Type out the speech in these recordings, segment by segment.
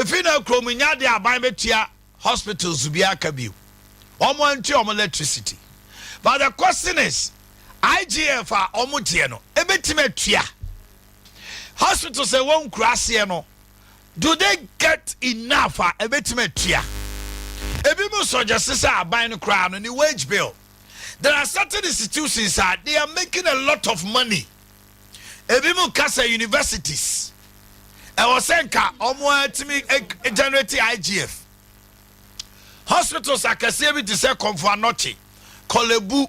Efi na kurom nya de aban bɛtua hospitals bi aka bio. Wɔn antua wɔn electricity. But the question is, IGF a wɔn gyeɛ no, ebetumi atua? Hospitals a ɛwɔ nkura aseɛ no, do they get enough a ebetumi atua? Ebi mu suggest sɛ aban no koraa no ne wage bill. There are certain institutions a they are making a lot of money. Ebi mu kasa universities ɛwɔ sɛ nka ɔmo atumi generate IGF. Hospitals akɛseɛ bi te sɛ Kɔmfo Anɔkye, Korle Bu,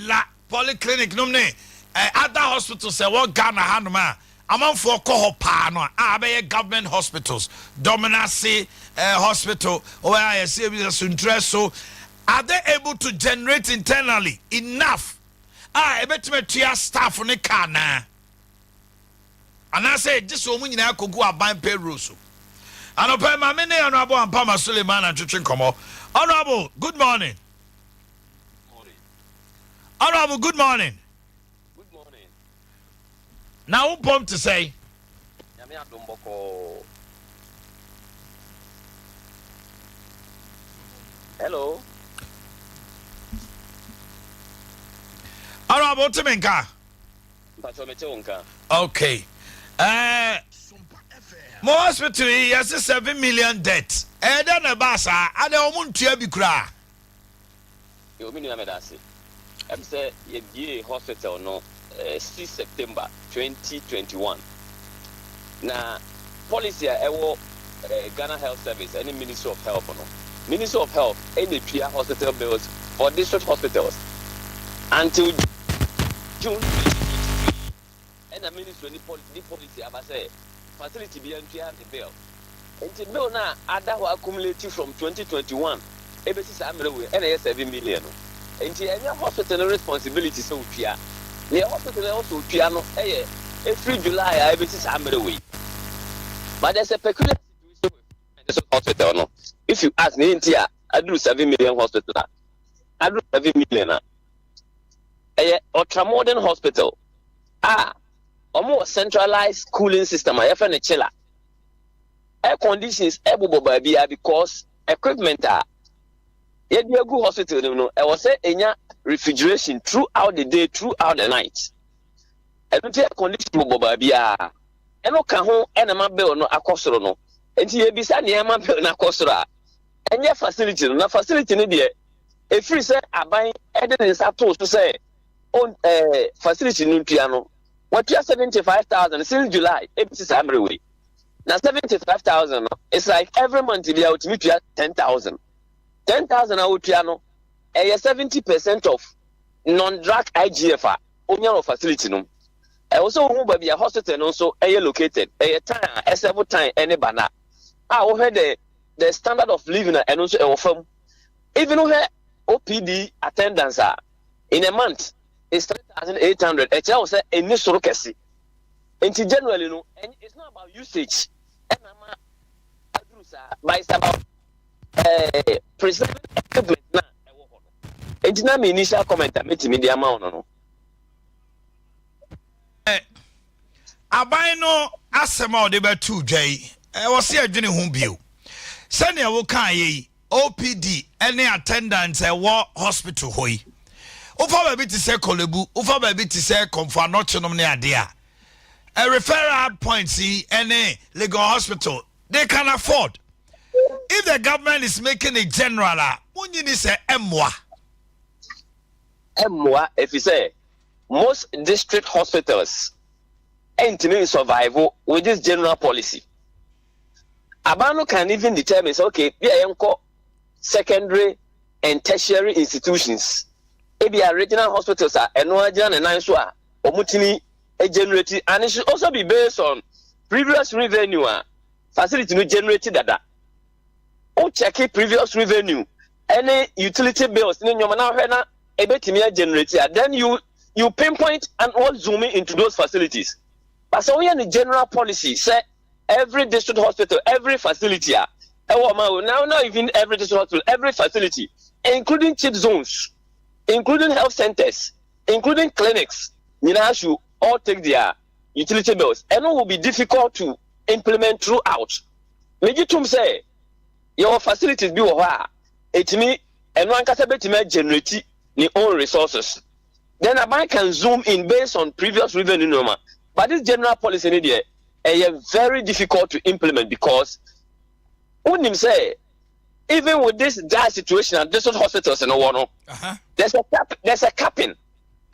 La Polyclinic nom ne other hospitals ɛwɔ Ghana hanom a amanfoɔ kɔ hɔ paa no a abɛyɛ government hospitals, Dominase Hospital, ɔwɔ a yɛsɛ bi sɛ Suntrɛ so, are they able to generate internally enough a ɛbɛtumi atua staff ne kaa naa, anaasɛ gye sɛ ɔmu nyinaa kɔgu aban payroll so? Anɔpɛ maame ne Honorable Ampama Suleiman antwetwe nkɔmmɔ. Honorable, good morning. Honorable, good morning. Good morning. Na wo mpɔm te sɛn? Nyame adom, bɔkɔɔ. Hello. Honorable, wote me nka? Mpatɔ, mete wo nka. Okay, mo hospital yi, yɛse 7 million debt. Ɛyɛ dɛ na ɛbaa saa adɛ ɔmo ntua bi koraa? Yo, me nua, meda ase. Ɛm sɛ yɛbie hospital no 6 September 2021, na policy a ɛwɔ Ghana Health Service ɛne Ministry of Health no, Ministry of Health ɛna tua hospital bills for district hospitals until June 2023. Ɛna ministry ni policy aba sɛ facility bi ntua ne bill. Nti bill na ada hɔ accumulate from 2021 ebesi saa mmerɛ wei ɛna ɛyɛ 7 million no. Nti ɛnyɛ hospital no responsibility sɛ otua. Nea hospital no ɛwɔ sɛ otua no ɛyɛ efiri July a ebesi saa mmerɛ wei. But there's a peculiar situation with district hospital no. If you ask ne nti a aduru 7 million, hospital a aduru 7 million a ɛyɛ ultramodern hospital a wɔn wɔ centralized cooling system a yɛfrɛ no chiller, air conditions ɛbobɔ baabi a, because equipment a yɛde agu hospital no mu no, ɛwɔ sɛ enya refrigeration throughout the day, throughout the night. Ɛno nti air condition bobɔ baabi a ɛno ka ho ɛna ma bill no akɔ soro no. Nti yɛbisa nneɛma bill no akɔ soro a, ɛnyɛ facility no. Na facility no deɛ, efiri sɛ aban ɛde ne nsa to so sɛ on facility no ntua no, wɔtua 75,000 since July ebisi saa mmerɛ wei. Na 75,000 no, it's like every month bi a otumi tua 10,000. 10,000 a wotua no ɛyɛ 70% of non-drug IGF a onya wɔ facility no. Ɛwɔ sɛ ohun baabi a hospital no nso ɛyɛ located, ɛyɛ town a ɛsɛbo town ɛne bana a wohwɛ the standard of living a ɛno nso ɛwɔ fam. Even wohwɛ OPD attendance a in a month is 3,800, ɛkyerɛ wɔ sɛ ɛni soro kɛse. Nti generally no, it's not about usage ɛna ama aduru saa, but it's about preserving equipment na ɛwɔ hɔ no. Nti na mi initial comment a metumi de ama wo no. Aban no asɛm a ɔde bɛto dwa yi, ɛwɔ sɛ yɛdwene ho bio. Sɛnea wokaa yɛ yi, OPD ne attendance ɛwɔ hospital hɔ yi, wofa baabi te sɛ Korle Bu, wofa baabi te sɛ Kɔmfo Anɔkyenom ne adeɛ a, referral points yi ne Legon Hospital, they can afford. If the government is making it general a, wonyini sɛ ɛmmoa? Ɛmmoa, ɛfiri sɛ most district hospitals ɛntumi survive with this general policy. Aban no can even determine say, okay, bi a yɛnkɔ secondary and tertiary institutions, ebi a regional hospitals a ɛno agyina ne nan so a wɔn tumi generate, and it should also be based on previous revenue a facility no generate dada. O check previous revenue ɛne utility bills ne nneɛma na ahwɛ na ebetumi generate a, then you pinpoint and what zoom into those facilities. But sɛ woyɛ no general policy sɛ every district hospital, every facility a ɛwɔ ɔman o, now not even every district hospital, every facility including CHPS zones, including health centers, including clinics nyinaa should all take their utility bills, ɛno will be difficult to implement throughout. Megye tom sɛ yɛwɔ facilities bi wɔ hɔ a ɛtumi ɛno ankasa bɛtumi agenerate ne own resources. Then aban can zoom in based on previous revenue nneɛma. But this general policy ni deɛ, ɛyɛ very difficult to implement because wonim sɛ even with this dire situation at district hospitals in no, there's a capping.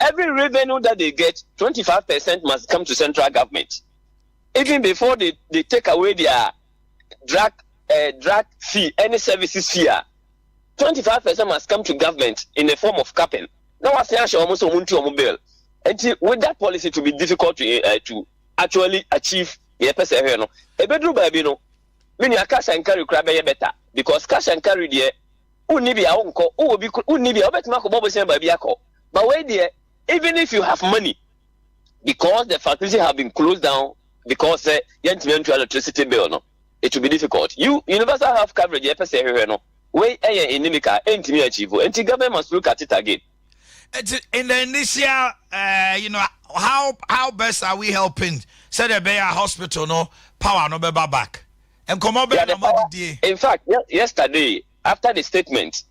Every revenue that they get, 25% must come to central government. Even before they take away their drug fee, any services fee, 25% must come to government in the form of capping. Now, I say almost a bill. And with that policy to be difficult to actually achieve the person no. Ebeduru baabi no, me nua, cash and carry kura bɛyɛ better because cash and carry deɛ, wonni bi a wonkɔ, wowɔ bi, wonni bi a wobɛtumi akɔbɔ bɔsɛn baabi akɔ. But wei deɛ, even if you have money, because the facility have been closed down because yɛntumi ntua electricity bill no, it will be difficult. You universal health coverage yɛpɛ sɛ ɛhwehwɛ no, wei ɛyɛ inimical, ɛntumi achieve. Nti government must look at it again. It's in the initial, how best are we helping? Sɛ the Bear Hospital no power no bɛba back. And come on, Yeah, the power, in fact, yesterday after the statement,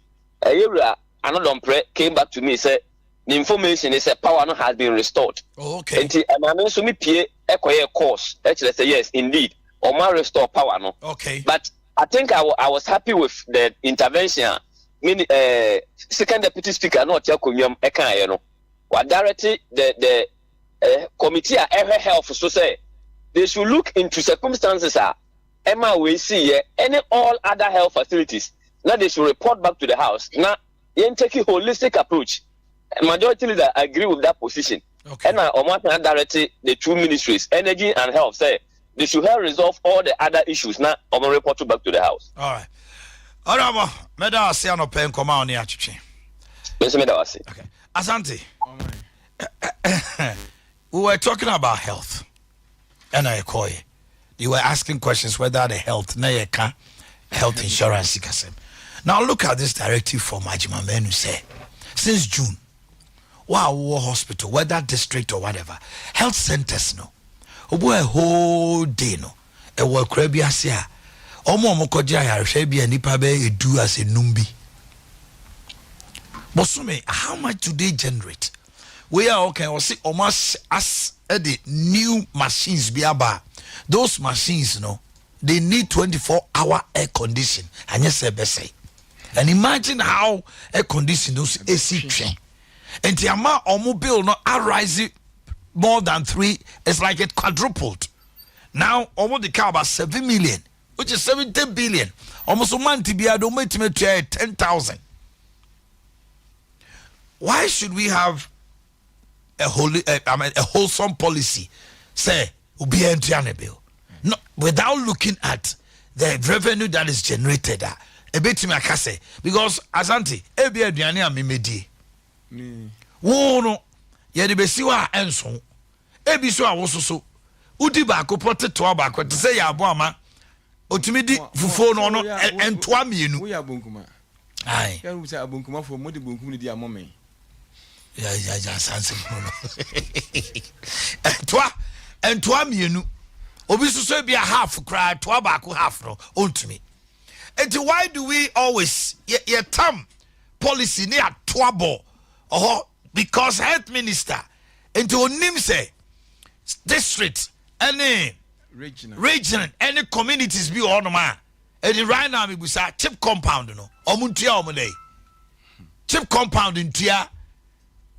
Yewura Annoh-Dompreh came back to me, say the information is that power no has been restored. Nti ɛmaame nso mi pie ɛkɔyɛ course ɛkyerɛ sɛ yes, indeed, ɔmo restore power no. But I think I was happy with the intervention. Mini second deputy speaker na ɔte akonnwa mu ɛka yɛ no, wa direct the committee a ɛhwɛ health so sɛ they should look into circumstances a ɛma wei si yɛ ɛne all other health facilities, na they should report back to the house na yɛn take a holistic approach. Majority leader agree with that position. Ɛna ɔmo asan direct the two ministries, energy and health, say they should help resolve all the other issues na ɔmo report back to the house. All right. Honorable, meda ase anɔpɛ nkɔmɔ a ɔne atwetwe. Me nso meda ase. Okay. Asante. We were talking about health. And I call you. You were asking questions whether the health na yɛka health insurance kasɛm. Now look at this directive from Agyeman-Manu say since June, wow, hospital, whether district or whatever, health centers no. Obu a whole day no. Ɛwɔ akura bi ase a ɔmo a ɔmo kɔgye ayarehwɛ bi a nipa bɛyɛ 10 ase 5 bi. Bosome, how much do they generate? Wei a ɔka ɔsi ɔmo as ɛde new machines bi aba. Those machines no, they need 24 hour air condition. Anyɛ sɛ ɛbɛsɛe. And imagine how air condition those AC twɛn. Nti ama ɔmo bill no arise more than three. It's like it quadrupled. Now ɔmo de ka about 7 million, which is 70 billion. Ɔmo so month biara de ɔmo etimi etua 10,000. Why should we have a holy, I mean, a wholesome policy? Say, obiara ntua ne bill. No, without looking at the revenue that is generated. Ah, ebetumi aka sɛ because Asante ebi aduane a memedie wo no yɛde besi hɔ a ɛnso ebi so a wososo wodi baako pɔ tetewa baako te sɛ yɛ abo ama otumi di fufuo no ɔno ɛntoa 2. Woyɛ abonkuma. Ayi. Yɛn sɛ abonkumafoɔ mo de bonkum ne di amɔ Yà asanse mu no ɛntoa 2, obi soso bi a half koraa, ɛntoa baako half no ɔntumi. Nti why do we always yɛ tam policy ne atoa bɔ ɔhɔ? Because health minister nti onim sɛ district ɛne regional region ɛne communities bi wɔ hɔnom a ɛdi. Right now mibusa, CHPS compound no, ɔmo ntua ɔmo dɛ CHPS compound ntua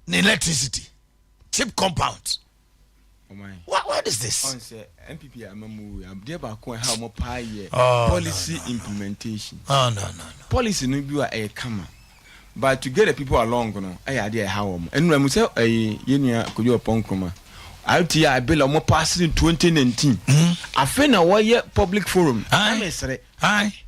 ne electricity, CHPS compound. Ɔman. What is this? Ɔn sɛ NPP amamu adeɛ baako a ɛha ɔmo paa yɛ Oh, policy no, no, no. implementation. Oh, no. Policy no bi a ɛyɛ kama, but to get the people along no ɛyɛ adeɛ a ɛha wɔn. Ɛnura mu sɛ ɛyɛ yɛn nua Kojo Oppong Nkrumah RTI bill a ɔmo pass in 2019, afei na wɔyɛ public forum. Aye. Ɛmɛ srɛ. Ayi.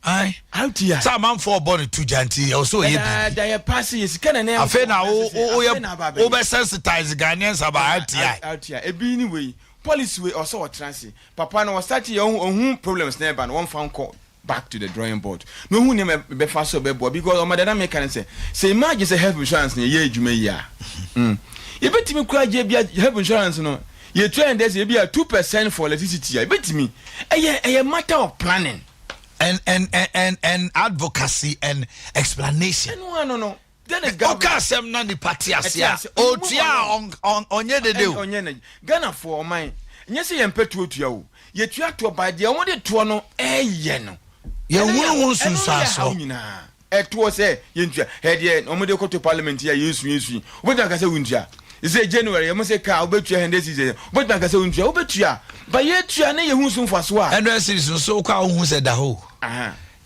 RTI. Sɛ amanfoɔ bɔ ne tu gya nti ɛwɔ sɛ ɔyɛ biribi. Dada yɛ pass yɛ sika na ne. Afei na wo wo woyɛ wobɛ sensitize Ghanaians about RTI. RTI ebi ni wei policy wei ɔsɛ ɔtena ase papa na ɔstart yɛ ohun problems na ɛba no, wɔnfa nkɔ back to the drawing board na ohun nneɛma bɛfa so bɛboa, because ɔmo dada meka ne sɛ imagine sɛ health insurance na yɛ adwuma yi a, yɛbɛtumi kura gye bia health insurance no. Yɛtua yɛn dɛ sɛ ebi a 2% for electricity a ebetumi. Ɛyɛ matter of planning. And advocacy and explanation. Ɛno ano no. Then is government. Ɔka asɛm na nipa te ase Ɛte a ase. otua a ɔnyɛ dede o. Ɔnyɛ na Ghanafoɔ ɔman nyɛ sɛ yɛn mpɛ tuo tua o. Yɛtua toɔ ba deɛ wɔn de toɔ no ɛyɛ no. Yɛn hunu ho Ɛno yɛ haw nsunsuansoɔ. nyinaa. Ɛtoɔ sɛ yɛntua. Ɛdeɛ wɔn de kɔto parliament yi a yɛsu yɛsu yi. Wobɛtumi aka sɛ wontua. Sɛ January yɛn mo sɛ kaa wobɛtua 100 cedis. Wobɛtumi aka sɛ wontua. Wobɛtua. Ba yɛtua ne yɛhu so mfasoɔ a. 100 cedis nso kɔ a wohu sɛ da hɔ.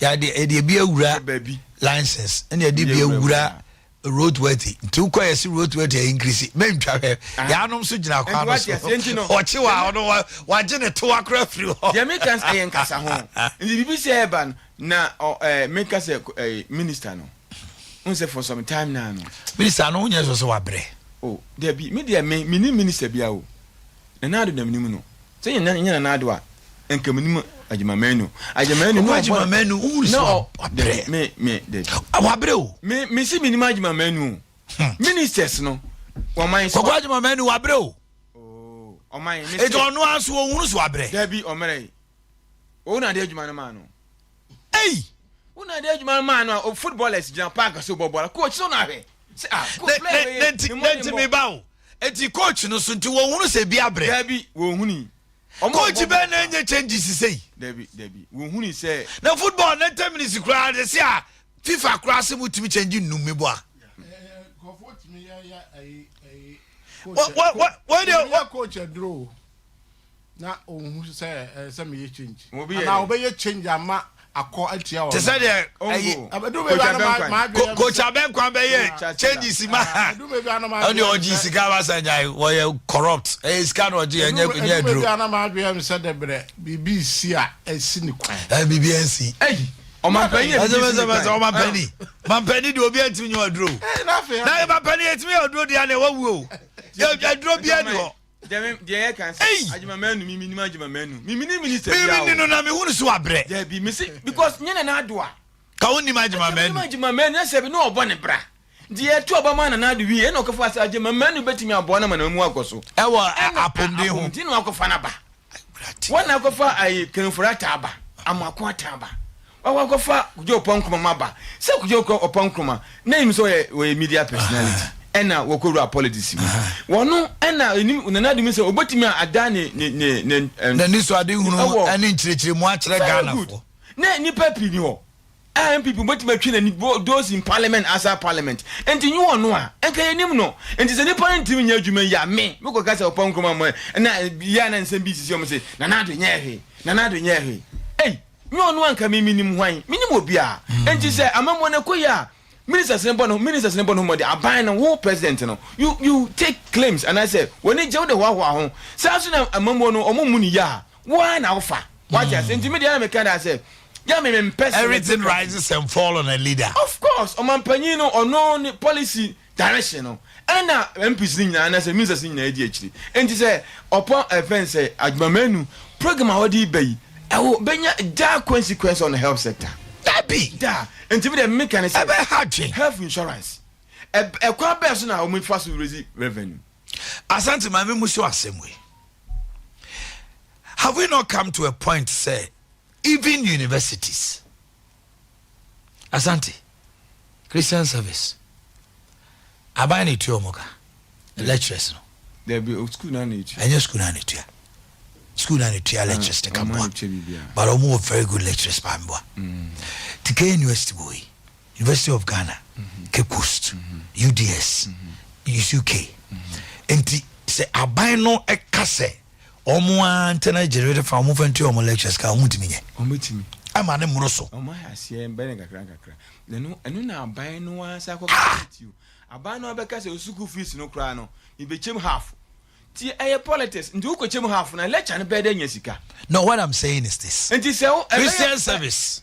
Yɛde yɛde ebi awura Baabi. license ɛna yɛde bi awura road worthy, nti wokɔ yɛ si road worthy a increase mɛntwa hwɛ yɛanom so gyina kwan no Nti wate aseɛ, nti so no- ɔkye wa ɔno wagye ne to akora firi hɔ. Deɛ meka sɛ ɛyɛ nkasa ho nti biribi sɛ ɛba no na ɔ meka sɛ minister no n sɛ for some time now no. Minister no wonyɛ sɔ sɛ wabrɛ. O dabi, me deɛ me me ni minister bia o. Nana Addo na menim no sɛ nyɛ Nana Addo a nka menim Agyeman-Manu Agyeman-Manu. Ɔkɔ Agyeman-Manu, wohunu sɛ wabrɛ. Me dabi. Wabrɛ o. Me si menim Agyeman-Manu o. Ministers no wɔman sɛ Kɔkɔ Agyeman-Manu wabrɛ o. Oh, ɔman me Eti ɔno ara so wɔhunu so wabrɛ. Dabi, ɔmmerɛ yi wɔn na ade adwuma no maa no. Ei. Wɔn na ade adwuma no maa no a o footballers gyina park so bɔ bɔɔla, coach so na ahwɛ sɛ ah coach player wei ne nti ne ne mmɔden nti bɔ. mi ba o, eti coach no so nti wɔhunu sɛ bi abrɛ. Dabi, wɔn huni. Coach bɛɛ na enye changes sɛ yi. Dabi, wɔn huni sɛ. Na football 90 minutes koraa de se a FIFA koraa se mo tumi change nnum mi bɔ a. Nkurɔfoɔ tumi yɛ ɛyi Wɔ deɛ yɛ coach aduro na ohun sɛ sɛ meyɛ change Obi yɛ anaa dɛ. ɔbɛyɛ change ama akɔ atia wɔn. Te sɛ deɛ ɛyi Ɛdu baabi a na maa adwene yɛ me Coach sɛ- Abɛnkwan bɛyɛ changes ma. Ɛdu baabi a na maa ɛne adwene yɛ me ɔgye sɛ- sika basa nyae wɔyɛ corrupt, ɛyɛ sika na ɔgye, ɛnyɛ Ɛdu baabi aduro. a na maa adwene yɛ me sɛ dɛbrɛ biribi si a ɛsi ne kwan. Biribi ɛnsi. Ɛyi ɔmanpanyin yɛ ɛsɛ sɛ sɛ ɔmampani mampani deɛ obi antumi nyɛ ɔduro. Ɛɛ n'afɛ na yɛ mampani yɛtumi yɛ ɔduro deɛ ne wawu o, yɛ aduro bia ni hɔ. Deɛ yɛ kan sɛ Ei! Agyeman-Manu mi mi nim Agyeman-Manu mi mi ni minister bia Mímí o. ni no na mehunu so wabrɛ. Dabi, mi si because nyɛ Nana Addo a. Ka wo nim Agyeman-Manu. Agyeman-Manu ɛsɛ bi na ɔbɔ ne bra nti yɛtu ɔba ma Nana Addo wie ɛna ɔkɔfa sɛ Agyeman-Manu bɛtumi aboa na ma na mu akɔ so. Ɛwɔ Ɛna apɔmuden ho. Apɔmuden na wakɔfa n'aba wɔn na akɔfa ayi Ken Ofori-Atta aba, Amoako Ata aba, wakɔ akɔfa Kojo Oppong Nkrumah ma aba sɛ Kojo Oppong Nkrumah na yim sɛ ɔyɛ media personality ɛna wɔkɔwura politics mu wɔno ɛna enim Nana Addo mi sɛ obetumi ada ne N'ani so ade hunu Ɛwɔ- ɛne nkyerɛkyerɛmu akyerɛ Very good. Ghanafoɔ. Na nipa pii ni hɔ a NPP bɛtumi atwi n'ani those in parliament, outside parliament, nti nyi wɔn no a nka yɛn nim no. Nti sɛ nipa no ntumi nyɛ adwuma yi a me mekɔ ka sɛ Oppong Nkrumah mo ɛna yɛ na nsɛm bi sisi wɔn sɛ Nana Addo nyɛ hwee, Nana Addo nyɛ hwee. Ɛy nyɛ ɔno anka mi nim hwan, mi nim obi a. Nti sɛ amammuo no kɔ yi a ministers ne bɔ ne ho mmɔden, aban no wo president no you take claims anaasɛ wɔn gye wo de hoahoa ho saa so na amammuo no ɔmo mu ne yie a wɔn na wofa wate ase. Nti mi deɛ na meka da sɛ yà mi mpɛ sɛ Everything rises and fall on a leader. Of course, ɔmanpanyin no ɔno ne policy direction no ɛna MPs ne nyinaa anasɛ ministers ne nyinaa di akyiri. Nti sɛ ɔpɔn ɛfɛn sɛ Agyeman-Manu program a wɔde ba yi ɛwɔ bɛnya dire consequence on the health sector. Dabi. Da nti mi deɛ mi ka ne sɛ ɛbɛ ha dwen. Health insurance ɛkwan bɛɛ so na wɔn fa so raise revenue. Asante maame mu so asɛm wei, have we not come to a point say even universities, Asante, Christian service aban na etua ɔmo ka lecturers no? Dabi o, school na etu. Ɛnyɛ school na etua, school na etua lecturers ne ka Ɔmo boa. na etua biribiara. But ɔmo wɔ very good lecturers paa mboa te ka university wɔ yi, University of Ghana, Cape Coast, UDS, UCK. Nti sɛ aban no ɛka sɛ ɔmo a internal generated fund ɔmo fɛn tua ɔmo lecturers ka, ɔmo ntumi nyɛ. Ɔmo tumi. Ama ne mmoro so. Ɔmo ayɛ aseɛ bɛyɛ ne kakra nkakra ɛno na aban no asa akɔ kasa ti o aban no abɛka sɛ school fees no koraa no ibɛkyɛm half ti ɛyɛ politics nti wokɔ kyɛm half na lecture no bɛyɛ dɛ nya sika. No, what I'm saying is this. Nti sɛ wo ɛbɛyɛ- Christian service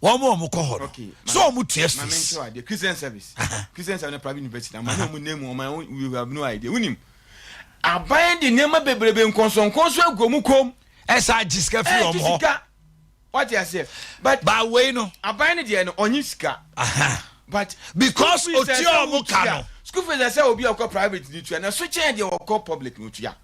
wɔn mo a wɔn kɔ hɔ no so wɔn tua Maame fees. nkyɛw adeɛ, Christian service na private university na ɔmo ɔmo name ɔmo we have no idea. Wunim aban de nneɛma bebrebe nkɔnsɔnkɔnsɔn agu ɔmo kom. Ɛsɛ agye sika firi ɛgye wɔn hɔ. Sika wate aseɛ, but ba wei no aban no deɛ no ɔnye sika. But Because school fees otua ɛsɛ ɔmo ka wotua. no. School fees ɛsɛ obi a ɔkɔ private ni tua na so kyɛn deɛ ɔkɔ public ni otua.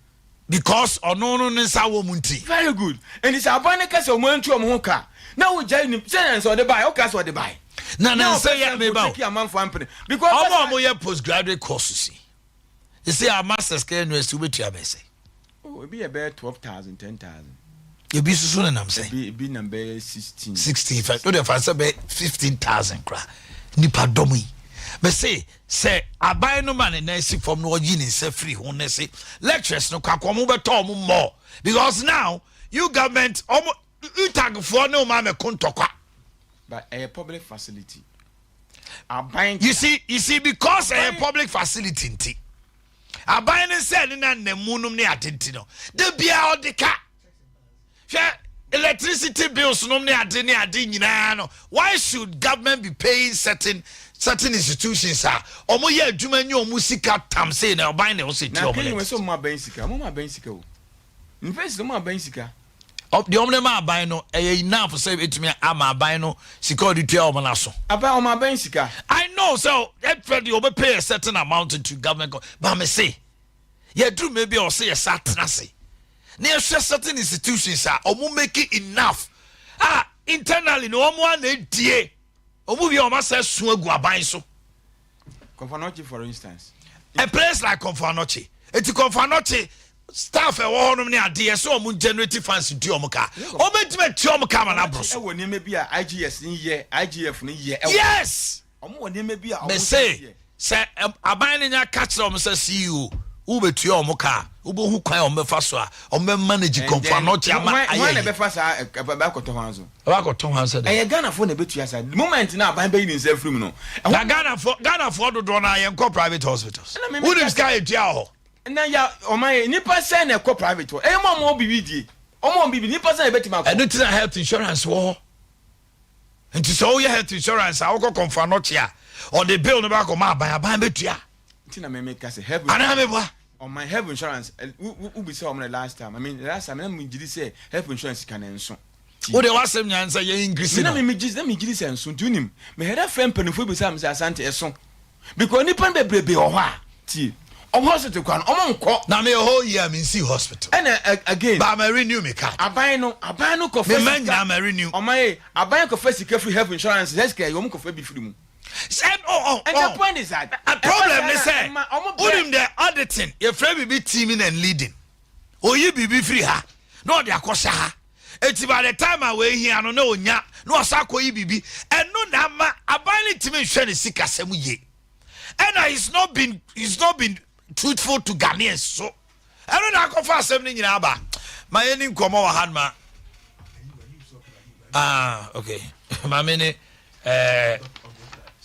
Because ɔno no ne nsa wɔ mu nti. Very good. Nti sɛ aban no ka sɛ ɔmo antu ɔmo ho ka na wogyae nim sɛ na sɛ ɔde bae, woka sɛ ɔde bae. Na Na nsa ɔpɛ yɛ sɛ meba o. ɔtake amanfoɔ ampene. Because Ɔmo a ɔbɛsa. ɔmo yɛ postgraduate courses yi, sɛ a masters kɛ university wobɛtua bɛyɛ sɛ? Oh, ebi yɛ bɛyɛ 12,000, 10,000. Ebi soso ne nam sɛ? Ebi nam bɛyɛ 16. 16 fa o de fa sɛ bɛyɛ 15,000 koraa. Nipa dɔm yi bɛsɛ sɛ aban no ma ne nan si fam na ɔyi ne nsa firi ho ne se lecturers no kɔ akɔ ɔmo bɛtɔ ɔmo more, because now you government ɔmo UTAG foɔ ne ɔmo amɛko ntɔkwa. But ɛyɛ public facility. Aban. You see, because ɛyɛ public facility nti aban ne sɛ ne na nnamu nom ne ade nti no de biara ɔde ka. Hwɛ, electricity bills nom ne ade ne ade nyinaa no, why should government be paying certain institutions a ɔmo yɛ adwuma nye ɔmo sika tam sei na ɔban na ɔsɛ Na tua ɔmo kenya wɔ sɛ electricity? ɔmo aban sika, ɔmo aban sika o. University ɔmo aban sika. Deɛ ɔmo de ma aban no ɛyɛ enough sɛ etumi ama aban no sika ɔde tua ɔmo n'aso. Aban ɔmo aban sika. I know so ɛfɛ deɛ ɔbɛ pay a certain amount into government, but me say yɛduru maybe ɔsɛ yɛ sa tena se na yɛhwɛ certain institutions a ɔmo make it enough a internally na ɔmo ana edie ɔmo bi a ɔmo asɛ sun agu aban so. Komfo Anokye, for instance. A place like Komfo Anokye, eti Komfo Anokye staff ɛwɔ hɔnom ne adeɛ sɛ ɔmo generate funds nti ɔmo ka ɔmo etumi etua ɔmo ka ama n'aboro so. Ɛwɔ nneɛma bi a IGS ni yɛ, IGF ni yɛ. Ɛwɔ. Ɔmo wɔ nneɛma bi a ɔmo Mɛ yɛ. sɛ aban no nya ka kyerɛ ɔmo sɛ CEO wobɛtua ɔmo ka a, wobɛhu kwan a ɔmo bɛfa so a ɔmo bɛ manage Komfo Anokye ama Wɔn na ayɛ yi. ɛbɛfa saa ɛbɛ akɔtɔ hɔn so. Ɛbɛakɔtɔ hwan sɛ dɛ? Ɛyɛ Ghanafoɔ na ɛbɛtua saa. The moment na aban bɛyi ne nsa afiri mu no. Na Ghanafoɔ dodoɔ no a yɛnkɔ private hospitals. Ɛna Wonim sika yɛtua wɔ hɔ? Na ya ɔman yɛ nipa sɛn na ɛkɔ private hɔ? Ɛyɛ mo a mo bibi die. Ɔmo bibi nipa sɛn na ɛbɛtumi akɔ? Ɛno ti na health insurance wɔ hɔ. Nti sɛ woyɛ health insurance a, wokɔ Komfo Anokye a, ɔde bill no bɛakɔ ma aban, aban bɛtua. Nti na mɛmɛ ka sɛ health. Anaa meboa? Ɔman health insurance wo wo bisa ɔmo the last time, I mean, the last time na mi gyi sɛ health insurance ka ne nso. Wode w'asɛm nyan sɛ yɛ increase Mi na no. mi gyi sɛ nso nti onim mɛ hɛrɛ fɛ mpanyinfoɔ bi sɛ mi sɛ Asante ɛso because nipa no bebrebe wɔ hɔ a tie ɔmo hospital kwan ɔmo nkɔ. Na meyɛ hɔ yi a mensi hospital. Ɛna again. Ba ma renew me card. Aban no kɔfɛ Me ma nyinaa ma renew. Ɔman ye aban kɔfɛ sika firi health insurance, health care ɔmo kɔfɛ bi firi mu. Sɛ oh, And the oh. point is that A problem ne sɛ ɛma ɔmo brɛ. Wonim the auditing, yɛfrɛ biribi teaming and leading. Oyi biribi firi ha na ɔde akɔhyɛ ha, eti by the time a wɔahia no na onya na ɔsa akɔyi biribi. Ɛno na ama aban ne ntumi nhwɛ ne sikasɛm yie, ɛna he's not been truthful to Ghanaians so ɛno na akɔfa asɛm no nyinaa ba. Ma yɛni nkɔmmɔ wɔ ha no ma. Ah, okay, maame ne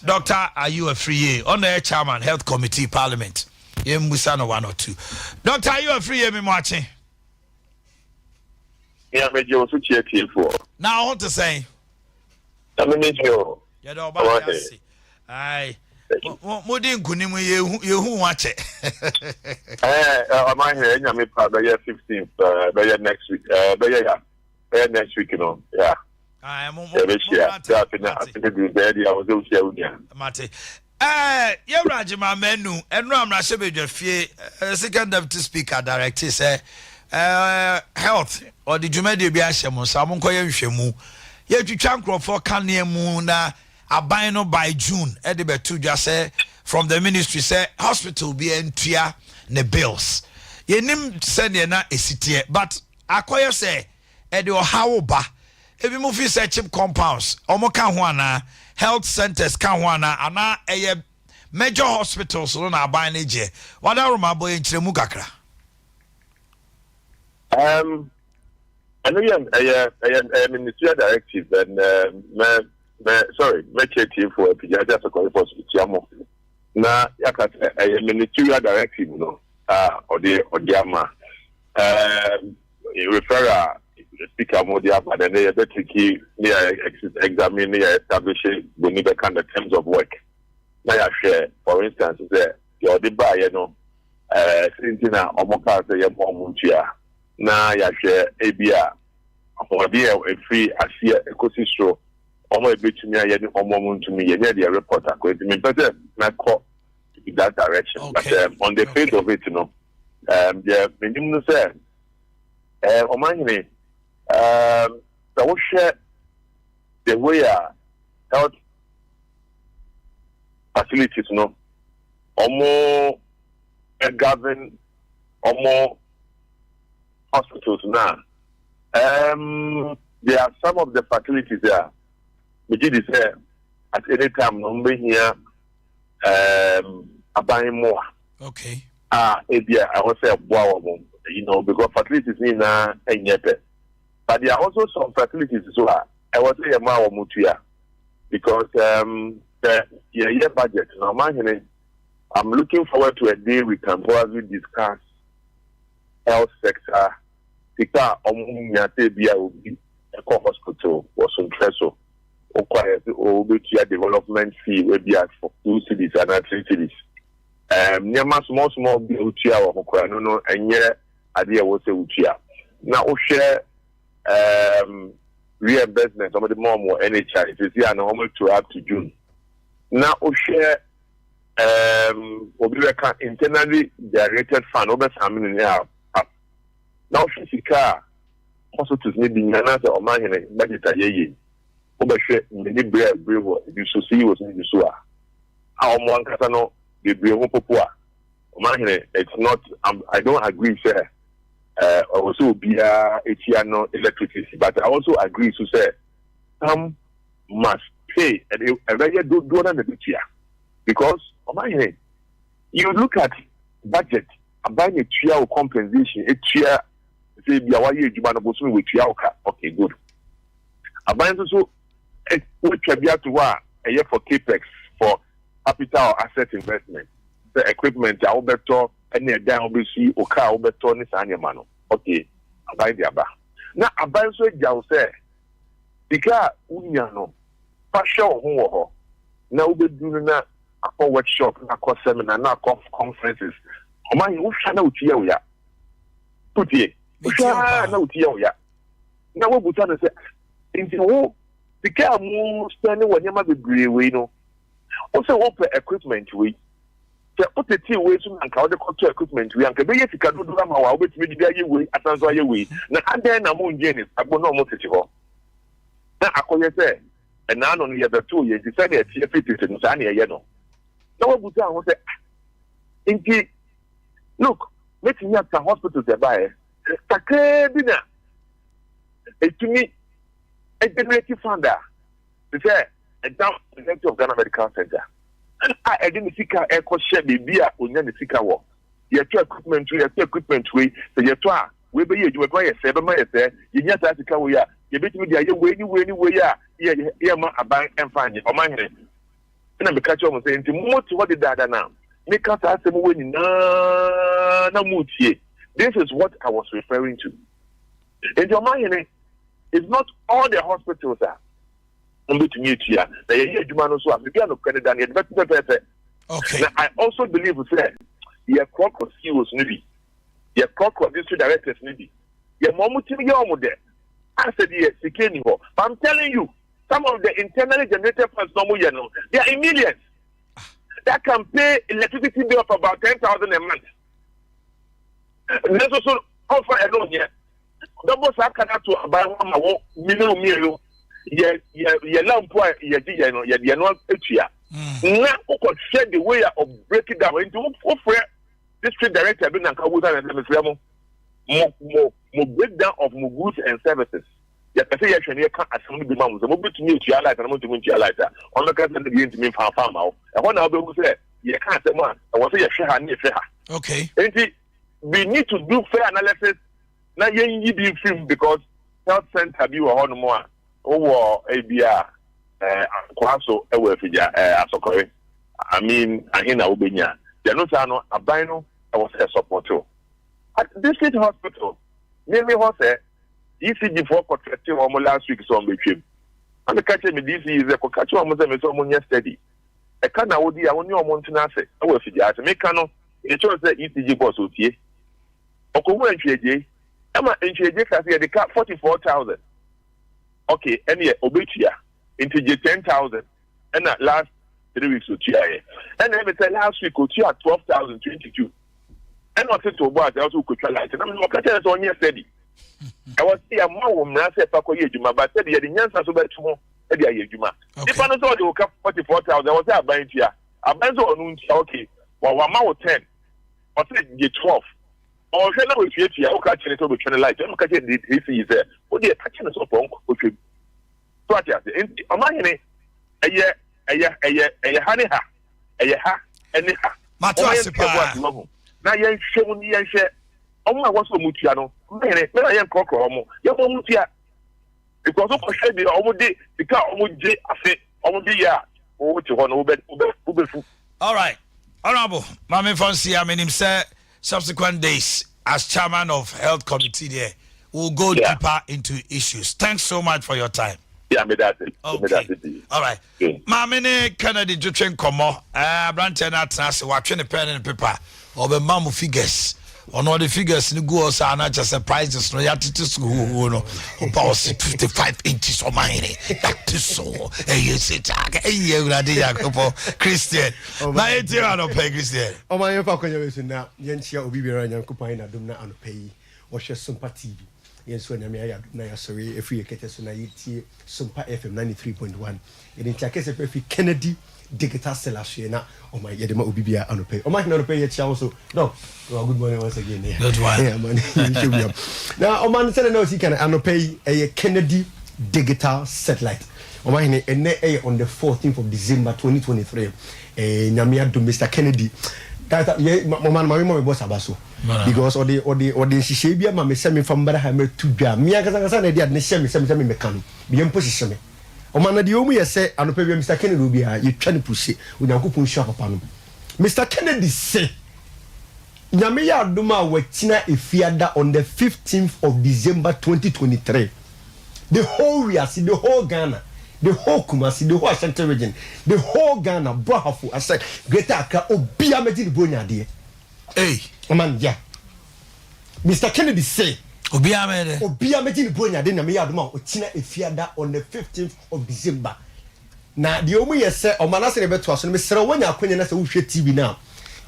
Dr. Ayew Afriyie, ɔna yɛ chairman Health Committee, Parliament. Yɛmmusa no one or two. Dr. Ayew Afriyie, mi mo akye. Ní abɛgye wo so kyia tiefoɔ. Na ɔho te sɛn? Na mene gye o. Yɛde ɔba yɛ ase. Ayi, mode nkonim, yɛhu ho akyɛ. Ɛɛ, ɔman hɛ ɛnyame pa bɛyɛ 15th, bɛyɛ next week, bɛyɛ ya bɛyɛ next week no ya. Yɛbɛhyia sɛ afe na afe no duru bɛyɛ deɛ a wɔ sɛ wohyia wo nua. Mate. Yɛwura Agyema Manu, ɛno amrahyɛ fie, second deputy speaker direct sɛ health ɔde dwumadie bi ahyɛ mo nsa, monkɔyɛ nhwɛmu, yɛtwitwa nkurɔfoɔ kanea mu na aban no by June ɛde bɛto dwa sɛ from the ministry sɛ hospital bi ntua ne bills. Yɛnim sɛdeɛ na ɛsi teɛ, but akɔyɛ sɛ ɛde ɔhaw ba. Ebi mu fi sɛ CHPS compounds ɔmo ka ho anaa health centers ka ho anaa ɛyɛ major hospitals no na aban no gye wada roma abɔ yɛ nkyerɛmu kakra. Ɛno yɛ ɛyɛ ministerial directive and mɛ sorry, mɛkyɛ tiefoɔ apigya agya sɛ kɔrefɔ so tia mo na yɛaka sɛ ɛyɛ ministerial directive no a ɔde ama referral speaker mo de aba na ne yɛbɛtiki ne yɛ examine ne yɛ establish boni bɛka the terms of work na yɛahwɛ, for instance, sɛ deɛ ɔde baayɛ no sɛ nti na ɔmo kaa sɛ yɛbɔ ɔmo ntua na yɛahwɛ ebi a ahoɔden a efiri aseɛ ekosi soro ɔmo a ebetumi ayɛ ne ɔmo ntumi yɛ ne yɛ deɛ report akɔ. Nti mepɛ sɛ mɛkɔ that direction, but on the face of it no. Deɛ menim no sɛ ɔmanhene, sɛ wohwɛ the way a health facilities no ɔmo govern ɔmo hospitals na there are some of the facilities a megye di sɛ at any time no ɔmo aban mmoa a ebi a ɛwɔ sɛ ɛboa wɔn because facilities nyinaa nyɛ pɛ, but there are also some facilities so a ɛwɔ sɛ yɛ maa wɔn tua because sɛ yɛyɛ budget na, ɔmanhene, I'm looking forward to a day we can probably discuss health sector sika a ɔmo nya. Sɛ ebi a obi ɛkɔ hospital wɔ so so okɔ ayɛ sɛ o obetua development fee ebi a for 2 cedis anaa 3 cedis, nneɛma small small bi a otua wɔ ho koraa no ɛnyɛ adeɛ a ɛwɔ sɛ otua. Na wohwɛ reimbursement ɔmo de ma ɔmo wɔ NHI sisi a na ɔmo to up to June. Na wohwɛ obi bɛka internally generated fund wobɛsan mi ne a up na wohwɛ sika a hospitals ne bi nya na sɛ ɔmanhene, budget a yɛyɛ, wobɛhwɛ mmeni bere a bere wɔ ebi so CEOs ne bi so a wɔn ankasa no bebree ho popo a, ɔmanhene, it's not I don't agree sɛ ɔwɔ sɛ obiara etua no electricity, but I also agree so sɛ some must pay. Ɛde ɛbɛyɛ dodoɔ na ebi because, ɔmanhene, you look at budget, aban na etua o compensation, etua sɛ ebi a wayɛ adwuma no bosom wetua o ka. Okay, good. Aban nso so wotwa bi ato hɔ a ɛyɛ for capex, for capital or asset investment, sɛ equipment a wobɛtɔ ɛne ɛdan a wobɛsi, o car a wobɛtɔ ne saa nneɛma no. Okay, aban de aba na aban nso agya wo sɛ sika a wonya no, fa hwɛ wo ho wɔ hɔ na wobɛduru no na akɔ workshop na akɔ seminar na akɔ conferences. Ɔman yi, wohwɛ na wotu yɛ wo ya, wotie, wohwɛ na wotu yɛ wo ya na wobusa no sɛ nti wo sika a mo spend wɔ nneɛma bebree wei no, wo sɛ wopɛ equipment wei, sɛ wotete wei so na nka wode kɔtɔ equipment wei, anka ɛbɛyɛ sika dodoɔ ama wo a wobɛtumi de bi ayɛ wei asan so ayɛ wei, na adɛn na mongye ne agbo na ɔmo tete hɔ na akɔyɛ sɛ ɛnaa no yɛbɛtoo yɛ nti sɛdeɛ ɛteɛ fi tete no saa ne ɛyɛ no. Na wabusa ho sɛ nti look, mɛtumi aka hospitals ɛbaeɛ kakraa bi na ɛtumi generate fund a te sɛ ɛda University of Ghana Medical Center a ɛde ne sika ɛkɔhyɛ beebi a onya ne sika wɔ. Yɛtɔ equipment wei, yɛtɔ equipment wei, sɛ yɛtɔ a wei bɛyɛ adwuma, bɛma yɛ sɛ bɛma yɛ sɛ yɛnya saa sika wei a yɛbɛtumi de ayɛ wei ne wei ne wei a yɛ yɛma aban ɛmfa anyɛ. Ɔman hene, ɛna meka kyerɛ wɔn sɛ nti mo te hɔ dedaada na meka saa asɛm wei nyinaa na mo tie. This is what I was referring to. Nti, ɔman hene, it's not all the hospitals a wɔn bɛtumi atua na yɛyɛ adwuma no so a biribi a nokora ne da no yɛde bɛto pɛpɛɛpɛ. Na I also believe sɛ yɛkorɔkorɔ CEOs no bi, yɛkorɔkorɔ district directors no bi, yɛma ɔmo timi yɛ ɔmo dɛ asɛ deɛ sika ni hɔ. But I'm telling you, some of the internally generated funds na ɔmo yɛ no, they are in millions that can pay electricity bill of about 10,000 a month. Ne nso so ɔnfa ɛno nyɛ dɔbɔ saa kana to aban ho ama wɔ 2 million. Yɛ lamp a yɛgye yɛ no, yɛde yɛn no atua na wokɔhwɛ the way a ɔ break it down. Nti wofrɛ district director bi na nka wo sa na mesrɛ mo breakdown of mo goods and services, yɛpɛ sɛ yɛhwɛ no, yɛka asɛm no bi ma mo sɛ mobɛtumi atua light na montumi ntua light a ɔno ka sɛ no deɛ yɛntumi mfa fa ma wo. Ɛhɔ na wobɛhu sɛ yɛka asɛm a ɛwɔ sɛ yɛhwɛ ha ne yɛhwɛ ha. Nti we need to do fair analysis na yɛnyi bi mfim because health center bi wɔ hɔnom a wowɔ ebi a akoa so ɛwɔ afigya asɔkɔre, I mean, ahe na wobɛnya deɛ no saa no, aban no ɛwɔ sɛ ɛsupport o. At district hospital mímí hɔ sɛ ECG foɔ kɔtɛte wɔn last week sɛ wɔn bɛtwam na meka kyerɛ me DCE sɛ kɔka kyerɛ wɔn sɛ me sɛ wɔn nyɛ steady ɛka na wodi a wɔn ne wɔn ntena ase ɛwɔ afigya ase. Meka no yɛkyerɛ sɛ ECG boss otie ɔkɔhu ntwiagye ɛma ntwiagye ka sɛ yɛde ka 44,000. Okay, ɛne obetua nti gye 10,000. Ɛna last 3 weeks otua yɛ, ɛna ɛmi sɛ last week otua 12,022. Ɛna ɔse to bo ase ɛwɔ sɛ wokɔtwa light na mesɛ ɔka kyerɛ sɛ ɔnyɛ sɛdi ɛwɔ sɛ yɛma wo mmara sɛ fa kɔyɛ adwuma ba sɛde yɛde nyansa so bɛto ho de ayɛ adwuma. Nipa no sɛ ɔde wo ka 44,000 ɛwɔ sɛ aban tua, aban sɛ ɔno ntua, okay, wama wo 10, ɔsɛ gye 12, ɔhwɛ na watuatua, woka kyerɛ sɛ wobɛtwa no light, ɛna ɔka kyerɛ DC yi sɛ wodeɛ ka kyerɛ no sɛ ɔpɔ nkɔtwa bi so ate ase. Nti ɔmahene ɛyɛ ɛyɛ ɛyɛ ɛyɛ ha ne ha, ɛyɛ ha ɛne ha. Mate ɔma ase yɛnhwɛ paa. Ase wahu na yɛnhwɛ mu ne yɛnhwɛ ɔmo a wɔsɛ ɔmo tua no, ɔmahene mɛma yɛnkorɔkorɔ ɔmo, yɛma ɔmo tua because wokɔhwɛ deɛ ɔmo de sika a ɔmo gye afe ɔmo de yɛ a, wote hɔ no wobɛ wobɛ wobɛfu. All right, Honorable Mami Fonsi, I mean, sɛ subsequent days as chairman of health committee there, we'll go deeper into issues. Thanks so much for your time. Yeah, me that's it. Me Okay. that's it. All right. Maame ne Kennedy twetwe nkɔmmɔ. Aberanteɛ no atena ase, watwe ne pen ne ne paper. Ɔbɛma mo figures. Ɔno ɔde figures no gu hɔ saa na kyerɛ sɛ prices no yɛatete so huhuo no. Ɔba ɔse 55 inches, ɔmahene. Yɛate so. Ɛyɛ sɛ kyaaka. Ɛyɛ Awurade Nyankopɔn. Christian. Na yɛtie anɔpɛ, Christian. Ɔma yɛmfa akwanya wei so na yɛnkyia obi biara Nyankopɔn ayɛ n'adom na anɔpa yi ɔhwɛ Sompa TV. Yɛn nso Anyame ayɛ adom na yɛasɔre afiri yɛn kɛtɛ so na yɛtie Sompa FM 93.1. Yɛde nkyia kɛseɛ pɛ firi Kennedy Digital Cell asoɛ na ɔma yɛde ma obi biara anɔpa yi. Ɔma hene anɔpa yi yɛkyia wo so. Dɔ, well, good morning once again. Good one. Yeah, man. Yɛhwɛ wia. Na ɔma no sɛdeɛ na ɔsi kan anɔpa yi ɛyɛ Kennedy Digital Satellite. Ɔma hene ɛnɛ ɛyɛ on the 14th of December 2023. Nyame adom Mr. Kennedy. That yɛ ɔma no maame mɔ me bɔ saba so. Because ɔde nhyehyɛe bi ama me sɛ memfa mbra ha mɛtu dwa. Me ankasa ankasa na ɛde ade no hyɛ me sɛ memmɛka no. Meyɛ mpo hyehye me. Ɔma no deɛ ɔmu yɛ sɛ anɔpa bia Mr. Kennedy obiara yɛtwa no puse. Onyankopɔn nhyira papa no. Mr. Kennedy se Nyame yɛ adom a wakyina Efiada on the 15th of December 2023. The whole wiase, the whole Ghana, the whole Kumasi, the whole Ashanti region, the whole Ghana, Brahafo, Asɛ, Greater Accra, obiara mɛgye ne bronya adeɛ. Hey. Ɔman ya. Mr. Kennedy se Obiara mɛ dɛ. Obiara mɛgye ne bronya adeɛ Nyame yɛ adom a ɔkyina Efiada on the 15th of December. Na deɛ ɔmu yɛ sɛ ɔma no asɛ deɛ ɛbɛtoa so no, mesrɛ wo woanya akwanya na sɛ wohwɛ TV no a,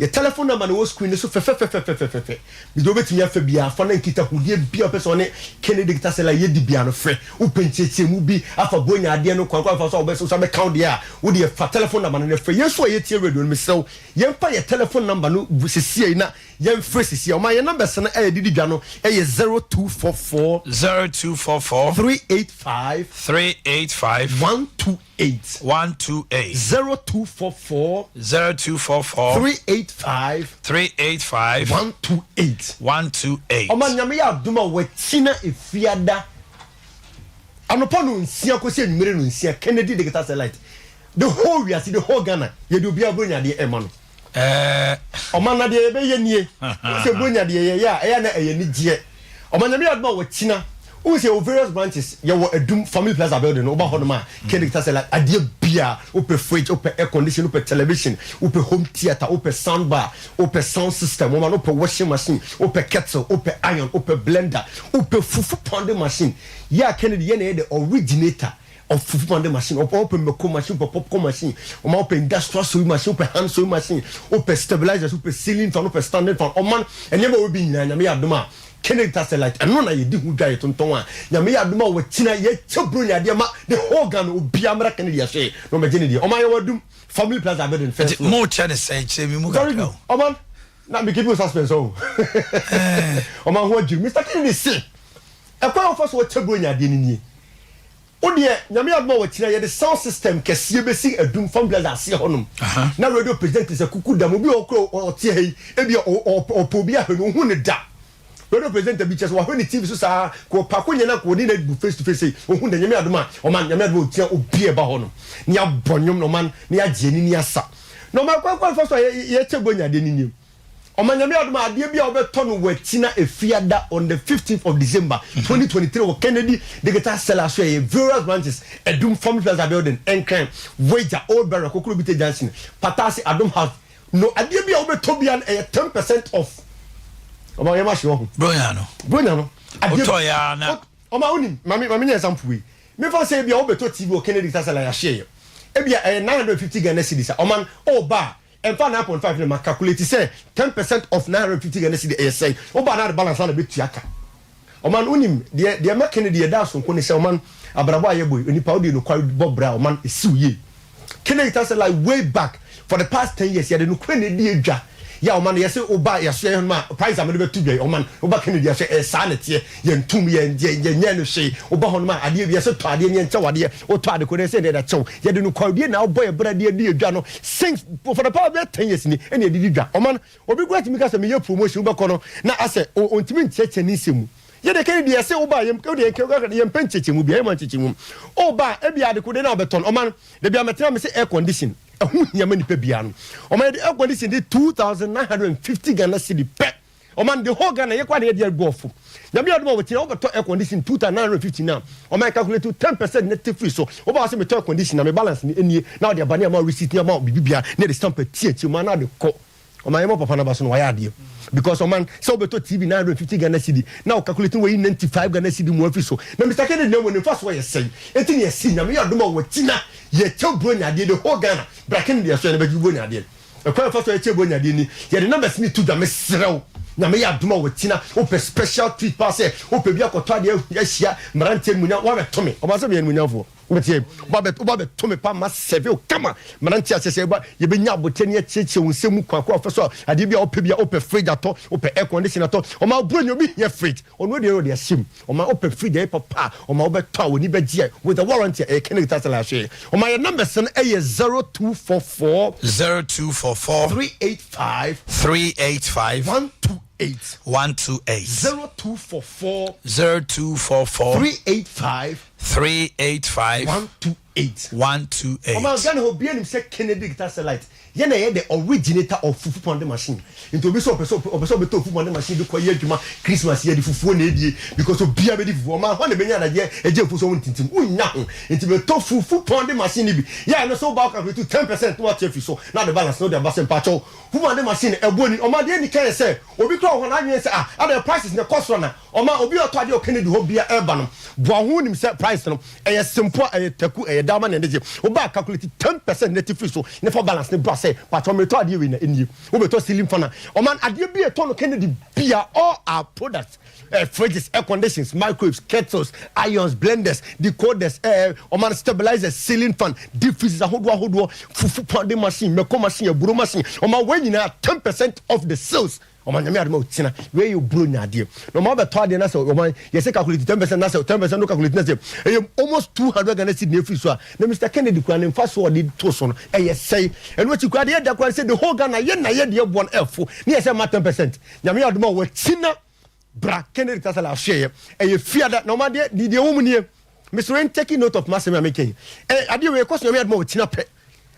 yɛ telephone number no wɔ screen no so fɛfɛfɛfɛfɛfɛ. Deɛ wobɛtumi afa biara fa na nkitahodie biara wopɛ sɛ ɔne Kennedy Digital yɛdi biara no frɛ. Wopɛ nkyerɛkyerɛmu bi afa bronya adeɛ no kwan kwan fa so a wobɛsɛ wo bɛka wo deɛ a, wodeɛ fa telephone number no na frɛ. Yɛn nso a yɛtie radio no, mesrɛ wo yɛmfa yɛ telephone number no sesie na yɛmfrɛ sesie. Ɔma yɛn numbers no ɛyɛ didi dwa no ɛyɛ 0244 0244 385 385 128 128. 0244 0244 385 385 128. 128. Ɔma Nyame yɛ adom a wakyina Efiada anɔpa no 6 kɔsi anwummere no 6, Kennedy Digital Satellite, the whole wiase, the whole Ghana, yɛde obiara bronya adeɛ ɛma no. Ɔma na deɛ yɛbɛyɛ nie sɛ bronya deɛ yɛyɛ a ɛyɛ na ɛyɛ nigyeɛ. Ɔma Nyame yɛ adom a wakyina wohu sɛ yɛwɔ various branches. Yɛwɔ Adum Family Plaza building no, woba hɔ nom a, Kennedy Digital Satellite adeɛ bia wopɛ, fridge wopɛ, air condition wopɛ, television wopɛ, home theatre wopɛ, sound bar wopɛ, sound system wɔma no wopɛ, washing machine wopɛ, kettle wopɛ, iron wopɛ, blender wopɛ, fufu pounding machine yɛ a Kennedy yɛ na yɛ the originator of fufu pounding machine. Wopɛ mako machine, wopɛ popcorn machine, ɔma wopɛ industrial sewing machine, wopɛ hand sewing machine, wopɛ stabilizers, wopɛ ceiling fan, wopɛ standing fan, ɔman nneɛma wɔ bi nyinaa Nyame yɛ adom a Kennedy Satellite ɛno na yɛdi ho dwa yɛtontɔn a Nyame yɛ adom a wɔkyina yɛkyɛ bronya adeɛ ma the whole Ghana. Obiara mmra Kennedy ahwɛ na ɔmɛgye ne deɛ. Ɔman yɛwɔ Adum Family Plaza building, first floor. Mo kyɛ ne sɛn? Kyerɛ mi mu Very kakra good. o. Ɔman na me keep you suspense o. Ɔman ho adwiri Mr. Kennedy se ɛkwan a wɔfa so wɔkyɛ bronya adeɛ no nie. Wo deɛ Nyame adom a wɔkyina yɛde sound system kɛseɛ bɛsi Adum Family Plaza aseɛ hɔnom na radio president sɛ kuku dam obi a ɔkora ɔte ha yi ebi ɔpɛ obi ahwɛ no ohun ne da radio presenter bi kyɛ sɛ wahwɛ ne TV so saa kò paako nyɛ na kò ne na bu face to face ohun da. Nyame adom a ɔman Nyame adom a ɔkyina obi a ɛba hɔ no ne abɔ nnwom na ɔman ne agye ani ne asa na ɔman kwan fa so a yɛkyɛ bɔ nyadeɛ ne nie. Ɔma Nyame adom a adeɛ bi a wobɛtɔ no wakyina Efiada on the 15th of December 2023 wɔ Kennedy Digital Seller so ɛyɛ various branches: Adum Family Plaza building, Nkran, Weija, Old Barrier, Kokrobite Junction, Patase, Adom House no, adeɛ bi a wobɛtɔ bia no ɛyɛ 10% off. Ɔma yɛma hye wɔ ho. Bronya no. Bronya no adeɛ Wotɔ ya na. Ɔma wonim mame nyɛ example wei mefa sɛ ebia wobɛtɔ TV wɔ Kennedy Digital Seller yɛahyeɛ yɛ ebia ɛyɛ 950 Ghana cedis a ɔman ɔba a Ɛmfa 9.5 no ma, calculate sɛ 10% of 950 Ghana cedi ɛyɛ sɛn. Woba na de balance na bɛtua ka. Ɔman, wonim deɛ ma Kennedy yɛda asonko ne sɛ, ɔman, abrabɔ a yɛbɔ yi, onipa wode nokware bɔ bra, ɔman, ɛsiw yie. Kennedy ta sɛ like way back for the past 10 years, yɛde nokware na ɛdi adwa yɛ. Ɔman, yɛsɛ woba yɛso yɛ ma price a mede bɛto dwa yi, ɔman, woba Kennedy ahyɛ, ɛyɛ saa na teɛ. Yɛntum yɛnyɛ no hwee. Woba hɔ nom a, adeɛ bi yɛsɛ tɔ adeɛ ne yɛnkyɛw adeɛ, wotɔ ade ko ne sɛ deɛ kyɛw. Yɛde nokware na wobɔ yɛ bra deɛ di adwa no since for the past bɛyɛ 10 years ni ɛna yɛde di dwa. Ɔman, obi kura tumi ka sɛ meyɛ promotion, wobɛkɔ no na asɛ ɔntumi nkyerɛkyerɛ ne nsɛm mu. Yɛde Kennedy yɛsɛ woba yɛm wode yɛmpɛ nkyɛkyɛmu bia, yɛma nkyɛkyɛmu. Woba ebi ade ko de na wobɛtɔn. Ɔman, dabi amɛtena me sɛ air condition ɛho hia ma nipa bia no, ɔman, yɛde air condition de 2950 Ghana cedi pɛ. Ɔman, the whole Ghana yɛkɔ ade yɛde bɔɔfo. Nyame adom a wɔkyerɛ, wobɛtɔ air condition 2950 na ɔman, calculate 10% ne te firi so. Woba sɛ metɔ air condition na me balance ne nie, na wode aba ne ama receipt ne ama biribi bia ne de stamp ati akyi ma na de kɔ. Ɔman, yɛmɔ papa no ba so no, wayɛ adeɛ because ɔman, sɛ wobɛtɔ TV 950 Ghana cedi na wo calculate wɔyi 95 Ghana cedi mu afi so na Mr Kennedy na mu ne mfa so wɔyɛ sɛn? Ɛnti ne yɛsi Nyame yɛ adom a wɔkyi na yɛkyɛw buro nyadeɛ the whole Ghana. Bra Kennedy ɛso yɛ no bɛgye buro nyadeɛ. Ɛkwan fa so yɛkyɛ buro nyadeɛ ni, yɛde numbers ni to dwa. Mesrɛ Nyame yɛ adom a wɔkyi na wopɛ special treat paa sɛ wopɛ bi akɔtɔ adeɛ ahyia mmeranteɛ no mu nya woabɛto me. Ɔba sɛ meyɛ nomonyamfoɔ, wobɛtie, woba bɛto me pa ma sɛve wo kama. Mmeranteɛ asɛ sɛ yɛbɛnya abotɛ ne yɛkyerɛkyerɛ wo nsɛm mu kwan ko a wofɛ so a adeɛ bi a wopɛ bi a, wopɛ fridge atɔ, wopɛ air condition atɔ. Ɔma woburo nya obi hia fridge, ɔno deɛ ɔde ahyɛ mu. Ɔma wopɛ fridge ɛyɛ papa a, ɔma wobɛtɔ a w'ani bɛgye a with the warranty a ɛyɛ Kennedy Tasala ahwɛ. Ɔma yɛ numbers no ɛyɛ 0244 0244 385 385 128. 128. 0244 0244 385 385 128. 128. Ɔma Ghana hɔ obiara nim sɛ Kennedy Digital Satellite yɛn na yɛ the originator of fufu pounding machine. Nti obi sɛ ɔpɛ sɛ ɔbɛtɔ fufu pounding machine bi kɔ yɛ adwuma Christmas, yɛ de fufuo na edie because obiara bɛdi fufuo. Ɔma hɔ na bɛnya adagyeɛ egye fufuo so ɔmo ntintim wonya ho. Nti bɛtɔ fufu pounding machine ni bi yɛ ɛno sɛ ɔba calculate 10% na wate afi so na de balance na ɔde aba sɛ mpakyɛw, fufu pounding machine ɛbɔ ni. Ɔma deɛ ni kan yɛ sɛ obi kura wɔ hɔ n'adwene sɛ, ah, ada prices na ɛkɔ soro na ɔma obi a ɔtɔ adeɛ ɔkennedy hɔ bia ɛba no boa ho nim sɛ price no ɛyɛ simple, ɛyɛ taku, ɛyɛ dama na ɛde gye. Woba calculate 10% net free so ne fa balance ne bra sɛ patɔ metɔ adeɛ wei na ɛnie. Wobɛtɔ ceiling fan a, ɔman, adeɛ bi ɛtɔ no Kennedy bia, all our products, fridges, air conditions, microwaves, kettles, irons, blenders, decoders, ɔman, stabilizers, ceiling fan, deep freezers ahodoɔ ahodoɔ, fufu pounding machine, mɛkɔ machine, aburo machine, ɔman, wɔn nyinaa 10% off the sales. Ɔman, Nyame adoma otina wei yɛ buro nya adeɛ na ɔman bɛtɔ adeɛ na sɛ ɔman yɛsɛ calculate 10% na sɛ 10% no calculate na sɛ ɛyɛ almost 200 Ghana cedi na efiri so a, na Mr Kennedy kura ne nfa so ɔde to so no ɛyɛ sɛn? Ɛno akyi kura adeɛ da kura sɛ the whole Ghana yɛ na yɛ deɛ boɔ no ɛfo ne yɛ sɛ ma 10%. Nyame adoma wɔkyi bra Kennedy Tasala ahwɛ yɛ ɛyɛ fiada na ɔman deɛ deɛ ɛwɔ mu nie. Mr Wen, taking note of masɛm a meka yi ɛ adeɛ wei ɛkɔ so. Nyame adoma wɔkyina pɛ.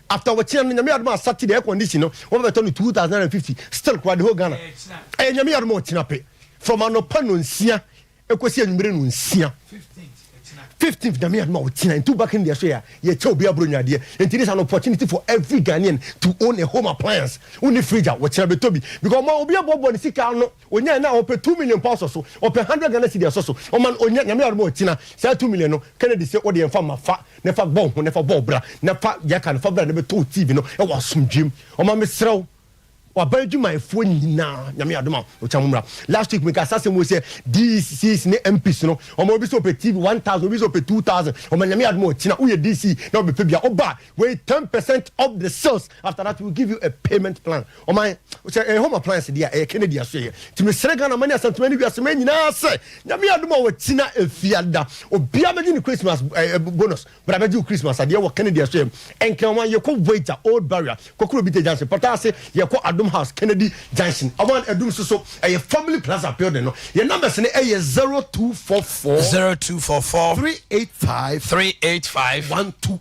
After wɔkyina no, Nyame adoma Saturday, air condition no wɔn bɛtɔ no 2050 still kura the whole Ghana. Ɛyɛ Nyame adoma wɔkyina pɛ from anɔpa no 6 ekosi anwummerɛ no 6, 15th. Nyame adoma wɔkyina nti wobaka no deɛ so yɛ a yɛkyɛ obi aburo nyadeɛ. Nti this is an opportunity for every Ghanaian to own a home appliance. Wonni fridge a, wɔkyina bɛtɔ bi because ɔma obi abɔbɔ ne sika no onya na ɔpɛ 2 million pounds so, ɔpɛ 100 Ghana cedi ɛsɔ so. Ɔma onya, Nyame adoma wɔkyina saa 2 million no, Kennedy sɛ wode yɛmfa ma fa ne fa bɔ ho ne fa bɔ bra ne fa yɛka ne fa bra ne bɛtɔ TV no ɛwɔ asomdwem. Ɔma mesrɛ wo, waban adwumayɛfoɔ nyinaa, Nyame adom a ɔkya mo mmra. Last week meka asase mu sɛ DCs ne MPs no, ɔma obi sɛ ɔpɛ TV 1000, obi sɛ ɔpɛ 2000. Ɔma Nyame adom a ɔkyina woyɛ DC na ɔbɛpɛ bia ɔba wei 10% of the sales. After that, we will give you a payment plan. Ɔma sɛ ɛyɛ home appliance deɛ a, ɛyɛ Kennedy aso yɛ. Nti mesrɛ Ghana mane Asantuma ne wiasema nyinaa sɛ Nyame adom a wɔkyina efiada obia bɛgye ne Christmas bonus. Bra bɛgye wo Christmas adeɛ wɔ Kennedy aso yɛ. Ɛnkɛn wɔn yɛkɔ Waiter, Old Barrier, Kokoro Bite Junction, Pata ase, yɛkɔ Adom House, Kennedy Junction. Ɔman Adum soso ɛyɛ Family Plaza building no. Yɛ numbers no ɛyɛ 0244 0244 385 385 128.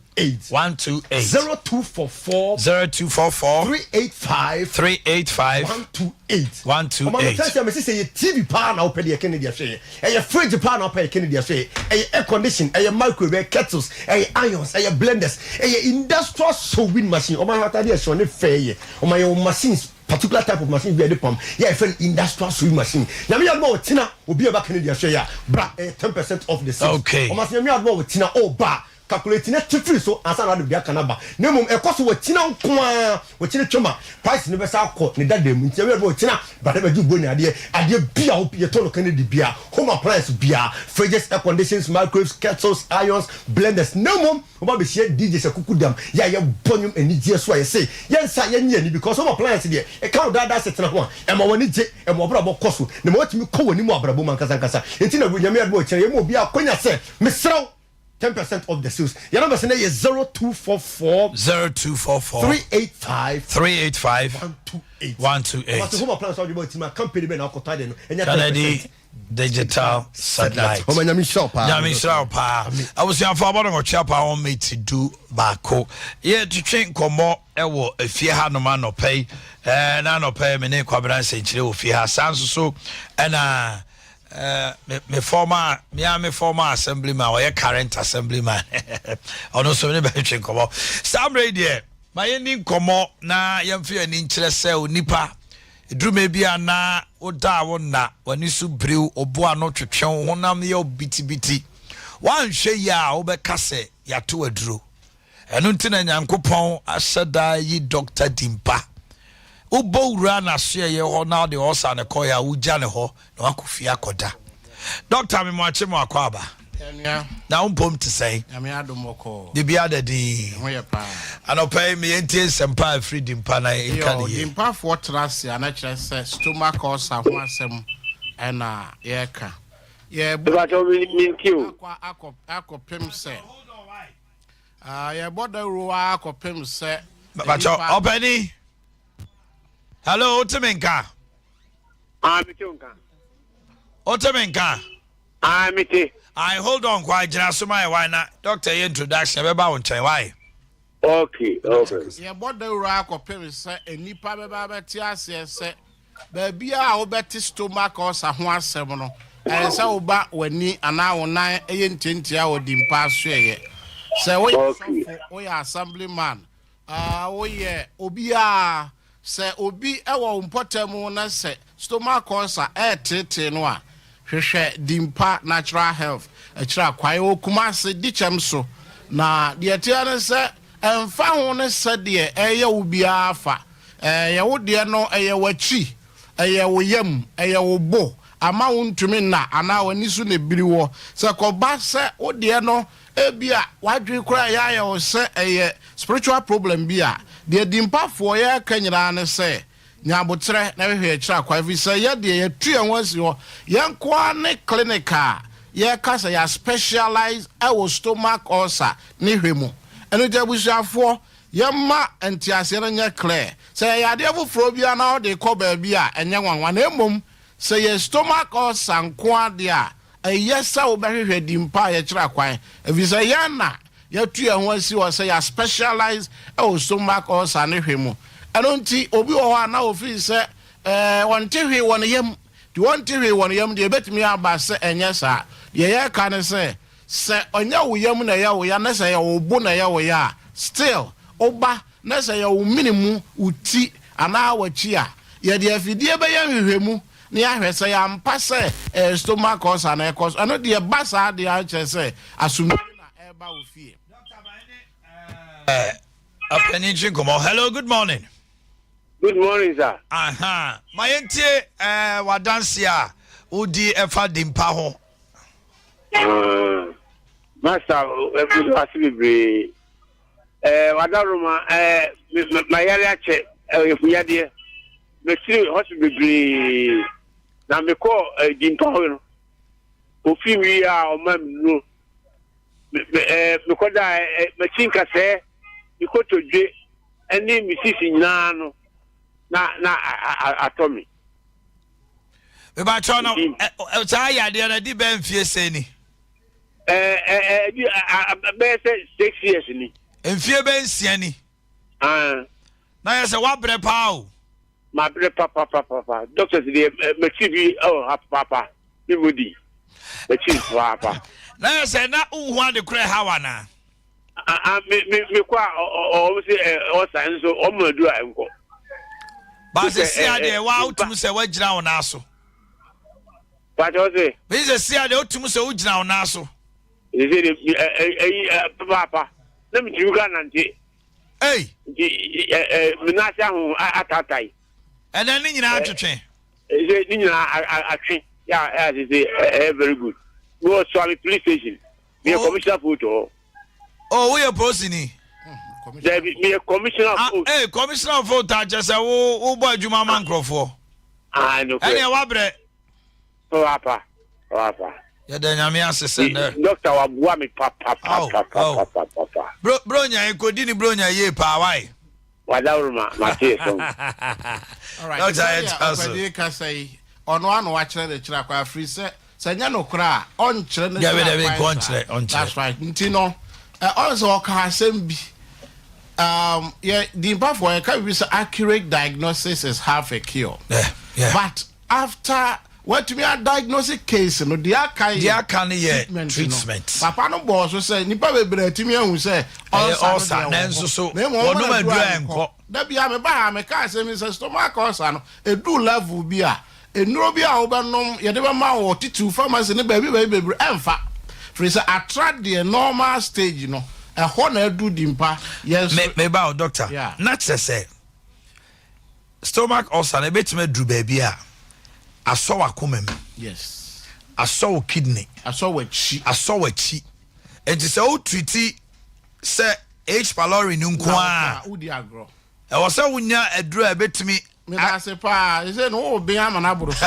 128. 0244 0244 385 385 128. 128. Ɔma mɛtɛ sɛ mɛsɛ sɛ yɛ TV paa na wopɛ deɛ, Kennedy ahwɛ yɛ. Ɛyɛ fridge paa na wopɛ yɛ, Kennedy ahwɛ yɛ. Ɛyɛ air condition, ɛyɛ microwave, ɛyɛ kettles, ɛyɛ irons, ɛyɛ blenders, ɛyɛ industrial sewing machine. Ɔma atade ɛhyɛ ne fɛ yɛ. Ɔma yɛ wɔ machines, particular type of machine bi a yɛde pam yɛ yɛfrɛ no industrial sewing machine. Nyame yɛ adoma wɔ tina obi a ɛba Kennedy ahwɛ yɛ a, bra, ɛyɛ 10% off the sales. Okay. Ɔma sɛ Nyame adoma wɔ tina ɔba. Calculate na te firi so ansa na wode deɛ aka no aba. Na mmom ɛkɔ so wɔ kyina nko ara, wɔ kyina twam a, price no bɛsan akɔ ne dada mu. Nti ɛwɛ bɛ wɔ kyina, bra na bɛgye wo buronya adeɛ. Adeɛ biara a yɛtɔn no Kennedy biara, home appliance biara, fridges, air conditions, microwaves, kettles, irons, blenders. Na mmom woba bɛhyia DJs akukudam, yɛ a yɛbɔ nnwom anigyeɛ so a yɛse yɛnsa yɛnnye ani because home appliance deɛ ɛka wo daa daa asetena ho a, ɛma w'ani gye, ɛma w'abrabɔ kɔ so, na ɛma woatumi kɔ w'anim wɔ abrabɔ mu ankasa ankasa. Nti na Nyame adom a ɔkyina yɛma obiara akwanya sɛ mesrɛ wo, 10% off the sales. Yɛn numbers no yɛ 0244. 0244. 385. 385. 128. 128. Ɔbɛsɛ home appliance ɔdwuma ɔtí ma company bɛ na akɔtɔ adi no. Ɛnyɛ 10%. Kennedy digital satellite. Ɔmɔ nyame nhyira wo paa. Nyame nhyira wo paa. Abusuafo abɔ no ɔtwe apa wɔn mate 11. Yɛ twetwe nkɔmɔ ɛwɔ efie ha nom anɔpɛ yi. Ɛɛ na anɔpɛ yi me ne Kwabena nsɛnkyerɛ wɔ fie ha. Saa nso so ɛna. Eh, me, me former, me a me former assemblyman, ɔyɛ current assemblyman. Ɔno nso ne bɛtwe nkɔmmɔ. Saa mmerɛ yi deɛ, ma yɛnni nkɔmmɔ na yɛmfa yɛn ani nkyerɛ sɛ onipa eduruma bi a na woda a wonna, w'ani so biriw, obo ano twetwe wo, honam yɛ wo bitibiti. Woanhwɛ yie a wobɛka sɛ yɛato aduro. Ɛno nti na Nyankopɔn ahyɛ da ayi Dɔkta Dimpa. Wobɔ wura n'asoɛeɛ hɔ na wode ɔsa no kɔeɛ a, wogya no hɔ na wakɔ fie akɔda. Dɔkta Memoakye mo akɔ aba. Yɛnua. Na wo mpom te sɛn? Nyame adom bɔkɔɔ. Biribiara da din. Ɛho yɛ paa. Anɔpa yi me yɛntie nsɛmpa a ɛfiri Dimpa na yɛnka ne yie. Dimpafoɔ tena ase a na kyerɛ sɛ stomach ulcer ho asɛm ɛna yɛreka. Yɛbɔ Mepakyɛw me mentie o. akɔ akɔ akɔpem sɛ Ah, yɛbɔ dawuro ara kɔpem sɛ. Bakyɛ ɔpɛni. Hello, wote me nka? Ah, mete wo nka. Wote me nka? Ah, mete. I hold on kwa gyina so ma yɛ why na doctor yɛ introduction ɛbɛba wo nkyɛn why? Okay. Yɛbɔ dawuro ara kɔpem sɛ nnipa bɛba abɛte aseɛ sɛ Baabiara a wobɛte stomach ulcer ho asɛm no, ɛyɛ sɛ woba w'ani anaa wo nan yɛ ntiantia wɔ Dimpa asoɛeɛ. Sɛ woyɛ sɔfo, woyɛ assemblyman, woyɛ obiara, sɛ obi wɔ wo mpɔtam na sɛ stomach ulcer reteetee no a, hwehwɛ Dimpa Natural Health akyiri akwan. Ɛwɔ Kumasi, Dikyɛm so. Na deɛ ɛteɛ ne sɛ, ɛmfa ho ne sɛdeɛ ɛreyɛ wo biara fa, Ɛyɛ wo deɛ no, ɛyɛ w'akyi, ɛyɛ wo yam, ɛyɛ wo bo, ama wontumi nna anaa w'ani so na ebiri woɔ. Sɛ ɛkɔba sɛ wo deɛ no, ebia w'adwene koraa ɛyɛ ayɛ wo sɛ ɛyɛ spiritual problem bi a, deɛ Dimpafoɔ yɛreka nyinaa ne sɛ, nya aboterɛ na hwehwɛ akyiri akwan, ɛfiri sɛ yɛ deɛ yɛatu yɛn ho asi hɔ, yɛn nko ara ne clinic a yɛreka sɛ yɛ specialize wɔ stomach ulcer ne hwɛ mu. Ɛno nti abusuafoɔ, Yɛmma nteaseɛ no nyɛ clear. Sɛ ɛyɛ adeɛ foforɔ biara na wode kɔ baabi a, ɛnyɛ nwanwa. Na mmom sɛ ɛyɛ stomach ulcer nko ara deɛ a, ɛyɛ sɛ wobɛhwehwɛ din pa a yɛkyerɛ akwan. Ɛfiri sɛ yɛn na yɛatu yɛn ho asi hɔ sɛ yɛ specialize wɔ stomach ulcer ne hwɛ mu. Ɛno nti obi wɔ hɔ a na ɔfeel sɛ ɛɛ ɔnte hwee wɔ ne yam. Nti ɔnte hwee wɔ ne yam deɛ, ɛbɛtumi aba sɛ ɛnyɛ saa. Deɛ yɛreka ne sɛ, Sɛ ɔnyɛ wo yam na ɛyɛ wo ya na sɛ ɛyɛ wo bo na ɛyɛ wo ya a, still wo ba na sɛ ɛyɛ wo mene mu, wo ti anaa w'akyi a, yɛde afidie bɛyɛ nhwehwɛmu na yɛahwɛ sɛ ɛyɛ ampa sɛ ɛyɛ stomach ulcer na ɛkɔ so. Ɛno deɛ ɛba saa deɛ a kyerɛ sɛ asomdwie na ɛreba wo fie. Ɔpanin twe nkɔmmɔ. Hello, good morning. Good morning sir. Aha, ma yɛntie eh, w'adanse a wodi ɛfa dimpa ho. Ah, Master, meda wo ase bebree. Eh, wadaroma, eh, mayare akyɛ, eh, efuyadeɛ. Mekyiri hospital bebree. Na mekɔ eh, Dimpa hɔ no. Ofi wi a ɔma me nnuro. Me, me, eh, mekɔda eh, makyi nkasɛɛ, mekotodwe, ɛne me sisi nyinaa no, na, na atɔ me. Mebakyɛw no, saa yadeɛ no ɛdi bɛn mfie sɛn ni? Ɛdi bɛyɛ sɛ 6 years ni. Mfie bɛn 6 ni? Na yɛ sɛ wabrɛ paa o. Mabrɛ papapapa. Doctors deɛ makyi bi ɛwɔ ha papaapa. Ne mu di. Makyi papaapa. Na yɛ sɛ na nhu ade korɛ ha wa na? Me me me kɔ a ɔmo se ɔsa nso ɔmo aduru a nkɔ. Baasi si adeɛ wa wotum sɛ wagyina wo nan so. Baasi ɔse. Baasi si adeɛ wotum sɛ wogyina wo nan so. Sese de ɛyi papaapa na metumi kora nante. Ei. Nti ɛ ɛ me nan ase aho ataatae. Ɛnɛ ne nyinaa atwetwe. Sese ne nyinaa atwe yɛ a sese ɛyɛ very good. Mewɔ Suame police station. Meyɛ oh. commissioner for hɔ. Oh, woyɛ polisini? Dabi, meyɛ commissioner of ah, oath. Ee, commissioner of oath akyɛ sɛ wo wobɔ adwuma ma nkurɔfoɔ. Ah, nokorɛ. Ɛnneɛ wabrɛ. Papaapa, papaapa. Yɛda Nyame ase sɛ nnɛ. Doctor waboa me papapapapapapa. Bro, bro nya ekodi ni bro nya yie paa why? Wadaworoma mate yɛ sɔm. Alright, Doctor sɛdeɛ yɛ ta so. ɔpɛni kasa yi, ɔno ano wakyerɛ ne kyerɛ akwan afiri sɛ sɛ nyɛ nokorɛ a ɔnkyerɛ ne Dabi kyerɛ dabi akwan nka saa. ɔnkyerɛ ɔnkyerɛ. That's right. Nti no, ɛ ɔn sɛ ɔka asɛm bi. Um, yɛ dimpafoɔ yɛka biribi sɛ accurate diagnosis is half a cure. Yeah, yeah. But after watumi a diagnose case no, deɛ aka yɛ Deɛ aka no yɛ treatment no. treatment. Papa no bɔɔ so sɛ nnipa bebree atumi ahu sɛ Ɛyɛ ulcer no ulcer, deɛ wɔ nanso hɔ. so Na mmom wɔn wɔnom aduru aduru a a ɛnkɔ. Da bi a meba ha meka asɛm yi sɛ stomach ulcer no ɛduru level bi a nnuro bi a wobɛnom yɛde bɛma wɔ titiriw pharmacy ne baabi baabi bebree ɛmfa firi sɛ atra deɛ normal stage no ɛhɔ na aduru di mpa yɛn Me so meba o doctor. Yeah. Na kyerɛ sɛ stomach ulcer no ebetumi aduru baabi a asɔ w'akoma mu. Yes. Asɔ wo kidney. Asɔ w'akyi. Asɔ w'akyi. Nti sɛ wo treat sɛ H pylori no nko ara. Na wodi agorɔ. Ɛwɔ sɛ wonya aduru a ɛbɛtumi. Meda ase paa. Ɛsɛ no wo ben ama no aboro so.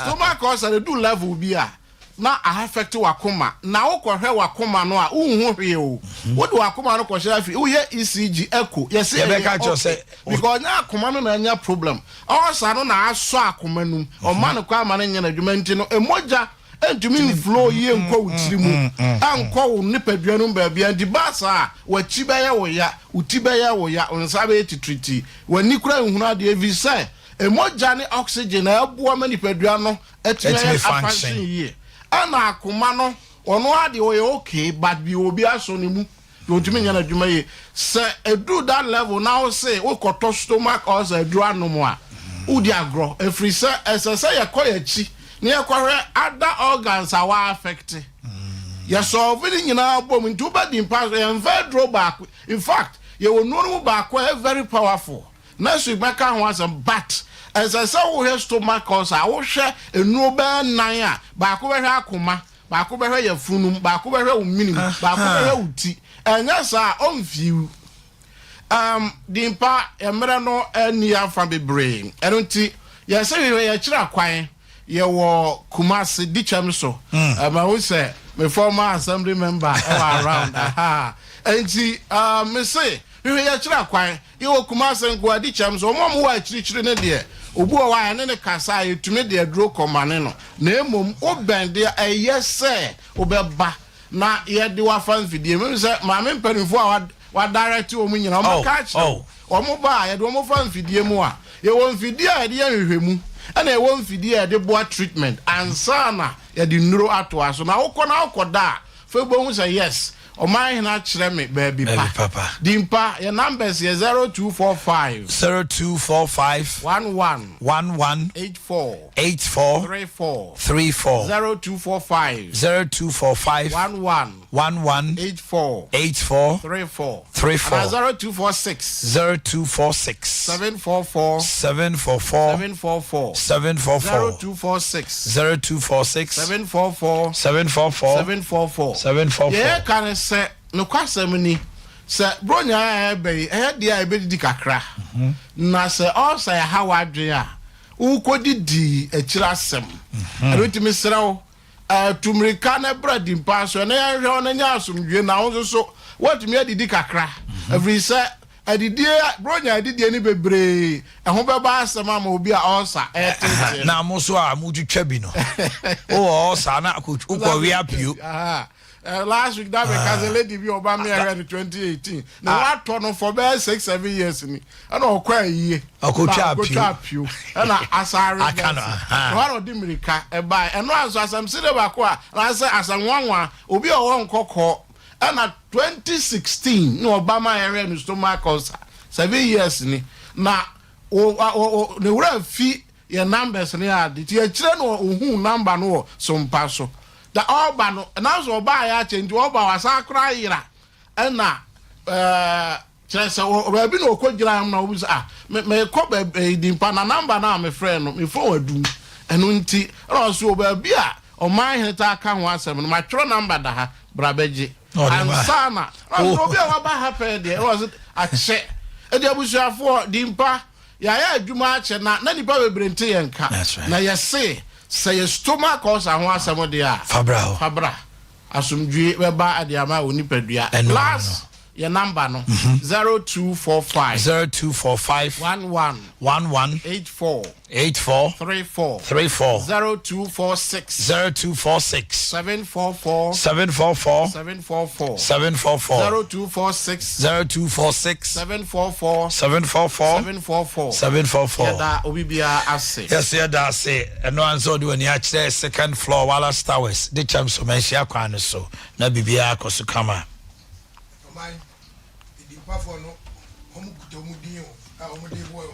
Stomach ulcer no du level bi a na a affect w'akoma. Na wokɔhwɛ w'akoma no a wonhu hwee o. Wode w'akoma no kɔhyɛ afi woyɛ ECG, echo, yɛse ɛyɛ Yɛbɛka kyerɛ okay. sɛ. Because ɔnyɛ akoma no na anya problem. Ulcer no na asɔ akoma no mu. Ɔmma no kwan ma no nyɛ n'adwuma nti no mogya ntumi nflow yie nkɔ wo tiri mu, nkɔ wo nipadua no mu baabiara. Nti ba saa a, w'akyi bɛyɛ wo ya, wo ti bɛyɛ wo ya, wo nsa bɛyɛ titiritii, w'ani koraa nhunu adeɛ ɛfiri sɛ mogya ne oxygen na ɛboa ma nipadua no atumi ayɛ Ɛtumi function. afunction yie. Ɛna akoma no, ɔno ara deɛ ɔyɛ okay but bi obi asɔ ne mu. na ɔntumi nyɛ n'adwuma yie. Sɛ ɛduru that level na wo se wokɔtɔ stomach ulcer aduro anom a, wodi agorɔ. Ɛfiri sɛ ɛsɛ sɛ yɛkɔ yɛn akyi na yɛkɔhwɛ other organs a wɔ affect. Yɛ solve ne nyinaa bom nti wobɛdi mpa so. Yɛmfa aduro baako. In fact, yɛwɔ nnuro no mu baako a ɛyɛ very powerful. Next week mɛka ho asɛm but ɛsɛ sɛ wohwɛ stomach ulcer a, wohwɛ nnuro bɛyɛ nnan a, baako bɛhwɛ akoma, Baako bɛhwɛ yafunu mu, baako bɛhwɛ wo mene mu, baako bɛhwɛ wo ti. Ɛnyɛ saa a, ɔmfii wo. Um, Dimpa, mmerɛ no anni afa bebree. Ɛno nti, yɛse hwehwɛ yɛkyerɛ akwan. Yɛwɔ Kumasi, Dikyɛm so. Mm. Mahu sɛ me former assembly member ɛwɔ around. Aha. Nti, um, mese hwehwɛ yɛkyerɛ akwan. Yɛwɔ Kumase nko a, di kyɛm so. Wɔn a wɔwɔ akyirikyiri no deɛ, obi wɔ hɔ a yɛne no kasa a, yɛtumi de aduro kɔmane no. Na mmom wobɛn deɛ, ɛyɛ sɛ wobɛba na yɛde wo afa mfidie mu. Mehu sɛ maame mpanimfoɔ a wɔadirect wɔn nyinaa, wɔbɛka akyerɛ wo. Wɔn ba a, yɛde wɔn fa mfidie mu a, yɛwɔ mfidie a yɛde yɛ nhwehwɛmu, ɛna yɛwɔ mfidie a yɛde boa treatment ansa na yɛde nnuro atoa so. Na wokɔ na wokɔda a, afei wobɛhu sɛ yes, Ɔman hene akyerɛ me baabi pa. Dimpa, yɛ numbers yɛ 0245. 0245. 11. 11. 84. 84. 34. 34. 0245. 0245. 11. 11. 84. 84. 34. 34. Ana 0246. 0246. 744. 744. 744. 744. 0246. 0246. 744. 744. 744. 744. Yɛyɛ ka ne sɛ nokwasɛm ni sɛ bronya a ɛbɛ yi ɛyɛ deɛ a ɛbɛdidi kakra mhm. na sɛ ɔsa ɛha w'adwene a wokɔdidi akyiri asɛm mhm. ɛno ntumi serɛ wo Tu mmirika na bra di mpa so, na yɛnhwɛ wo na nya asomdwoe, na wo nso so woatumi adidi kakra, ɛfiri sɛ adidie, Buronya adidie no bebree, ɛho bɛba asɛm ama obi a ɔɔsa ɛreteetee no. Na mo nso a motwitwa bi no, wowɔ ɔɔsa na wokɔwe apio. Last week na meka sɛ lady bi ɔba me ɛhwɛ no 2018 na watɔ no for bɛyɛ 6 7 years ni, ɛna ɔkɔ ayie. Ɔkɔtwa apio. Ɔkɔtwa apio ɛna asare Aka no, bɛsi aha. na ɔna ɔde mmirika ɛbae. Ɛno anso asɛm sere baako a anaasɛ asɛm nwanwa, obi a ɔwɔ nkɔkɔɔ ɛna 2016 na ɔba ma yɛhwɛ no stomach ulcer 7 years ni, na o ne wura fi yɛ numbers ne ade, nti akyire no ohun number no wɔ sompa so. Da ɔreba no, nanso ɔbaeɛ akyɛ nti ɔba wasan koraa yera. Ɛna ɛɛ kyerɛ sɛ wɔ baabi na ɔkɔ gyina na ɔbi sɛ ah me mekɔ baabi ɛyi Dimpa na namba no a mefrɛ no me phone adum ɛno nti ɛna ɔso wɔ baabi a ɔman hene taa ka ho asɛm no matwerɛ namba da ha bra bɛgye ansa na ɛna ɔso obi a waba ha pɛɛ deɛ ɛna ɔso akyɛ ɛdi abusuafoɔ Dimpa yɛayɛ adwuma akyɛ na na nipa bebree nte yɛn ka na yɛse sɛ yɛ stomach ulcer ho asɛm deɛ a fa bra. Asomdwie bɛba de ama wo nipadua. Last yɛ number no 0245. 0245. 11. 11. 84. 84. 34. 34. 0246. 0246. 744. 744. 744. 744. 0246. 0246. 744. 744. 744. 744. Yɛda obi biara ase. Yɛsɛ yɛda ase. Ɛno ara nso ɔde w'ani akyerɛ second floor Wallace Towers de kyɛm so manhyia kwan no so na biribiara akɔ so kama. Ɔman edimpafoɔ no wɔn kuta wɔn din o a wɔn de boɛ o.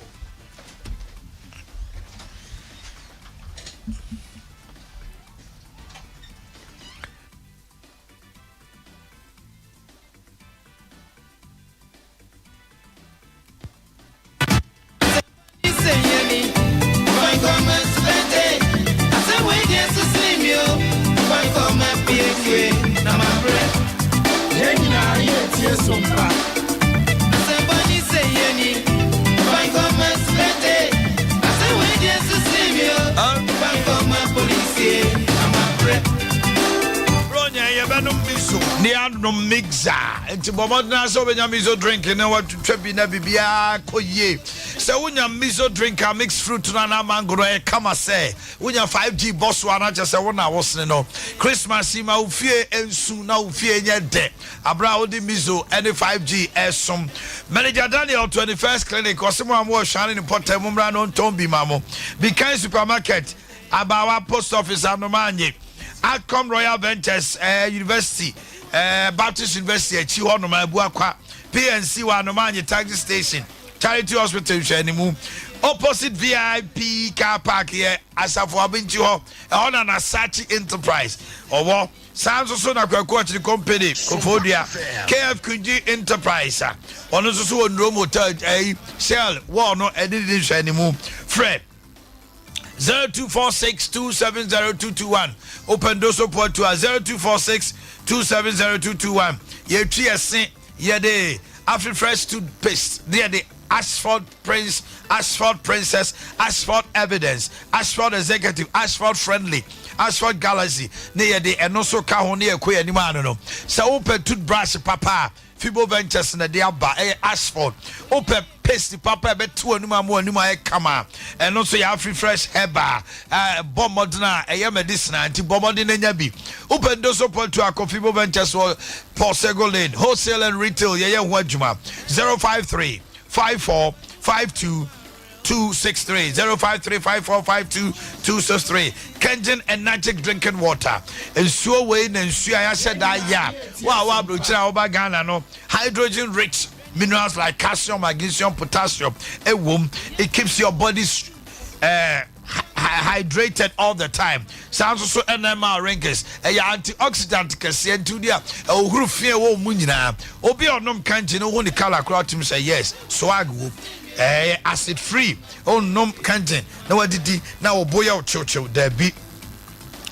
Ne anom mixer nti bɔ mmɔden ara sɛ wobɛnya miso drink na watwitwa bi na biribiara kɔ yie. Sɛ wonya miso drink a mixed fruit no anaa mango no ɛyɛ kama sɛ wonya 5G bɔ so a na kyerɛ sɛ wo na wosene no. Christmas yi ma wo fie nsu na wo fie nyɛ dɛ aberɛ a wode miso ne 5G ɛsom. Manager Daniel 21st Clinic ɔse mo a mowɔ Hwane ne mpɔtam mommra na ɔntɔn bi ma mo. Bikan Supermarket Abawa Post Office Anomaanye, Atcom Royal Ventures eh, University eh, Baptist University akyi hɔ nom Abuakwa, PNC wɔ Anomaanye Taxi Station, Charity Hospital nhwɛanimu, opposite VIP car park yɛ Asafo Abinkyi hɔ, ɛhɔ na Nasachi Enterprise ɔwɔ. Saa nso so na Kwaku Ɔkyere Company, Koforidua, KF Kunji Enterprise a ɔno nso so wɔ Ndurom Hotel, ɛyi Shell wall no ɛne ne nhwɛanimu. Frɛ 0246270221 wopɛ ndoso poatu a 0246270221 yɛtwi ɛse yɛde afi fresh toothpaste ne yɛde Ashford Prince, Ashford Princess, Ashford Evidence, Ashford Executive, Ashford Friendly, Ashford Galaxy ne yɛde ɛno nso ka ho ne yɛkɔ yɛn anim ano no sɛ wopɛ toothbrush papa a Fibo Ventures na ɛde aba, ɛyɛ Ashford. Wopɛ paste papa a ɛbɛte w'anum ama w'anum ayɛ kama a, ɛno nso yɛ Afri Fresh Herbal. Bɔ mmɔden a ɛyɛ medicinal nti bɔ mmɔden na nya bi. Wopɛ Ndoso Pɔtu a, kɔ Fibo Ventures wɔ Paul Sego Lane. Wholesale and retail yɛyɛ ho adwuma. 053 54 52 263 053 5452 263 Kengen Enagic drinking water nsuo wei na nsuo a yɛahyɛ da ayɛ a wo a wɔ aburokyire a woba Ghana no hydrogen rich minerals like calcium magnesium potassium ɛwom it keeps your body uh, hydrated all the time saa nso so ɛna ɛma wrinkles ɛyɛ antioxidant kɛseɛ nti wodi a ɛhohoro fi a ɛwɔ mu nyinaa obi a ɔnom kankye no ho ne colour koraa ɔtum sɛ yes swag wo ɛyɛ acid free ɔnnom kankye na wadidi na ɔbo yɛ kyewkyew daabi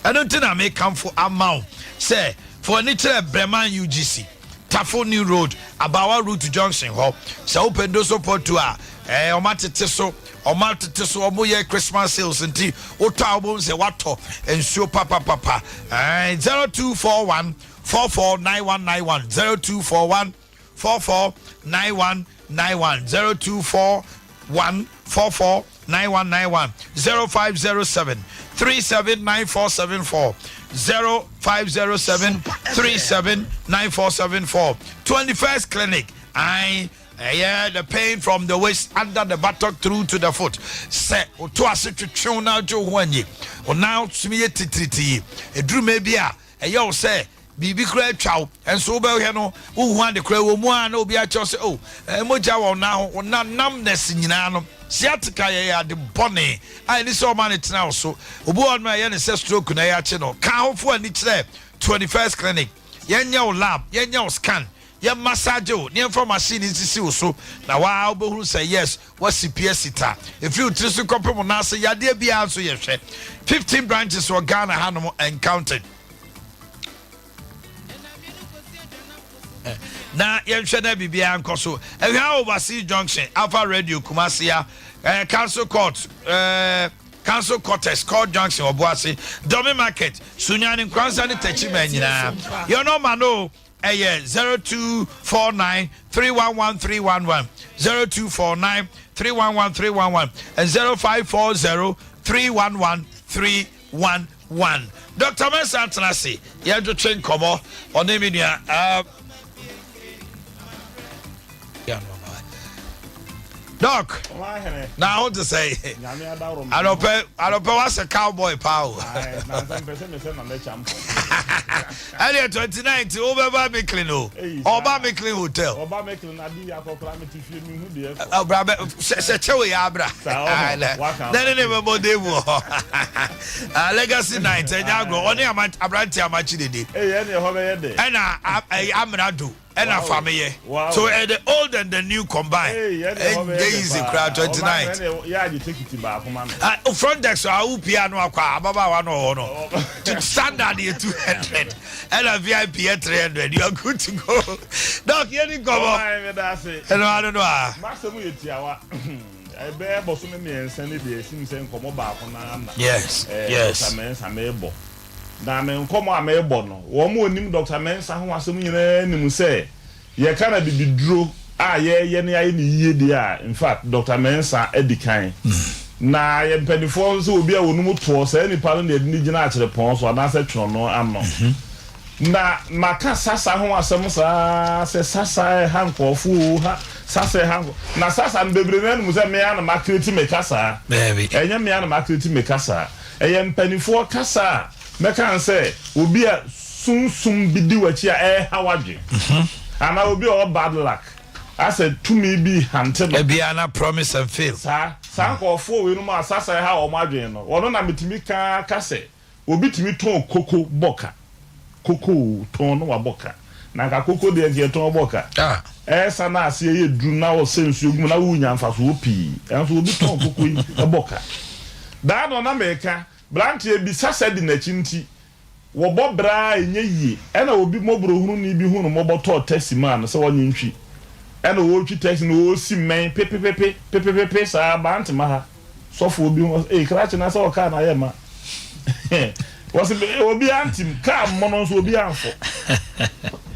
ɛno nti na mekamfo ama wo sɛ fa w'ani kyerɛ Breman UGC Tafo New Road, Abawa Route Junction hɔ. Sɛ wopɛ Ndoso Pɔtu a, ɛɛ wɔn atete so, wɔn atete so, wɔn yɛ Christmas sales nti wotɔ a wobɛhu sɛ watɔ nsuo papapapa. Ɛɛ 0241 449191 0241 449191 0241 449191 0507 379474 0507 379474 21st Clinic I ɛyɛ the pain from the waist under the buttock through to the foot sɛ woto ase twetwew na wogye wo ho anyi wo nan tumi yɛ titiritii ɛduru mɛ bi a Ɛyɛ wo sɛ biribi koraa atwa wo, nso wobɛhwɛ no, wonhu ade koraa. Ɛwɔ mu ara na obi akyerɛ wo sɛ, oh, mogya wɔ wo nan ho, wo nan numbness nyinaa no. Sciatica yɛ ade bɔne a ɛni sɛ ɔma ne tena wo so. Obi wɔ hɔnom a ɛyɛ ne sɛ stroke na ɛyɛ akye no. Ka ahofo ani kyerɛ 21st Clinic. Yɛnyɛ wo lab, yɛnyɛ wo scan, yɛ massage wo, na yɛmfa machine nsisi wo so na waa wobɛhunu sɛ yes, woasi pi asi ta. Ɛfiri wo tiri so kɔpem wo nan ase, yadeɛ biara nso yɛhwɛ. 15 branches wɔ Ghana hanom and counting. Na yɛnhwɛ na biribiara nkɔ so. Ɛhwɛ Overseas Junction, Alpha Radio, Kumasi, Council Court, Council Quarters, Court Junction, Obuasi, Dome Market, Sunyani, Nkoranza ne Techiman nyinaa. Yɛn nɔma no ɛyɛ 0249 311 311, 0249 311 311 and 0540 311 311. Dr. Mensah atena ase, yɛntwetwe nkɔmmɔ ɔne me nua. Doc, na ho te sɛ anɔpɛ anɔpɛ wasɛ cowboy paa o. Ɛdeɛ 29 ti wobɛba Micklin o, ɔba Micklin Hotel. Bra bɛ sɛ kyɛw yɛ abra na ne ne bɛbɔ de mu hɔ. Legacy Night ɛnyɛ agorɔ, ɔne aberante amakye dede ɛna Amrado ɛna Fameyɛ, so the old and the new combine, ɛnyɛ easy kora. 29 front desk a wopia no akɔ a, ababaawa no wɔ hɔ no, standard yɛ 200 ɛna VIP yɛ 300. You are good to go. Doc, yɛni nkɔmmɔ ɛno ano no a. Masɛm yɛ tiawa. Ɛbɛyɛ bɔsome 3 ne deɛ ɛsim sɛ nkɔmmɔ baako naa na Dr. Mensah meebɔ. Na me nkɔmmɔ a meebɔ no, wɔn a onim Dr. Mensah ho asɛm nyinaa nim sɛ yɛka na bibiduro a yɛyɛ ne ayɛ ne yie deɛ a, in fact, Dr. Mensah adi kan. Na yɛ mpanimfoɔ nso, obi a wɔnum toɔ saa nipa no na yɛde ne gyina akyerɛpɔn so anaasɛ twerɛno ano. Na maka sasa ho asɛm saa sɛ sasa ɛha nkɔɔfo o, ha sasa ɛha nkɔ na sasa no bebree na anim sɛ mmea na makreti me kasa. Ɛnyɛ mmea na makreti me kasa, ɛyɛ mpanimfoɔ kasa a mɛka sɛ obi a sunsum bi di w'akyi a ɛha wadwe anaa obi a ɔwɔ bad luck, asɛ tumi bi hante no. Ebia na promise and fail. Saa nkɔɔfoɔ wei no mu a sasa ɛha wɔn adwene no, wɔn na metumi ka kasɛ obi tumi tɔn koko bɔ ka, koko tɔn no wabɔ ka, na nka koko deɛ nka yɛtɔn bɔ ka ɛsa na aseɛ yɛ duru na ɔsɛ nsuo gu mu na wonya mfasoɔ pii, ɛnso obi tɔn koko yi ɛbɔ ka daa no. Na mɛka branteɛ bi sasa di n'akyi nti wɔbɔ braa ɛnyɛ yie, ɛna obi mmɔborɔhunu bi hu no mmɔbɔ tɔɔ taxi maa no sɛ wɔnye ntwi, ɛna wɔretwi taxi no, wɔresi mmɛn pepepepe pepepepe saa bantema ha, sɔfoɔ bi ho ee krakye na sɛ ɔkaa na ayɛ ma wɔsi obi antim kaa mmono nso obi anfo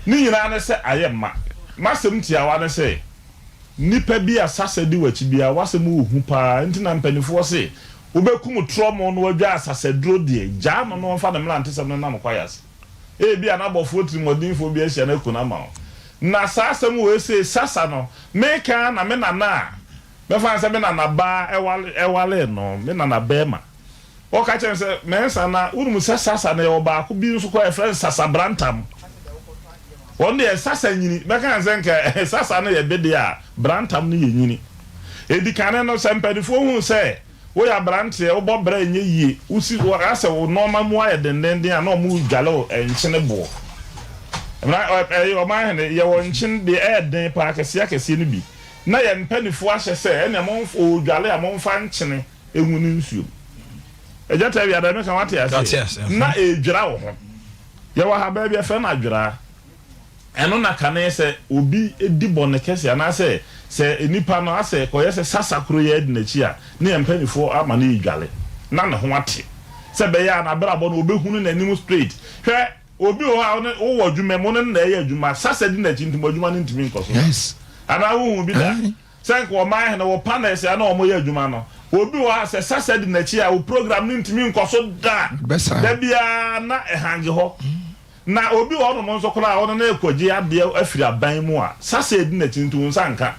ne nyinaa ne sɛ ayɛ ma. Masɛm tiawa ne sɛ nipa bi a sasa di w'akyi bi a wasɛm wɔ hu paa nti na mpanimfoɔ se wobɛkum trɔmo no wadwa asasaduro deɛ gyaa no na ɔmfa ne mmerantesɛm no nam kwae ase. Ebi a n'abɔfoɔ tirimɔdenfoɔ bi ahyia no aku no ama wo. Na saa asɛm wɔ ese sasa no meka na me nana a mɛfa sɛ me nana baa ɛwale ɛwale no, me nana bɛrima ɔka kyerɛ sɛ mɛnsa na wonim sɛ sasa no yɛwɔ baako bi nso kɔ yɛfrɛ no sasa brantam. Wɔn deɛ sasa nyini, bɛka sɛ nka sasa no yɛ bede a brantam no yɛ nyini. Edi kane no sɛ mpanimfoɔ hu sɛ woyɛ aberanteɛ, wobɔ brɛ nyɛ yie, wosi asɛ wo nneɛma mu ayɛ dendenden a, na ɔmo dwale wo nkyene boɔ. Ɛyɛ ɔman hene yɛwɔ nkyene deɛ ɛyɛ den paa akɛseɛ akɛseɛ no bi, na yɛn mpanimfoɔ ahyɛ sɛ ɛnna mo ɔdwale a momfa nkyene egu ne nsuom. Ɛgya ta awia dɛ meka wate aseɛ na edwira wo ho. Yɛwɔ ha baabi ɛfɛ no adwira. Ɛno na kane sɛ obi di bɔne kɛse anaasɛ sɛ nipa no asɛ kɔyɛ sɛ sasa koro yɛ adi n'akyi a, ne yɛn mpanimfoɔ ama no edwale na ne ho ate sɛ bɛyɛ a n'abrabɔ no obɛhunu n'anim straight. Hwɛ, obi wɔ hɔ a wone wowɔ adwuma mu, wone no na ɛyɛ adwuma, sasa di n'akyi nti mo adwuma no ntumi nkɔ so. Anaa wohu bi da sɛ nka ɔman hene wɔ panels a na wɔn yɛ adwuma no, obi wɔ hɔ a sɛ sasa di n'akyi a, wo program no ntumi nkɔ so da da biara na ɛhange hɔ. Na obi wɔ hɔnom nso koraa a ɔno no rekɔgye adeɛ afiri aban mu a, sasa edi n'akyi nti wo nsa nka.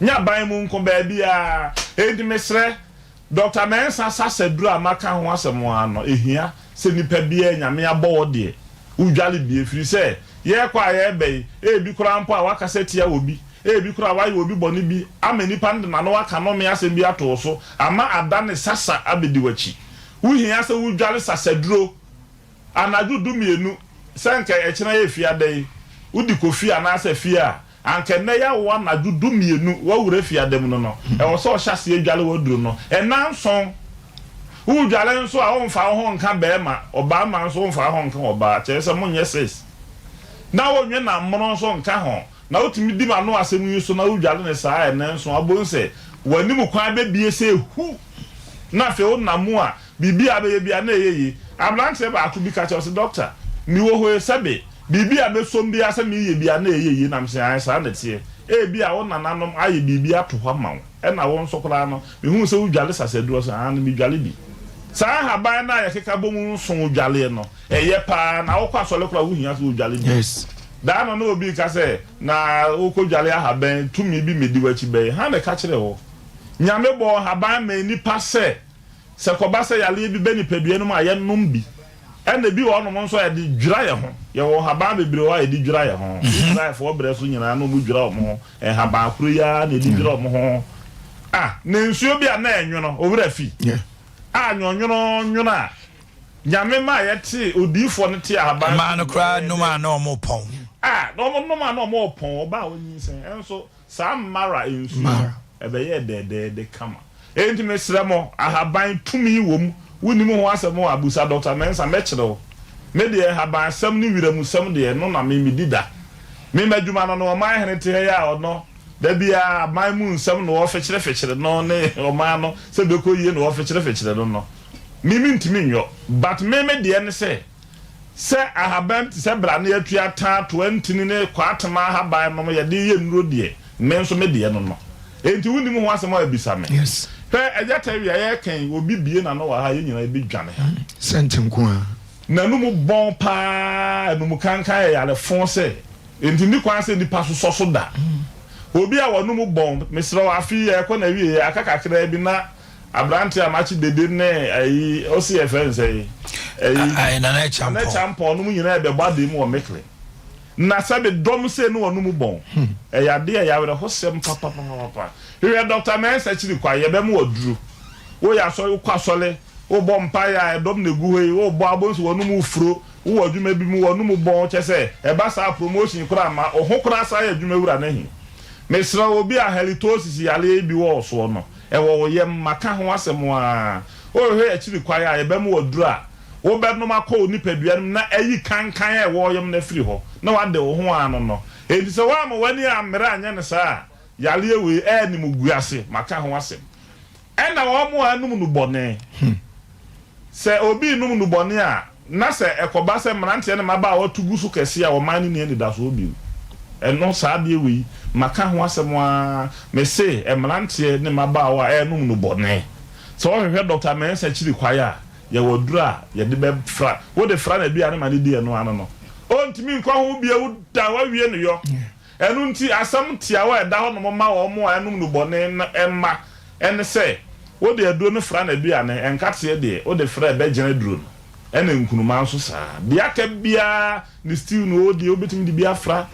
Nyɛ aban mu nko, baabiara. Enti mesrɛ Dr. Mensah, sasa duro a maka ho asɛm ara no, ehia sɛ nipa biara Nyame abɔ wɔ deɛ wodwale bi, ɛfiri sɛ yɛrekɔ a yɛreba yi, ebi koraa mpo a wakasa tia obi. Ebi koraa woayɛ obi bɔne bi ama nipa no de n'ano aka nnome asɛm bi ato wo so ama adane sasa abɛdi w'akyi. Wohia sɛ wodware sasaduro anadwo dumienu sɛ anka ɛkyena yɛ Fiada yi wode kɔ fie anaasɛ fie a anka ɛnnɛ yɛ wo anadwo dumienu woawura Fiada mu no no ɛwɔ sɛ ɔhyɛ aseɛ dware w'aduro no nnanson. Woredware nso a womfa wo ho nka barima, ɔbarima nso womfa wo ho nka ɔbaa kyerɛ sɛ monyɛ sex na wonwe nammono nso nka ho. Na wotumi di m'ano asɛm yi so na wodware no saa a, nnanson, wobɛhu sɛ w'anim kwan bɛbue sɛ hu, na afei wonam mu a, biribi a wobɛyɛ biara na ɛyɛ yie. Aberanteɛ baako bi ka kyerɛɛ me sɛ, Dɔkta, mewɔ hɔ yi, sɛbe biribi a mɛsɔ mu biara sɛ mereyɛ biara na ɛyɛ yie. Na mese, Aane, saa na ɛteɛ. Ebia wo nananom ayɛ biribi ato hɔ ama wo, ɛna wo nso koraa no, mehuu sɛ wodware sasaduro. Ɔse, Aane, medware bi. Saa nhaban no a yɛkeka bɔ mu nson dwaleɛ no, Ɛyɛ paa na wokɔ asɔre koraa wohia sɛ wodwale bi. Daa no na obi reka sɛ na wokɔ dwale ahaban tumi bi medi wakyi bɛyi han na ɛka kyerɛ wo. Nyame bɔɔ nhaban maa nnipa sɛ sɛ kɔba sɛ yareɛ bi bɛ nipadua no mu a yɛnom bi. Ɛna ebi wɔ hɔnom nso a yɛde dwira yɛn ho. Yɛwɔ nhaban bebree wɔ hɔ a yɛde dwira yɛn ho. Israelfoɔ berɛ so nyinaa na wɔn dwira wɔn ho. Nhaban koro yi ara na yɛde dwira wɔn ho. Ah, na nsuo bi a na ɛnwono, owura fi. A nwonwono nwono a Nyame maa yɛtee odiyifoɔ no tee ahaban Mmaa no koraa nom a na wɔn repɔn. A, na wɔn nom a na wɔn repɔn, ɔbaa a ɔnyinsɛn, ɛnso saa Mara nsuo no, ɛbɛyɛɛ dɛɛdɛɛdɛ kama. Enti mesrɛ mo, ahaban tumi wɔ mu, wonim ho asɛm a, busa Dɔkta Mensah, mɛkyerɛ wo. Me deɛ, nhaban asɛm ne wiramusɛm deɛ, ɛno na me medi da. Me m'adwuma no no, ɔman hene te ha yi a ɔno, da biara aban mu nsɛm na ɔfekyerefekyere no ne ɔman no sɛ ɛbɛkɔ yie na ɔfekyerefekyere no no. Me mentumi nyɔ but me me deɛ ne sɛ, sɛ ahaban te sɛ brane atua taa toa ntini ne kwaatema ahaban nom yɛde yɛ nnuro deɛ me nso me deɛ no no. Enti wonim ho asɛm a bisa me. Hwɛ Agya Tawia yɛreka yi obi bue n'ano wɔ ha a yɛn nyinaa yɛbɛdwane ha. Sɛnte nko ara. N'anum bɔn paa, anum kankan yɛ yare fo sɛ enti nni kwan sɛ nnipa sosɔ so da. Obi a w'anum bɔn, mesrɛ wo afe yi yɛrekɔ n'awieɛ aka kakraa bi na Aberante a makye dede ne ayi ɔsi yɛfrɛ no sɛn ayi Ayi Nana Acheampong. Nana Acheampong nom nyinaa ɛbɛbɔ adeɛ mu wɔ Mekle. Na sɛbe dɔm sei ne wɔn mu bɔn. Ɛyɛ adeɛ a ɛyɛ awerɛhosɛm papapapapa. Hwehwɛ Doctor Mensah akyiri kwan, yɛbɛma wo aduro. Woyɛ asɔre, wokɔ asɔre, wobɔ mpaeɛ a ɛdɔm na ɛgu hɔ yi, wobɔ a wobɛhu sɛ wɔn mu refuro, wowɔ adwuma bi mu, wɔn mu bɔn, kyerɛ sɛ ɛba saa a promotion koraa mma, wo ho koraa san yɛ adwuma wura no ahi. Mesrɛ wo, obi a halitosis yareɛ yi bi wɔ wo soɔ no, Ɛwɔ wo yam, maka ho asɛm ara. Worehwɛ akyiri kwan a, yɛbɛma wo aduru a wobɛnom akɔ wo nipadua no mu na ayi kankan a ɛwɔ wo yam no afiri hɔ na woade wo ho ano no. Enti sɛ woamma w'ani ammere anyɛ no saa a, yareɛ wei, ɛyɛ animguase, maka ho asɛm. Ɛna wɔn a anom nnubɔne. Sɛ obi renom nnubɔne a, na sɛ ɛkɔba sɛ mmeranteɛ ne mmabaawa tu gu so kɛse a, ɔman no nni anidasoɔ bio. Ɛno, saa adeɛ wei, maka ho asɛm ara, mese mmeranteɛ ne mmabaawa a ɛrenom nnubɔne, sɛ wɔhwehwɛ Dɔkta Mensah akyiri kwaeɛ a, yɛwɔ aduro a yɛde bɛfra. Wode fra no aduane ma no di ɛno ano no, ɔntumi nkɔ ho bio da, wawie no yɔ. Ɛno nti, asɛm tiawa a ɛda hɔnom ma wɔn a ɛnom nnubɔne no mma ne sɛ, Wode aduro no fra n'aduane, nkateɛ deɛ, wode fra a ɛbɛgyina aduro no, ɛna nkunuma nso saa ara. Deɛ aka biara, ne stew no ɔredie, wobɛtumi de bi afra,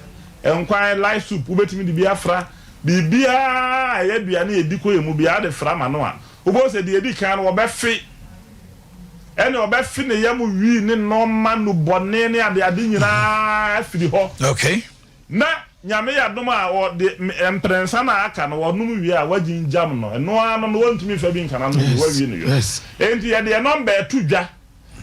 nkwan, light soup, wobɛtumi de bi afra, biribiara a ɛyɛ aduane a ɛdi kɔ yɛn mu biara, wode fra ma no a, wobɛhu sɛ deɛ ɛdi kan no, wɔbɛfe, ɛne ɔbɛfe ne yam wii ne nnoɔma, nnubɔne ne adeade nyinaa afiri hɔ. Okay. Na Nyame yɛ adom a ɔde mprɛnsa no a aka no ɔnom wie a wagyingyam no, ɛno ara no no wɔntumi mfa bi nka n'ano bio, wawie no yɔ. Enti yɛde yɛn nɔmba ɛto dwa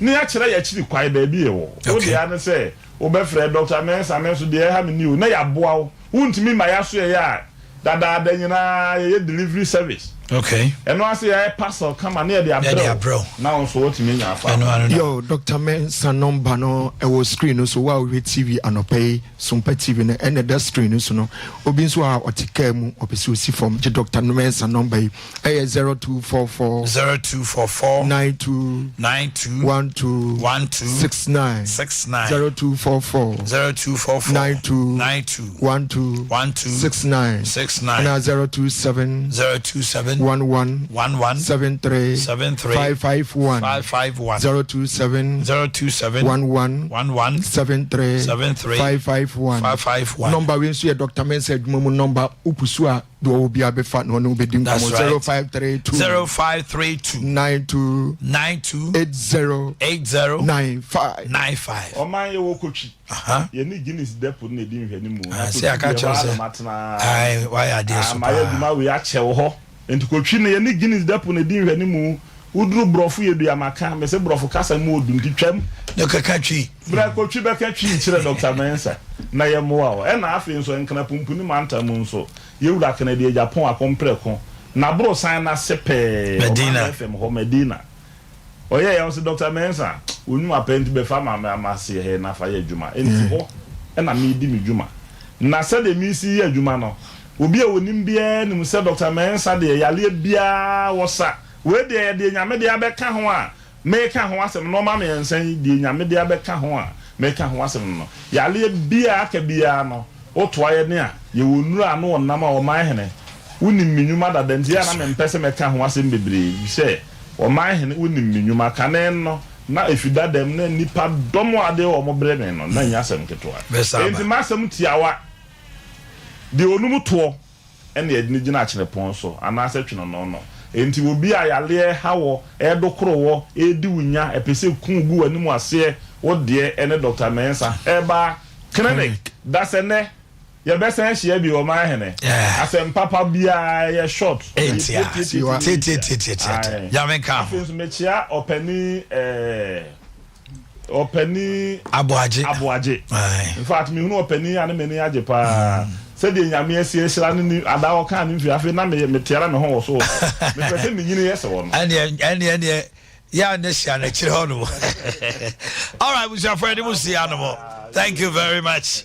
na yɛakyerɛ yɛn akyiri kwae baabi yɛwɔ. Wo deɛ ara ne sɛ wobɛfrɛ Dɔkta Mensah, me nso deɛ ɛha me ni o, na yɛaboa wo. Wontumi mma yɛasoɛeɛ a, dadaada nyinaa yɛyɛ delivery service. Okay. Ɛno ara sɛ yɛayɛ parcel kama na yɛde abrɛ wo na wo nso woatumi anya afa. Ɛno ara no. Yo, Doctor Mensah number no ɛwɔ screen no so wo a wohwɛ TV anɔpa yi Sompa TV no ɛna ɛda screen no so no obi nso a ɔte kaa mu ɔpɛ sɛ osi fam gye Doctor Mensah number yi ɛyɛ 0244 0244 92 92 12 12 69 69 0244 0244 92 92 12 12 69 69 ɛna 027 027. 027 11 11 73 73 551 551 027 027 11 11 73 73 551 551. Nɔmba wei nso yɛ Dr. Mensah adwuma mu nɔmba wopusu a deɛ ɔwɔ biara bɛfa na ɔne wo bɛdi That's nkɔmmɔ right. 0532 0532 92 92 80 80 95 95. Ɔman yɛ wɔ kotwi. Yɛne Guinness Depot no na ɛdi nhwɛanimu. Na Ah, kotwi sɛ aka deɛ kyerɛ hɔ ara sɛ na matena. ae, wayɛ adeɛ Ah, so mayɛ paa. adwuma wei akyɛ wɔ hɔ. Nti kotwi no yɛne Guinness Depot na ɛdi nhwɛanimu. Woduru borɔfo yɛ dua maka, mese borɔfo kasa mu ɔdu nti twam. Ne kɛka twi. Bra kotwi bɛka twi nkyerɛ Dɔkta Mensah na yɛmmoa wo. Ɛna afei nso Nkrapumpuni mantam mu nso, Yɛwura Kennedy Agyapong Akompreko, n'aborosan no ase pɛɛ, Medina. Ɔman FM hɔ, Medina. Ɔyɛɛ a ɔse Doctor Mensah, wo nnwuma pɛ nti bɛfa ma me amaseɛ hɛ na fa yɛ adwuma. Enti hɔ na medi me dwuma. Na sɛdeɛ mesi yɛ adwuma no, obi a ɔnim biara nim sɛ Doctor Mensah deɛ yareɛ biara ɔsa. Wei deɛ yɛ deɛ Nyame de abɛka ho a Meka ho asɛm, nnoɔma meɛnsa yi, deɛ Nyame de abɛka ho a meka ho asɛm no no, yareɛ biaa aka biaa no, wotoa yɛne a, yɛwɔ nnuro a ano ɔnam a ɔman hene, wonim me nwuma dada nti ɛyɛ a na mempɛ sɛ mɛka ho asɛm bebree, efisɛ ɔman hene, wonim me nwuma, kane no, na ɛfi dada mu na nnipa dɔm a adeɛ wɔn brɛ me no, na ɛnyɛ asɛm ketewa. Enti m'asɛm tiawa, deɛ ɔnum toɔ. ɛna yɛde no gyina akyerɛpɔn so anaasɛ twenɔnɔ no. Enti obi a yareɛ reha wɔ, ɛredokoro wɔ, ɛredi wo nya, ɛpɛ sɛ ɛku wo gu w'anim aseɛ, wo deɛ ɛne Doctor Mensah Herbal Clinic. Dasɛnɛ, yɛbɛsan ahyia bio Ɔmanhene. Asɛm papa biara ɛyɛ short, ɛyɛ tiatiatiatiatia. Ae. Afei nso mekyea ɔpanin ɛɛ. Ɔpanin Aboagye. Aboagye. Aye. In fact, mehunu ɔpanin a ne m'ani agye paa. Sɛdeɛ Nyame asi ahyira no ni, ada ɔkaa ne mfiri afei na meyɛ mete ara me ho wɔ so wɔ so. Mepɛ sɛ menyini yɛ sɛ ɔno. Ɛneɛ ɛneɛ ɛneɛ yɛ a ne hyia no akyire hɔ nom. Alright, abusuafoɔ yɛde mo si anom. Thank you very much.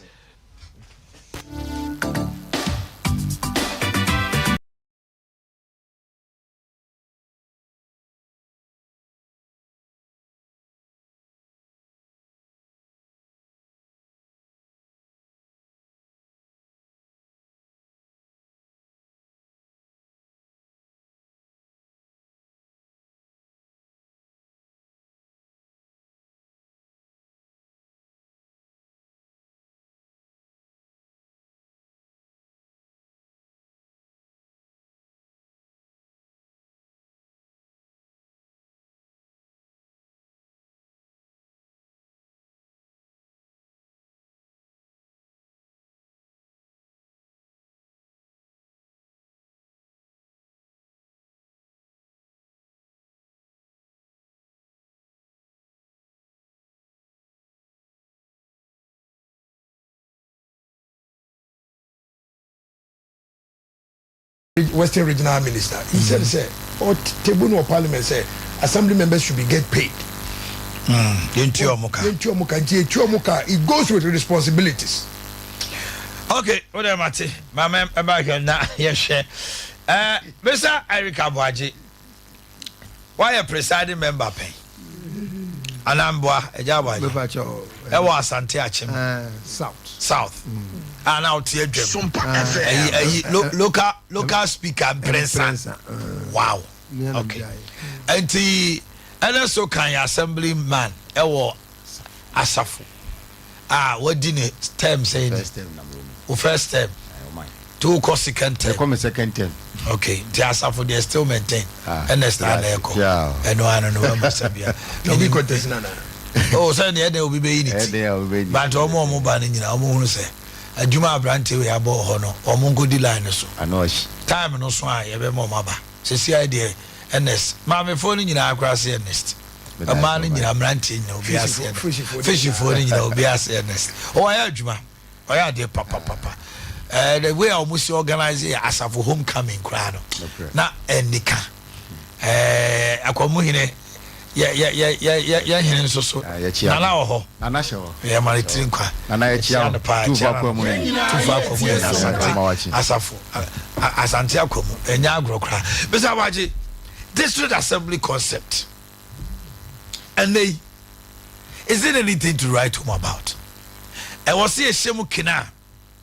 Western Regional Minister, he said sɛ ɔ table no wɔ parliament sɛ assembly members should be get paid. Mm, yɛntua ɔmo ka. Yɛntua ɔmo ka nti yɛtua ɔmo ka it goes with responsibilities. Okay, wo dɛ mate maame ɛba hwɛ na yɛhwɛ ɛɛ Mr. Eric Aboagye. Woayɛ presiding member pɛn anaa mboa agya aboagye ɛwɔ Asante Akyem South a na wote adwam ayi ayi local local speaker mprɛnsa wow okay nti ɛnɛ so kan yɛ assembly man ɛwɔ asafo a wadi ne term sɛn ni wo first term nti wokɔ second term ɛkɔ me second term okay nti asafo deɛ still maintain ah, ɛnɛ star na ɛkɔ ɛno ano no wamu sɛ bia na obi contest nana oh sɛ neɛ ɛdɛn obi bɛyi ne ti but ɔmo ɔmo ba no nyina ɔmo hunu sɛ adwuma aberante wei abɔ hɔ no ɔmo nkɔdi line no so time no so a yɛbɛma ɔmo aba sɛsi ayɛ deɛ Ernest maamefoɔ no nyinaa koraa se Ernest mmaa no nyinaa mmeranteɛ nyinaa obi ase Ernest fishifoɔ no nyinaa obi ase Ernest ɔyɛ adwuma ɔyɛ adeɛ papapapa ɛɛ the way a wɔn si organize yɛ asafo homecoming koraa no na ɛnika ɛɛ akwamuhene yɛ yɛ yɛ yɛ yɛ yɛ hene nso so ah, nana wɔ hɔ nana hyɛ hɔ yɛ ma ne tiri nkwa nana yɛ kyia no paa tuufo akɔ mu yi tuufo akɔ mu yi asante asafo asante akɔ mu ɛnyɛ agorɔ koraa bisa wagye district assembly concept ɛnɛ yi is it anything to write home about ɛwɔ se yɛhyɛ mu kena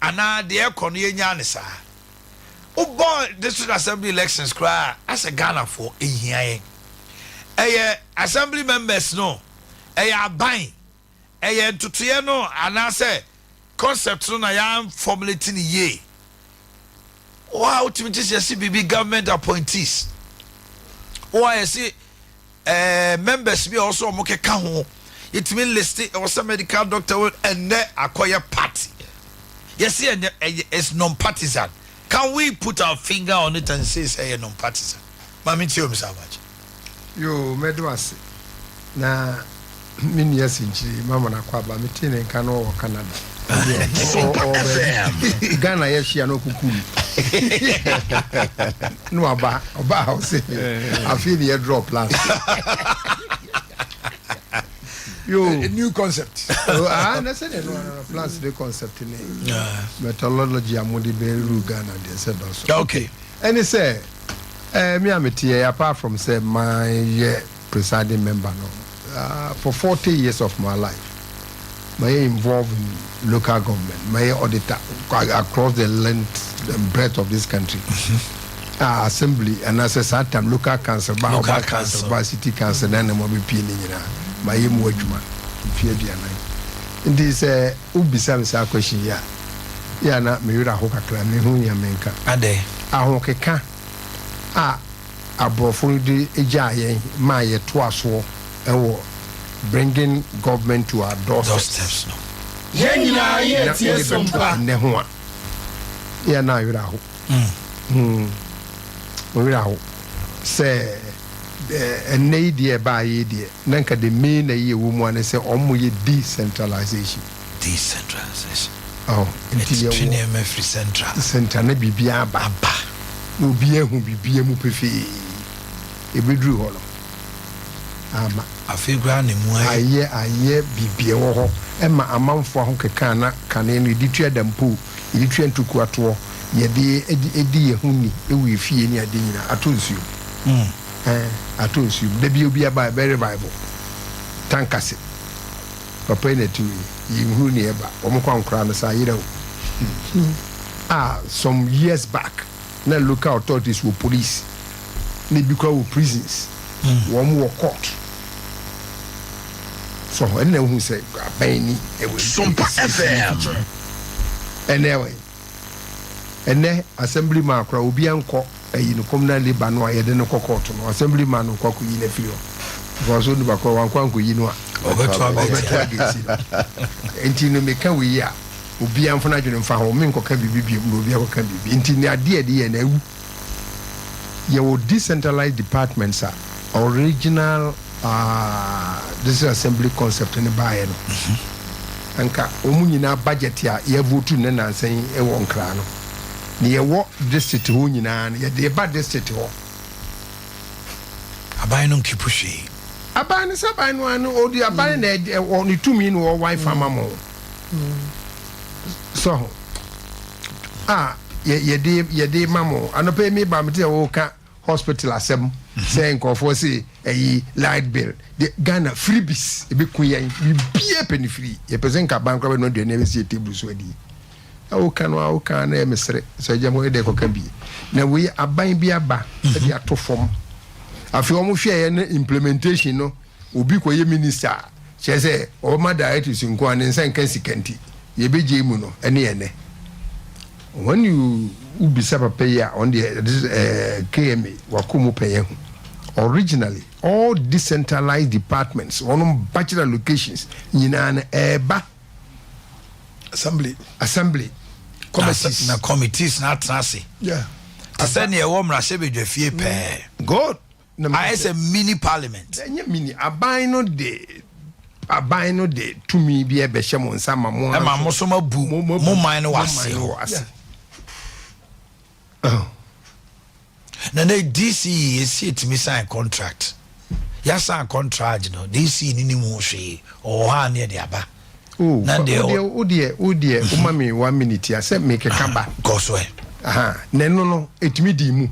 anaa deɛ ɛkɔ no yɛnya ne saa. Wobɔ district assembly elections koraa a, asɛ Ghanafoɔ ɛhia yɛn. Ɛyɛ assembly members no, ɛyɛ aban, ɛyɛ ntotoeɛ no anaasɛ concept no na yɛan formulate no yie. Wo a wotumi te sɛ yɛse biribi government appointees, wo a yɛse eh, members bi a ɔsɛ ɔmo keka ho, yɛtumi list ɛwɔ sɛ medical doctor wɔ ɛnnɛ akɔyɛ party. Yɛse ɛnyɛ, ɛyɛ, it's non-partisan. Can we put our finger on it and say sɛ ɛyɛ non-partisan? Ma me ntie o, Mister Amakye. Yoo, mɛda wo ase. Na me nua Senkyiri, mama no akwaaba, metee ne nka no ɔwɔ Canada. Ɔwɔ baabi. Ghana yɛhyia no ɔkuku me. Na waba, ɔbaa ha ɔse afei ne yɛ draw plans. Yoo. A new concept. Oh, ah, na sɛ deɛ no ano plans ne concept ne methodology a mode bɛru Ghana deɛ sɛ dɔso. Okay. Ɛne sɛ, eh, me a meteɛ apart from sɛ mayɛ presiding member no, for 40 years of my life, mayɛ involved in local government, mayɛ auditor across the length and breadth of this country. Ah, assembly anaasɛ saa time local council ba, Local urban council council. ba, city council na ɛna mo abɛpie ne nyinaa, mayɛ mu adwuma mfeɛ 40. Nti sɛ wobisa me saa question yi a, yɛ a na me werɛ aho kakra, mehu nea menka. Adɛn? Ahokeka a aborɔfo no de gyaa yɛn maa yɛtoa soɔ wɔ bringing government to our doorsteps Doorsteps no. Yɛn nyinaa yɛ na tie wode so bɛto mpa. ɛnnɛ ho a, yɛ a na awerɛ aho. Wo werɛ aho sɛ ɛnnɛ yi deɛ ɛbaeɛ yi deɛ, na nka the main ayi a ɛwɔ mu ara ne sɛ wɔyɛ decentralization. Decentralization. Oh, nti Ɛtwetwe yɛwɔ nneɛma firi central. Central na biribiara aba. Aba. Na obiara ahu biribiara mu pefee. Ɛbɛduru hɔ no, ama. Afei koraa na emu ayɛ. Ayɛ, ayɛ biribi ɛwɔ hɔ. Ɛma amanfoɔ ahokeka a na kane no yɛde tua dampo, yɛde tua ntokuatoɔ, yɛde di yɛn ho ni wɔ yɛn fie ne adeɛ nyinaa, atɔ nsuo mu. Ɛɛ, atɔ nsuo mu. Da biara obi aba a, ɛbɛ revive. Tankase. Papa yi na ɛte wei, yɛnhunu nea ɛba. Wɔn kɔ ankoraa no saa, yerɛ o. Ah, some years back, na local authorities wɔ police, na ebi koraa wɔ prisons, wɔn wɔ court. So ɛno na wohu sɛ aban ni ɛwɔ Sompa FM. Ɛnɛ ɛwɔ yi. Ɛnɛ assembly man koraa obi ankɔ ayi no communal labour no a yɛde no kɔ court no, assembly man no kɔ akɔyi no afiri hɔ because onipa korɔ wankɔ ankɔyi no a Ɔbɛto ɔbɛto agesi no. Nti no meka wei a obiara mfa n'adwene mfa ho, menkɔka biribi biom na obi akɔka biribi. Nti ne adeɛ a yɛde yɛ no awu. Yɛwɔ decentralized departments a original district assembly concept no baeɛ no, anka wɔn nyinaa budget a yɛvotu no nnansa yi wɔ Nkran no, ne yɛwɔ district hɔ nyinaa no, yɛde ba district hɔ. Aban no nkeep hwee. Aban no sɛ aban no ara no, ɔde aban na ɛde ɛwɔ ne tumi na ɔwae fa ma mo. So ho a yɛde yɛde ma mo. Anɔpa yi meba mete sɛ wɔka hospital asɛm sɛ nkurɔfoɔ se ɛyi light bill de Ghana freebies ebeku yɛn, biribiara pɛ ne free, yɛpɛ sɛ nka aban koraa bɛnoa aduane abɛsi yɛ table so adi. Na woka no a woka na ɛyɛ mesere sɛ agya mo ɛdɛ kɔka bi na wei aban bi aba de ato fam. Afei wɔn hwɛeɛ no implementation no, obi kɔyɛ minister a kyerɛ sɛ ɔbɛma directives nko a ne nsa nka sika nti yɛbɛgye mu no ɛne ɛnɛ. When you wobisa papa yi a ɔno deɛ this eh, KMA wakɔ mu pɛn ahu. Originally all decentralized departments wɔnom budget allocations nyinaa no ɛɛba assembly, assembly committees na committees na atena ase. Yeah. Te sɛ nea ɛwɔ mmarahyɛbadwafie pɛɛ. Good. Ayɛ sɛ mini parliament. Ɛnyɛ mini, aban no de aban no de tumi bi ɛbɛhyɛ mo nsa ma mo ɛma mo so ma bu mo man no wɔ ase wɔ ase. Na na DC esi etumi sign contract, ya sign contract no, DC ni ni mu hwee ɔwɔ hɔ a ne yɛde aba. Oh, Na deɛ wodeɛ wodeɛ wodeɛ woma me one minute a sɛ mekeka ba. Kɔ so ɛ. Aha, na ɛno no ɛtumi di mu.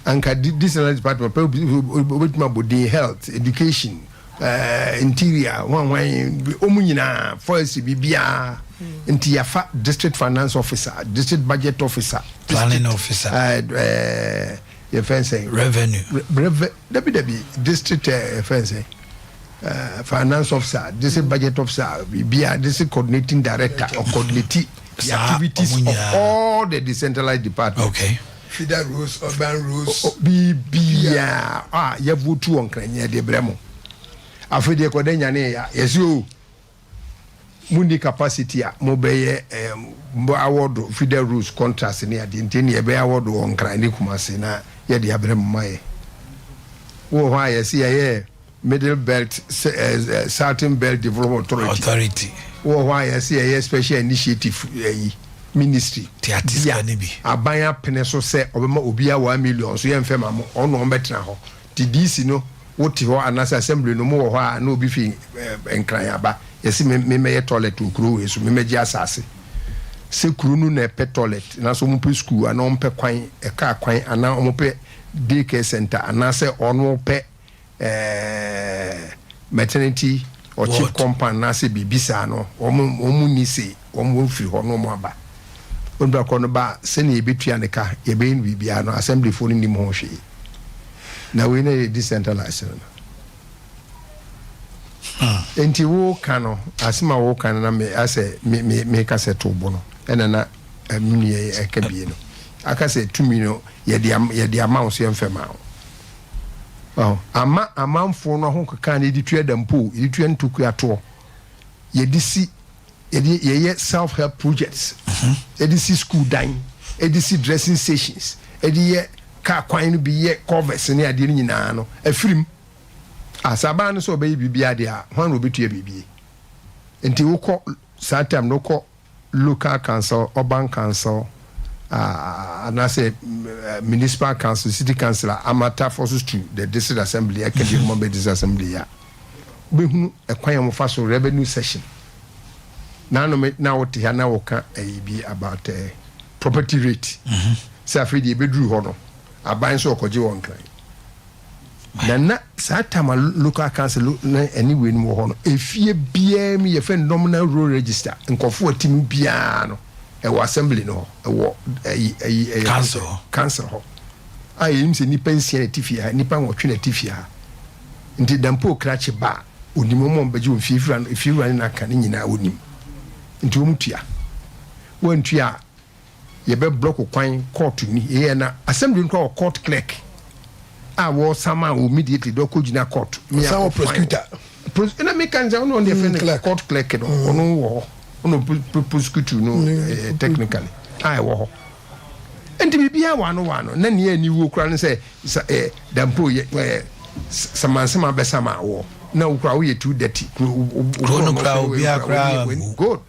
Anka decentralized department pɛ obetumi abɔ din health, education, uh, interior, hwan hwan, wɔn nyinaa, forestry, biribiara. Nti yɛafa district finance officer, district budget officer, planning officer, ɛɛ yɛfɛn sɛn? Revenue. Reve, dabi dabi, district yɛfɛn sɛn? Finance officer, district budget officer, bibia, district coordinating director or coordinate the activities of all the decentralized departments. Okay. Feeder roads, urban roads. Bibia a yɛvotu wɔ Nkran yɛde brɛ mo. Afei deɛ kɔda nyane ya yɛsi o munni capacity a mobɛyɛ mbɔ award feeder roads contracts ne adeɛ, nti ne yɛbɛyɛ award wɔ Nkran ne Kumase na yɛde abrɛ mo ma yɛ. Wowɔ hɔ a yɛsi yɛyɛ Middle Belt, Southern Belt Development Authority. Authority. Wowɔ hɔ a yɛsi yɛyɛ special initiative ɛyi ministry bi a aban apene so sɛ ɔbɛma obiara 1 million so yɛmfɛ ma mo, ɔno ɔmbɛtena hɔ. Ti DC no wote hɔ anaasɛ assembly no mo wɔ hɔ a na obi fi Nkran aba, yɛsi memɛyɛ toilet wɔ kuro wei so, memɛgye asase sɛ kuro no na ɛpɛ toilet, anaasɛ ɔmo pɛ school anaa ɔmo pɛ kwan, ɛkaa kwan, anaa ɔmo pɛ day care center, anaasɛ ɔno pɛ maternity or CHPS compound anaasɛ biribi saa no, ɔmo ni se ɔmo firi hɔ na ɔmo aba. Onipa kɔ no ba, sɛnea yɛbɛtua ne ka, yɛbɛyɛ no biribiara no, assembly foɔ no nim ho hwee. Na wei na yɛ decentralized no. Nti wo ka no asɛm a wo ka no na me asɛ me me me ka sɛ to bo no, ɛna na me nua yi ɛka bie no aka sɛ tumi no yɛde ama wo so yɛmfɛ ma wo. Ɔho ama amanfoɔ no ho keka no, yɛde tua dampo, yɛde tua ntokua toɔ, yɛde si, yɛde yɛyɛ self help projects, yɛde si school dan, yɛde si dressing stations, yɛde yɛ car kwan no bi, yɛ covers ne adeɛ no nyinaa no afirim. Asaban no sɛ ɔbɛyɛ biribi adeɛ a, hwan na ɔbɛtua biribi? Nti wokɔ saa time no, wokɔ local council, urban council, anaasɛ municipal council, city council a amata forces to the district assembly, ɛka bi ɔmo bɛ district assembly a, wobɛhunu ɛkwan a wɔfa so revenue session. Nanom na wote ha na wɔka ɛyi bi about property rate sɛ afei deɛ ɛbɛduru hɔ no, aban nso ɔkɔgye wɔn Nkran na saa time a local council na ɛne wei no wɔ hɔ no, efie biara mu yɛfɛ nominal roll register, nkɔfoɔ a ti mu biara no ɛwɔ assembly no hɔ, ɛwɔ ɛyi ɛyɛ Council hɔ. Council hɔ a yɛnim sɛ nipa 6 na ti fie ha, nipa 8 na ti fie ha. Nti dampo krakye ba a, onim wɔn a wɔbɛgye wɔn fie fira no, efie wura ne n'aka ne nyinaa onim. Nti wɔn tua, wɔntua a, yɛbɛ block kwan. Court ni yɛyɛ na assembly no kora wɔ court clerk a wɔsama a immediately de ɔkɔ gyina court. Ɔsan wɔ prosecutor. Ɛna meka n sɛ ɔno ɔno yɛfrɛ no court clerk no, ɔno wɔ hɔ, ɔno prosecute no technically a ɛwɔ hɔ. Nti biribiara wɔ ano wɔ ano na nea ani wuo kora no sɛ dampo yɛ samansama bɛsama wɔ na wo kora woyɛ too dirty. Kuro no kora obiara kora mmu. Good.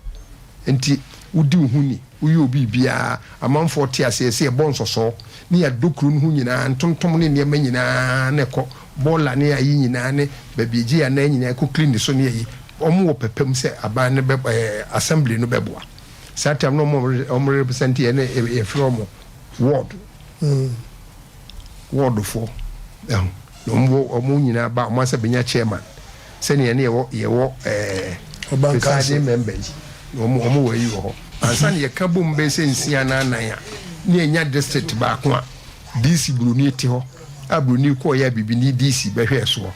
Nti wodi wo ho ni, woyɛ obi biara, amanfoɔ te aseɛ sɛ yɛbɔ nsɔsɔɔ ne yɛadɔ kuro no ho nyinaa, ntontom ne nneɛma nyinaa na ɛkɔ bɔɔla ne ayi nyinaa ne baabi egye anan nyinaa ɛkɔ clean so ne ayi. Wɔn wɔ pɛpɛm sɛ aban no bɛ assembly no bɛboa. Saa time no wɔn represent yɛ ne yɛfrɛ wɔn wardfoɔ ɛho na wɔn wɔ wɔn nyinaa ba, wɔn asɛ bɛnya chairman sɛnea ne yɛwɔ Urban council. Presiding member yi na wɔn wɔ ayi wɔ hɔ ansa na yɛka bom bɛyɛ sɛ 6 anaa 4 a ne yɛnya district baako a DC buroni te hɔ a buroni kɔɔ yɛ a bibini DC bɛhwɛ soɔ.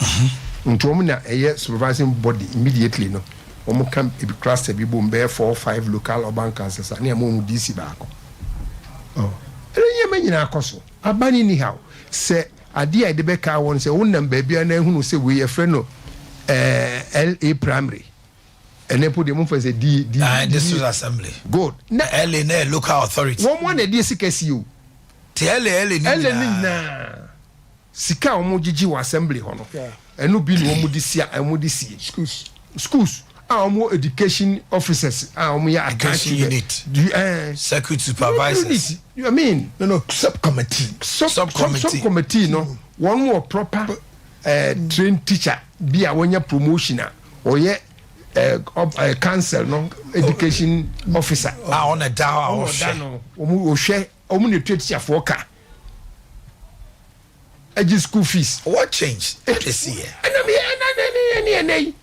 Nti wɔn na ɛyɛ supervising body immediately no. Wɔn ka ebi cluster bi bom bɛyɛ four, five local urban councils a ne yɛn mo DC baako. Ɔ ɛnna nneɛma nyinaa kɔ so aba ne ni haw sɛ adeɛ a yɛde bɛka wɔn sɛ wonam baabi a na ehunu sɛ wei yɛfrɛ no LA primary, ɛnɛ mpo deɛ mo fɛ sɛ D D. Ah, district assembly. Good. Na LA na yɛ local authority. Wɔn mo na ɛde sika si o. Te LA LA ni LA ni nyinaa. Nyinaa sika a wɔn gyegye wɔ assembly hɔ no, ɛno bi na wɔn de si a wɔn de sie schools. Schools a wɔn wɔ education officers a wɔn yɛ attached Education to the unit. Do Circuit supervisors. Unit, I mean. No, sub committee. Sub Subcommittee. Sub committee no, wɔn wɔ proper trained teacher bi a wɔnya promotion a ɔyɛ council no education officer. A ɔna da hɔ a ɔna ɔda ɔhwɛ. No wɔn ɔhwɛ, wɔn na etua teacherfoɔ ka, ɛgye school fees. What change? Ɛde si yɛ. Ɛna mi ɛna ɛna ɛna ɛna yi.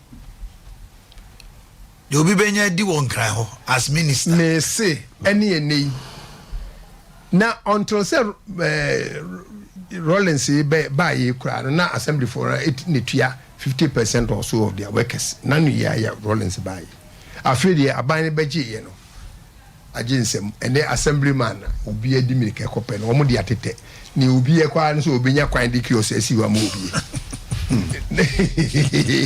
Deɛ obi bɛnya adi wɔ Nkran hɔ as minister. Mese ɛne ɛnɛ yi na until sɛ eh, Rawlings yi bɛ baayɛ yi koraa no na assembly foɔ no na etua 50% or so of their workers na no yɛ ayɛ Rawlings baayɛ. Afei deɛ aban no bɛgye yɛ no agye nsam. Ɛnɛ assembly man na obi adi mirika kɔpɛ no wɔn de atetɛ nea obi yɛ koraa no sɛ obenya kwan de kiosk asi hɔ ama obi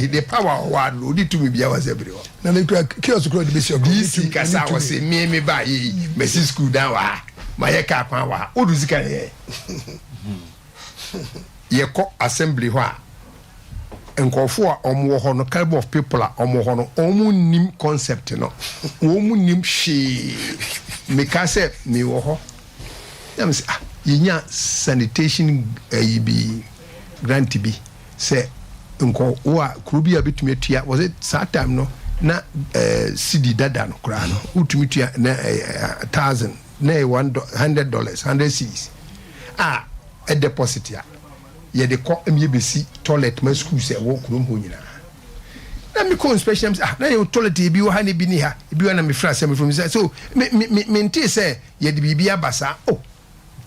the power ɔwɔ ano odi tumi bia wɔ assembly hɔ. Na ne kura kiosk kura de besi ɔkɔ. DC kasa wɔ se mmea mi ba yɛ yi mɛsi school dan wɔ ha ma yɛ kaa kwan wɔ ha odu sika yɛ. Yɛkɔ assembly hɔ a, nkurɔfoɔ a wɔn wɔ hɔ no, calibre of people a wɔn wɔ hɔ no, wɔn nnim concept no, wɔn nnim hwee. Meka sɛ mewɔ hɔ, na me sɛ ah, yɛnya sanitation ayi bi, grant bi, sɛ nkɔ wo a kuro bi a bɛtumi atua, wɔ sɛ saa time no na eh, cedi dada no koraa no, wotumi tua na eh, 1,000, na ɛyɛ $100, 100 cedis a deposit a yɛde kɔ ma yɛbɛsi toilet ma schools a ɛwɔ kurom hɔ nyinaa. Na mekɔ inspection ah na yɛ toilet ebi wɔ ha na ebi ni ha, ebi wɔ na mefrɛ asɛm mefrɛ sɛ so me me me mentee sɛ yɛde biribi aba saa. Oh,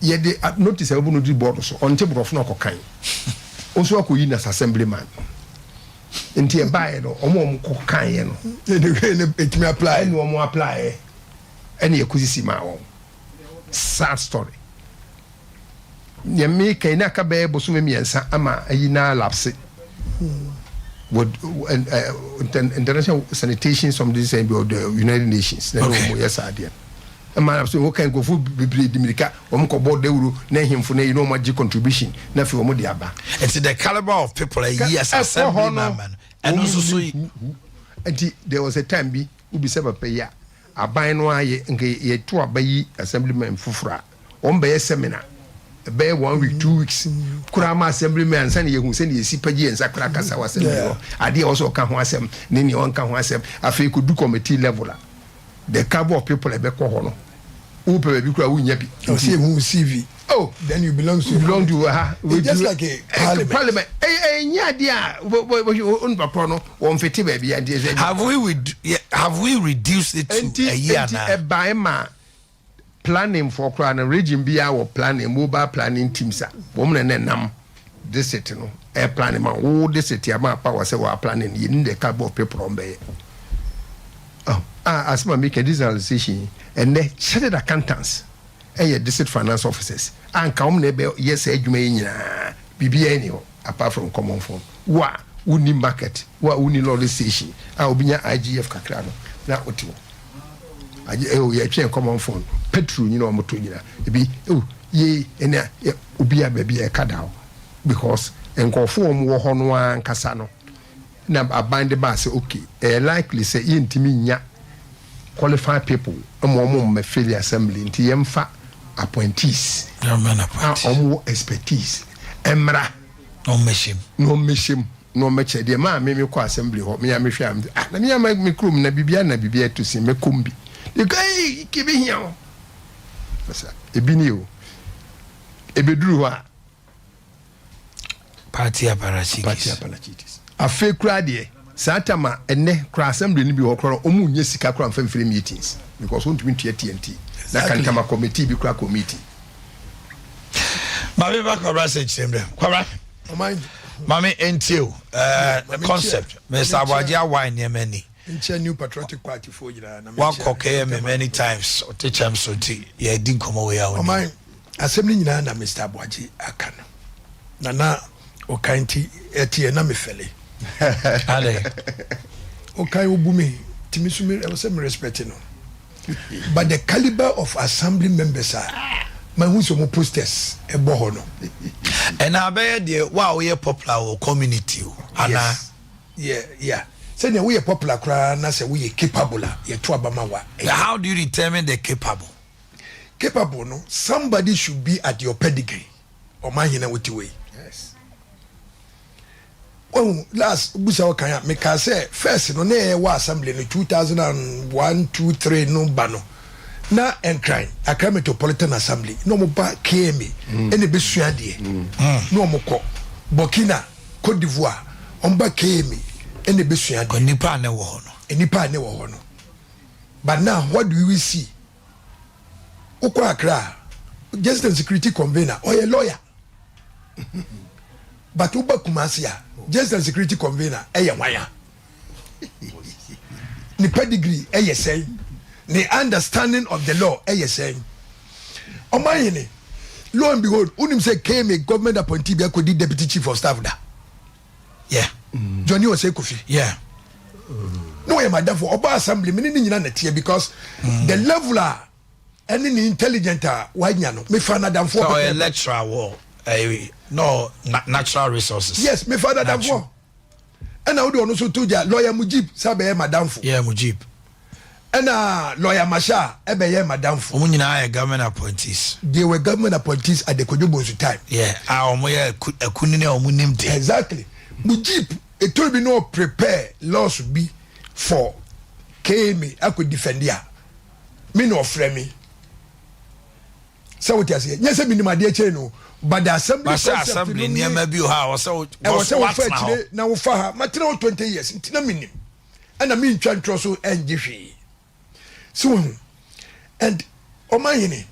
yɛde notice a wɔbɔ no di board so, ɔnte borɔfo na ɔkɔkan nso akɔyi nas assemblyman nti ɛbaeɛ no ɔmo a ɔmo kɔ kaeɛ no ɛtumi apply ɛne ɔmo apply ɛne ɛkɔsisi maa wɔn. Sad story. Nea meka yi na aka bɛyɛ bosome 3 ama ayi na lapse wɔ international sanitation something sɛn bi of the United Nations na wɔn yɛ saa adeɛ no ɛma lapse. Wɔn kan nkurɔfoɔ bebree di mirika, wɔn kɔ bɔ dawuro na ahemfo na yi na wɔn agye contribution na afei wɔn de aba. Nti the caliber of people ayi as assembly man ɛno nso so yi. Nti there was a time bi wobisa papa yi a aban no ayɛ nka yɛto aba yi assemblyman foforɔ a wɔn bɛyɛ seminar ɛbɛyɛ one week, 2 weeks koraa ma assemblyman ansa na yɛhu sɛnea yɛsi pagye yɛn nsa koraa kasa wɔ assembly hɔ, adeɛ a wɔsɛ ɔka ho asɛm ne nea ɔnka ho asɛm. Afei kɔdu committee level a, the caliber of people a ɛbɛkɔ hɔ no, wopɛ baabi koraa wonya bi. Ɔsɛ ehu CV. Oh. Then you belong to you belong to ha. It's just like a parliament. Parliament ɛyɛ nyɛ adeɛ a onipa korɔ no wɔn fete baabi a nti ɛsɛ. Have we reduced it to nti a year nti now? Ɛban ma planning foɔ koraa no, region biara wɔ planning, mobile planning teams a wɔn na ne nam district no ɛ planning ma wo district ama power sɛ wɔ planning yɛ ni the caliber of people wɔn bɛyɛ. Oh, ah, asɛm a meka, decentralization ɛnɛ chartered accountants ɛyɛ district finance officers a nka wɔn na ɛbɛ yɛ saa adwuma yi nyinaa, biribiara ni hɔ apart from common fund. Wo a wonni market, wo a wonni lorry station a obi nya IGF kakra no na wote hɔ agye ɛwɔ yɛtwɛn common fund, petrol nyina wɔn to nyina ebi ɛwɔ yie ɛna obi a baabi a ɛka da hɔ because nkɔɔfo wɔn wɔ hɔ no ankasa no na aban de ba sɛ okay, ɛyɛ likely sɛ yɛntumi nya qualified people ɛma wɔn mmɛ fill assembly, nti yɛmfa appointees a wɔn wɔ expertise mmra na ɔmmɛhyɛ mu na ɔmmɛhyɛ mu na ɔmmɛkyɛ deɛ maa mi mi kɔ assembly hɔ mi a mi hwɛ a mi ah na mi ama mi kurom na biribi na biribi ato si mɛ kɔm bi de ka ee kebe hia o ebi ni o ebeduru hɔ a. Party apparatchiks. Party apparatchiks. Afei kura deɛ saa tam a ɛnɛ kura assembly no bi wɔ kora ɔmu nye sika kora nfa mfiri meetings because wɔntumi ntua TNT na kantama committee bi kura committee. Maame ba Kwabra sɛ kyerɛ mu dɛ Kwabra maame ntie o concept Mr. Aboagye awae nneɛma ni. Nkyɛn New Patriotic Party fo nyinaa na wakɔ KMA many times, ɔte kyɛm so nti yɛdi nkɔmɔ wei a wɔn. Ɔman asɛm no nyinaa na Mr. Aboagye aka no na na ɔkan nti ɛteɛ na mefɛle. Ade. Ɔkan obu me tìmi so mi ɛwɔ sɛ mi respect no, but the calibre of assembly members a mahu sɛ ɔmo posters ɛbɔ hɔ no. Ɛna abɛyɛ deɛ wo a woyɛ popular wɔ community o ana? Yes, yeah, sɛnea woyɛ popular koraa na sɛ woyɛ capable a yɛto aba ma wa. How do you determine the capable? Capable no, somebody should be at your pedigree. Ɔman hena wote wei wahu last busa ɔkan a meka sɛ first no na ɛwɔ assembly no 2001 2 3 no ba no na Nkran, Accra Metropolitan Assembly na ɔmo ba KMA ɛna ebesua adeɛ na ɔmo kɔ Burkina, Cote d'Ivoire, ɔmo ba KMA ɛna ebesua adeɛ. Nipa a ne wɔ hɔ no. Nnipa a ne wɔ hɔ no. But now what do we see? Wokɔ Accra a, Justice and Security Convener, ɔyɛ lawyer. But woba Kumasi a, Justice and Security Convener ɛyɛ hwan a? Ne pedigree ɛyɛ sɛn? Ne understanding of the law ɛyɛ sɛn? Ɔmanhene, lo and behold, wonim sɛ KMA government appointee bi akɔdi deputy chief of staff da? Yeah. Johnny Osei Kofi. Yeah. Na ɔyɛ madamfo, ɔba assembly, me ne ne nyina na teɛ because the level a ɛne ne intelligent a wanya no, mefa no adamfoɔ Sɛ ɔyɛ pɛpɛɛpɛ. lecturer wɔ ɛyi no natural resources. Yes, mefa no adamfoɔ. Ɛna wode ɔno nso to gya, lawyer Mujib sɛ abɛyɛ madamfo. Yeah, Mujib. Ɛna lawyer Masha ɛbɛyɛ madamfo. Wɔn nyinaa yɛ government appointees. They were government appointees at the Kojo Bonsu time. Yeah, a wɔn yɛ akunini a wɔn nim de. Exactly. Mujib etoro bi na ɔprepare laws bi for KMA akɔ defend a, me na ɔfrɛ me. Sɛ wote aseɛ, nyɛ sɛ menim adeɛ kyɛn no, but the assembly But sɛ concept assembly no ne nneɛma bi wɔ hɔ a wɔsɛ wo ɛwɔ sɛ wofa woatena hɔ. akyire na wofa ha. Matena hɔ 20 years nti na menim, ɛna mentwa ntorɔ so ɛngye hwee. So wahu. And ɔmanhene,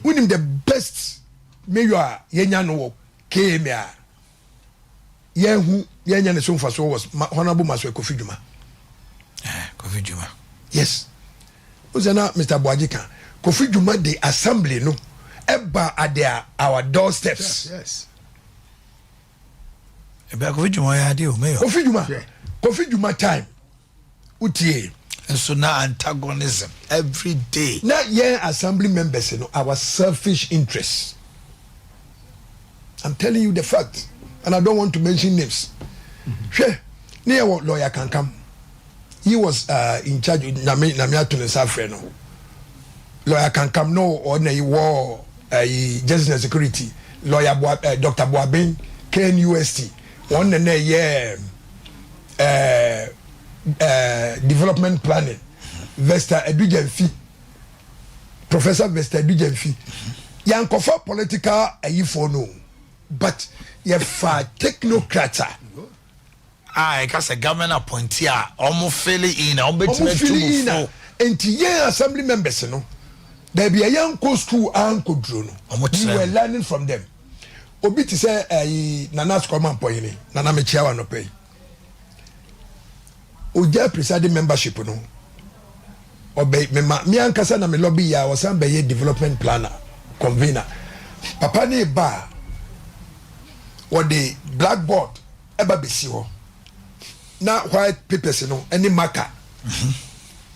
wonim the best mayor a yɛnya no wɔ KMA a yɛnhu yɛnya ne so mfasoɔ was Honorable Maxwell Kofi Jumah. Kofi Jumah. Yes. Wo sɛ na Mr. Boagye ka Kofi Jumah de assembly no ɛba at their our doorsteps. Yes. Ebe Kofi Jumah ɔyɛ adeɛ o, mayor. Kofi Jumah. Kofi Jumah time. Wotie. Nso na antagonism every day. Na yɛn assembly members no, our selfish interests. I'm telling you the fact, and I don't want to mention names. Hwɛ, ne yɛ wɔ lawyer Kankam. He was in charge. Nyame nyame ato ne nsa afrɛ no. Lawyer Kankam no ɔna yi wɔ justice and security. Lawyer Boa, Dr. Boaben KNUST. Wɔn na na ɛyɛ development planning. Vesta Edugyanfi, Professor Vesta Edugyanfi. Yankɔfa political ayifoɔ no, but yɛfa technocrats a. A ɛka sɛ government appointee a ɔmo fill in a ɔmo bɛtumi Ɔmo atu fill mu in a fo. Nti yɛn assembly members no, baabi a yɛn kɔ school ankɔduro no, Ɔmo we kyerɛ were mu. learning from them. Obi te sɛ ɛyi Nana Asukɔma Mpɔyini, Nana mekyia wa nɔpɛ yi. Ogya presiding membership no, ɔbɛ mema me ankasa na me lobby yɛ a ɔsan bɛyɛ development planner convener. Papa ne ba a wɔde blackboard ɛba bɛsi hɔ na white papers no ɛne marker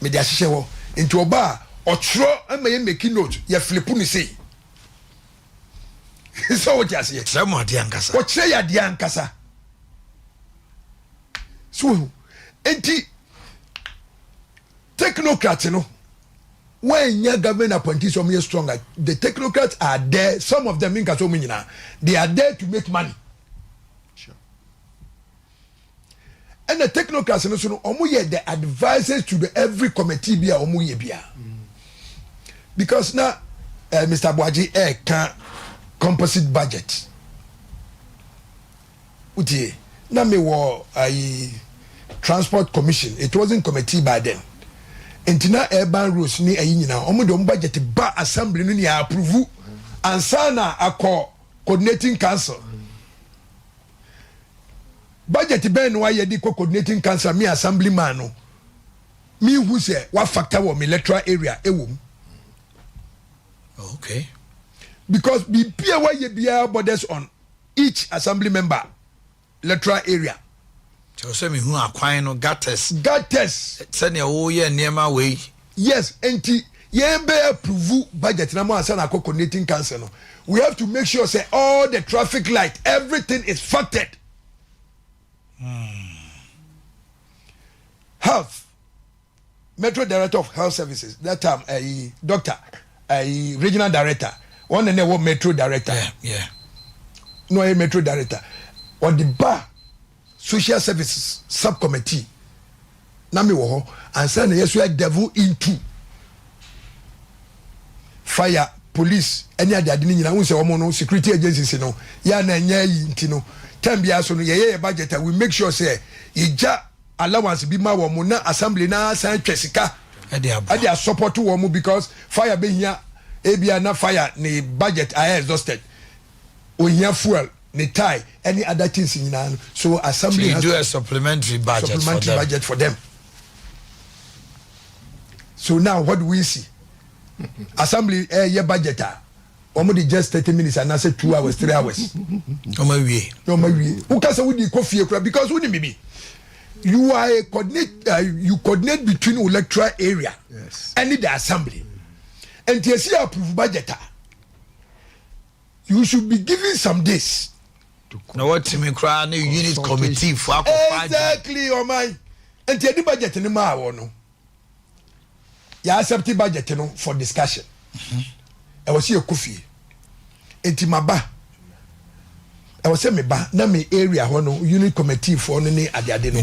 mede ahyehyɛ hɔ, nti ɔba a ɔtwerɛ ama yɛ make note, yɛ flip no sei sɛ wote aseɛ. Kyerɛ mu adeɛ ankasa. Wɔkyerɛ yɛ adeɛ ankasa so wohu. Nti technocrat no, wɔanya government appointees, wɔn yɛ stronger. The technocrats are there, some of them, nka so wɔn nyinaa, they are there to make money. Ɛna technocrats no so no, wɔn yɛ the advisers to the every committee bi a wɔn yɛ bia, because na Mr. Boagye ɛɛka composite budget, wotie, na mi wɔ ayi transport commission, it wasn't committee by then, nti na urban roads ni ayi nyinaa, wɔn de wɔn budget ba assembly no ni approve ansa na akɔ coordinating council. Budget bɛn no wayɛ de kɔ coordinating council, mi assembly man no mi hu sɛ wa factor wɔ mi electoral area ɛwɔ mu? Because biribi a wayɛ biara borders on each assembly member electoral area. Kyerɛ sɛ mehu akwan no, gutters. Gutters. Sɛnea woyɛ nneɛma wei. Yes, nti yɛn bɛ approve budget na mo ansa na akɔ coordinating council no, we have to make sure say all the traffic light, everything is factored. Health, metro director of health services that time, doctor, regional director, wɔn na na ɛwɔ metro director. Na ɔyɛ metro director, ɔde ba social services subcommittee na mi wɔ hɔ ansa na yɛso yɛ delve into fire, police ɛne adeade no nyinaa. N sɛ wɔn no security agencies no yɛ na ɛnyɛ yi, nti no time biara so no yɛyɛ yɛ budget a, we make sure sɛ yɛgya allowance bi ma wɔn na assembly na asan twa sika ɛde asupport wɔn, because fire bɛhia, ebia na fire ne budget ayɛ exhausted, ohia fuel, ne tie, any other things nyinaa no, so assembly So you has do a supplementary budget supplementary for them. Budget for them. So now what do we see? Assembly ɛyɛ budget a, wɔn de just 30 minutes anaasɛ 2 hours, 3 hours. Wɔn awie. Wɔn awie. Wokasa wodi kɔ fie kura because woni bibi, you are a coordinate, you coordinate between electoral area ɛne the assembly. Nti esi approve budget a, you should be given some days. Na wɔtumi koraa ne unit committee fo akɔfa. Exactly, ɔman. Nti edi budget ni maa wɔ no, yɛ accept budget no for discussion. Ɛwɔ sɛ yɛkɔ fie, nti ma ba, ɛwɔ sɛ me ba na me area hɔ no, unit committee foɔ no ne adeade no,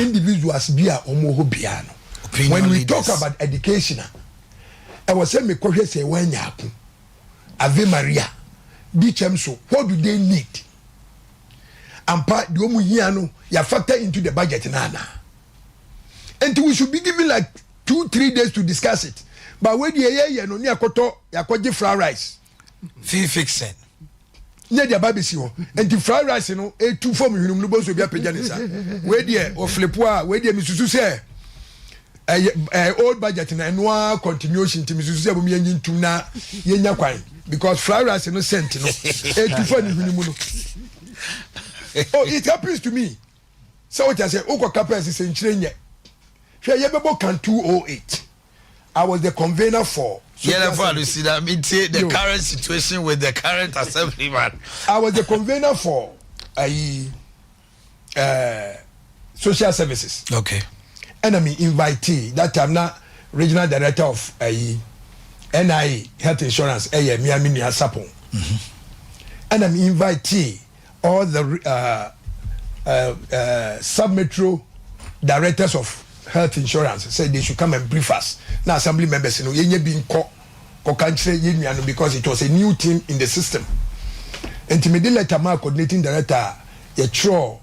individuals bi a wɔn wɔ hɔ biara no. Opinion When we leaders. Talk about education a, ɛwɔ sɛ mekɔhwɛ sɛ ɛwɔ anya ako Ave Maria bi kyɛm so, what do they need? Ampa, deɛ ɔmu hia no, yɛ factor into the budget na ana? Nti we should be given like 2, 3 days to discuss it, but wey deɛ yɛyɛ no ne akɔtɔ, yɛakɔgye fried rice. Fee fixing. Ne de aba bɛsi hɔ. Nti fried rice no etu fam hwene mu no, bɔnso obi apagya ne nsa, wei deɛ ɔfilipo a, wei deɛ misusu sɛ ɛyɛ old budget na ɛnoa continuation, nti misusu sɛ ɛbɛn yɛnyi ntum na yɛnya kwan, because fried rice no scent no etu fam ne hwene mu no. Oh, it happens to me sɛ o kyɛ sɛ okɔ kapɛ sɛ nkyerɛ nyɛ hwɛ, yɛbɛbɔ kan 208, I was the convener for. Yeah, for to see that me the current situation with the current assemblyman. I was the convener for social services. And I'm invitee that time na regional director of NIA health insurance ɛyɛ Miami Nua Sapon. And I'm invitee all the sub metro directors of health insurance say they should come and brief us na assembly members no yɛnyɛ bi nkɔ kɔka nkyerɛ yɛn nua no, because it was a new team in the system. Nti mi de letter ma coordinating director a yɛtwerɛ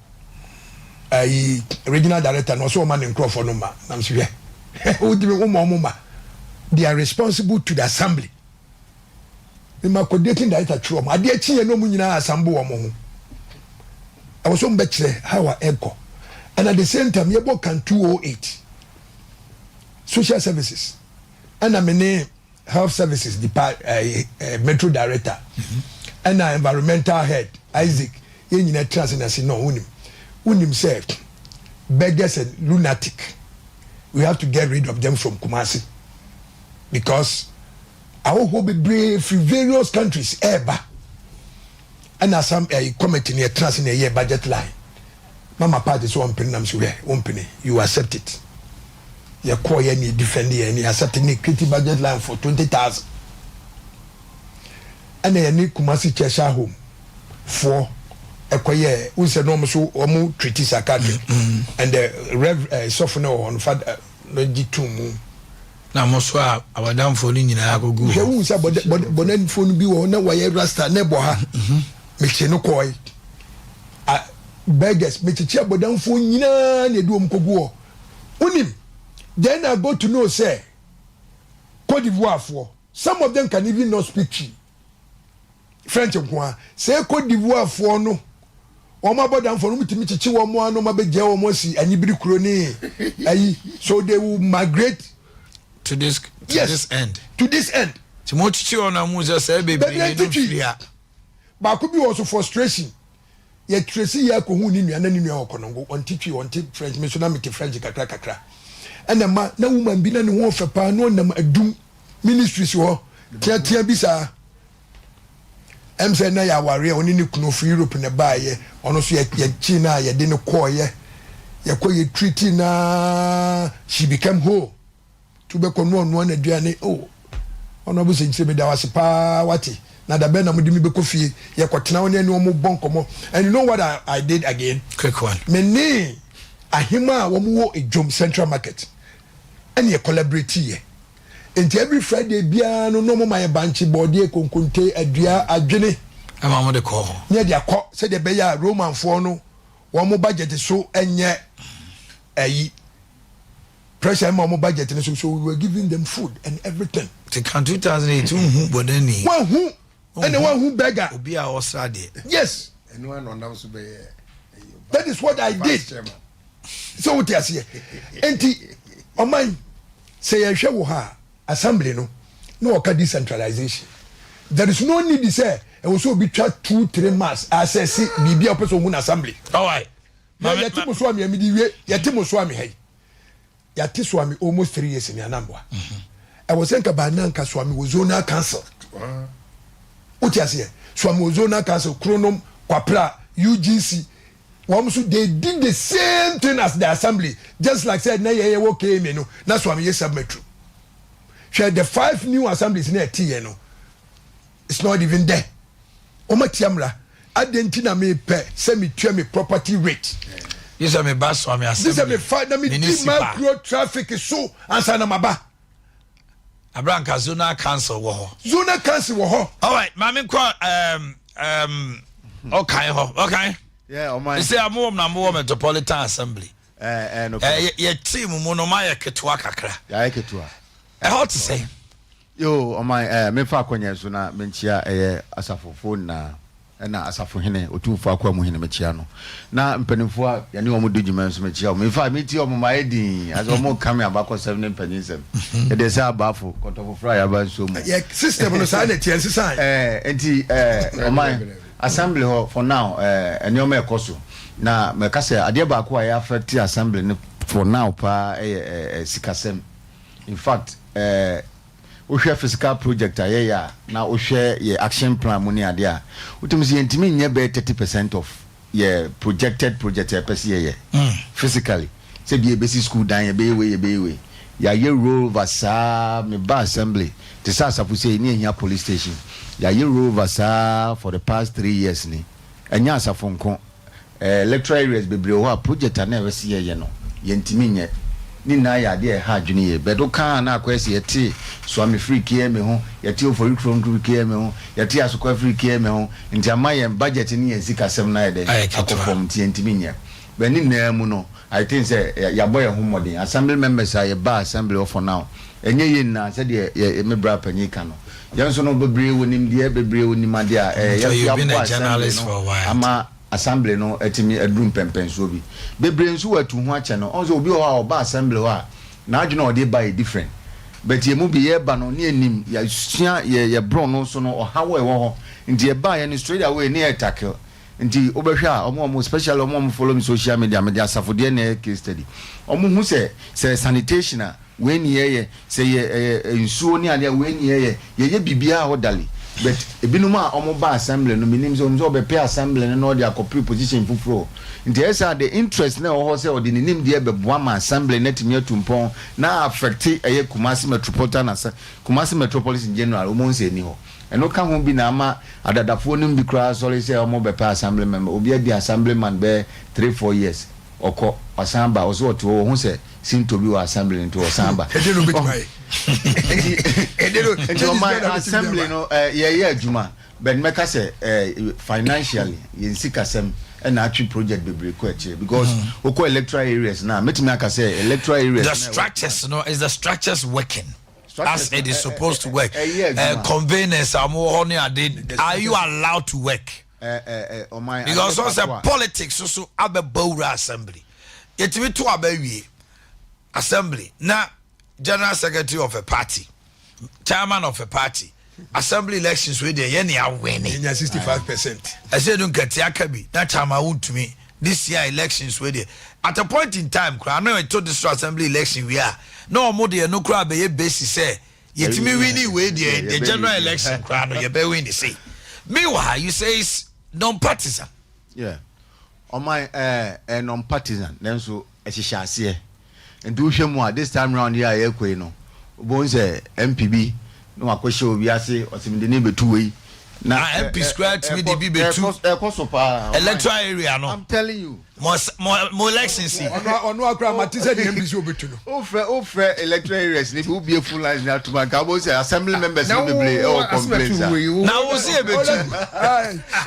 ayi regional director na ɔsɛ ɔma ne nkurɔfoɔ no ma nam so hwɛ, wotumi woma ɔmo ma, they are responsible to the assembly. Ma coordinating director twerɛ ɔmo adeɛ kyi yɛ na ɔmo nyinaa assemble wɔn ho, ɛwɔ so ɔmo bɛkyerɛ how a ɛkɔ. And at the same time yɛbɔ kan 208 social services, ɛna me ne health services depart metro director ɛna environmental head Isaac, yɛn nyinaa tena ase na se no, wunim wunim sɛ beggars and lunatic, we have to get rid of them from Kumasi, because ahohoɔ bebree firi various countries ɛɛba. Ɛna asam ɛyi committee ni yɛtena ase na ɛyɛ budget line. Mama party sɛ wɔmpene, nam so hwɛ, wɔmpene, you accept it. Yɛkɔɔ yɛ ne defend yɛ ne accept ne create budget line for 20,000. Ɛna yɛ ne Kumasi Cheshire Home foɔ ɛkɔyɛ wusɛ na wɔn so wɔn treat psychiatric and the rev sɔfo no wɔ hɔ no fa no gye tum mu. Na mo so a abadamfoɔ no nyinaa akɔgu. Hwɛ, wu sɛ bɔdɛnfoɔ no bi wɔ hɔ na wɔyɛ rasta ne bɔ ha, mekyɛ no kɔɛ a beggars, mekyekye abɔdamfoɔ nyinaa na edu wɔn kɔgu hɔ. Wonim, then I go to know sɛ Cote d'Ivoire foɔ, some of them can even not speak Twi, French nko a. Sɛ Cote d'Ivoire foɔ no, wɔn abɔdamfoɔ no, wɔn tumi kyekye wɔn ano, wɔn abɛgya wɔn asi anyibiri kuro ne ayi, so they will migrate to yes, this end. To this end. Tí mo kyekye wɔn na mo sɛ sɛ bebree Baabi no ntitwi. firi a. Baako bi wɔ so frustration, yɛ trace yɛ akɔhu ne nua na ne nua wɔ Kɔnɔngo, ɔnte Twi, ɔnte French, mi nso na mete French kakra kakra. Ɛna ma na woman bi na ne ho ɔfɛ paa na ɔnam adum ministries hɔ teatea bi saa, ɛm sɛ na yɛ awareɛ, ɔne ne kunu firi Europe na baayɛ. Ɔno nso yɛ yɛkyi na yɛde ne kɔɔyɛ, yɛkɔ yɛ treat na she became whole. Tu bɛkɔ no, ɔnoa n'aduane o, ɔno abo sɛ nkyerɛ mi da wase paa, wate na dabɛ na mo de mi bɛkɔ fie, yɛkɔtena wɔn ne wɔn bɔ nkɔmɔ. And you know what I did again? Quick one. Me ne ahema a wɔn wɔ Edwom Central Market ɛne yɛ collaborate yɛ. Nti every Friday biara no na wɔn ma yɛ bankye, bɔɔdeɛ, konkonte, adua, adwene. Ɛma mo de kɔ hɔ. Ne yɛde akɔ sɛdeɛ ɛbɛyɛ a romanfoɔ no wɔn budget so ɛnyɛ. Ayi pressure ma ɔmo budget no so so we were giving them food and everything. Ti kan 2008 nhu bɔdani. Wanhu ɛna wanhu beggar. Obi a ɔsra deɛ. Yes. Ɛnu ano ɔnam so bɛyɛ. That is what I did. Sɛ wote aseɛ nti ɔman sɛ yɛhwɛ wɔ ha assembly no na ɔka decentralization, there is no need sɛ ɛwɔ sɛ obi twa 2-3 months asɛse biribi a ɔpɛ sɛ ɔhu na assembly. Alright. Na yɛte mo so ami ami di wie, yɛte mo so ami ha yi, yɛate so ami almost 3 years ni anamboa. Ɛwɔ sɛ nka baa na nka so ami wɔ zonal council. Wote aseɛ, so ami wɔ zonal council, Kronom, Kwapra, UGC, wɔn nso they did the same thing as the assembly, just like say na yɛ yɛ wɔ KMA no na so ami yɛ sub metro. Hwɛ, the five new assemblies na ɛte yɛ no, it's not even there. Wɔn ati amra adi nti na mi pɛ sɛ mi tua mi property rate. Yi sɛ mi ba Suame assembly. Yi sɛ mi fa na mi di macro traffic so ansa na ma ba. Abranka zonal council wɔ hɔ. Zonal council wɔ hɔ. Alright, maame nkɔ ɔkan hɔ ɔkan. Yeah, ɔman. Sɛ amu wɔm na amu wɔ metropolitan assembly. Ɛɛ ɛɛ no. Ɛɛ yɛ team mu no ma yɛ ketewa kakra. Yɛ ketewa. Ɛhɔ te sɛ. Yo, ɔman, mefa akɔnya so na menkyia ɛyɛ asafofoɔ nyinaa ɛna asafohene Otumfoɔ akɔ mu hene, mekyia no, na mpanimfoɔ a yɛne wɔn di dwuma nso mekyia wɔn. In fact, metie wɔn ma ayɛ din asɛ wɔn ka me abakɔsɛm ne mpanyinsɛm. Yɛde sɛ abaafo kɔtɔ foforɔ a yɛaba nsuo mu. Yɛ system no saa na ɛteɛ nsesan. Nti ɔman, assembly hɔ for now, nneɛma ɛkɔ so, na mɛka sɛ adeɛ baako a ɛyɛ affect assembly no for now paa ɛyɛ sikasɛm. In fact, wohwɛ physical project a yɛyɛ a, na wohwɛ yɛ action plan mu ne adeɛ a, wotumi sɛ yɛntumi nyɛ bɛyɛ 30% of yɛ projected project a yɛpɛ sɛ yɛyɛ physically, sɛ bi yɛbɛsi school dan, yɛbɛyɛ wei, yɛbɛyɛ wei, yɛayɛ roll over saa. Meba assembly te sɛ asafo sɛ ne yɛhia police station, yɛayɛ roll over saa for the past 3 years ni. Ɛnyɛ asafo nko, electoral areas bebree wɔ hɔ a project a na ɛwɔ sɛ yɛyɛ no yɛntumi nyɛ ne nyinaa. Yɛ adeɛ a ɛha adwene yɛ bɛdo kaa na akɔyɛ sɛ yɛte Suame firi KMA ho, yɛte Ofori Kurom firi KMA ho, yɛte Asokwa firi KMA ho, nti ama yɛn budget ne yɛn sikasɛm no ayɛ dɛ akɔ fam, nti yɛntumi nyɛ. Bɛ ne nyinaa mu no, I think sɛ yɛabɔ yɛn ho mmɔden. Assembly members a yɛba assembly hɔ for now, ɛnyɛ yɛ nyinaa sɛdeɛ yɛ me bra panyin ka no, yɛn nso no bebree wɔ nimdeɛ, bebree wɔ nimadeɛ a yɛso yɛabɔ assembly no ama assembly no atumi aduru mpɛmpɛnsoɔ bi. Bebree nso wɔ atu ho akyɛ no ɔn sɛ obi wɔ hɔ a ɔba assembly hɔ a n'adwene a ɔde ba yɛ different, but yɛn mu bi yɛreba no ne yɛnim yɛsua yɛ yɛ no so no ɔhaw a ɛwɔ hɔ, nti yɛba yɛ no straight away ne yɛ tackle. Nti wobɛhwɛ a ɔmo especially ɔmo follow me social media, mede asafodeɛ na ɛyɛ case study. Ɔmo hu sɛ sanitation a wei ni yɛyɛ, sɛ yɛ ɛyɛ nsuo ne adeɛ wei ni yɛyɛ, yɛyɛ biribiara orderly. But ebinom a ɔmo ba assembly no, minim sɛ ɔmo sɛ ɔbɛpɛ assembly no na ɔde akɔpere position foforɔ, nti ɛyɛ sɛ the interest na ɛwɔ hɔ sɛ ɔde ne nim deɛ bɛboa ma assembly na tumi atu mpɔn na affect ɛyɛ Kumasi metropolitan asa, Kumasi metropolis in general, ɔmo nsɛ ni hɔ. Ɛno ka ho bi na ama adadafoɔ no bi koraa sɔre sɛ ɔmo bɛpɛ assembly member. Obi adi assembly man bɛɛ 3-4 years, ɔkɔ ɔsan ba, ɔsɛ ɔte hɔ, ɔho sɛ sinto bi wɔ assembly, nti ɔsan ba. Ɛde no bɛtumi ayɛ. Nti ɔman assembly no yɛyɛ adwuma, but mɛka sɛ financially yɛn sikasɛm ɛna atwi project bebree kɔ akyire, because wokɔ electoral areas na mɛtumi aka sɛ electoral areas. The structures no, is the structures working as it is supposed to work? Conveyance a wɔwɔ hɔ ne ade, are you allowed to work? Because ɔsɛ politics so abɛbɔ wura assembly, yɛtumi to aba wie assembly na general secretary of a party, chairman of a party, assembly elections wey deɛ yɛ ni awɛni. Yɛnya 65%. Ɛsɛ edu nkɛtɛ aka bi na chairman wuntumi. This year elections wey deɛ, at a point in time koraa na ɛto district assembly election wi a, na ɔmo deɛ no koraa bɛyɛ basis sɛ yɛtumi win wei deɛ, the general election koraa no yɛbɛ win say. Meanwhile, you say it's non-partisan. Yeah, ɔman ɛɛ non-partisan, nanso ɛhyehyɛ aseɛ. Nti wohwɛ mu a, this time round yi a yɛkɔ yi no, wobɛhu sɛ MP bi na wakɔhyɛ obi ase, ɔsɛ mede ne bɛtu wei. Na Ah, MPs koraa tumi de bi bɛtu ɛkɔ so paa. Electoral area no. I'm telling you. Mo mo mo election si. Ɔno ɔno akora ma te sɛ deɛ MPs obetu no. Wofrɛ wofrɛ electoral areas ni bi wobie full lines ni atum anka wobɛhu sɛ assembly members no bebree ɛwɔ complaints a. Na wo si ebetu.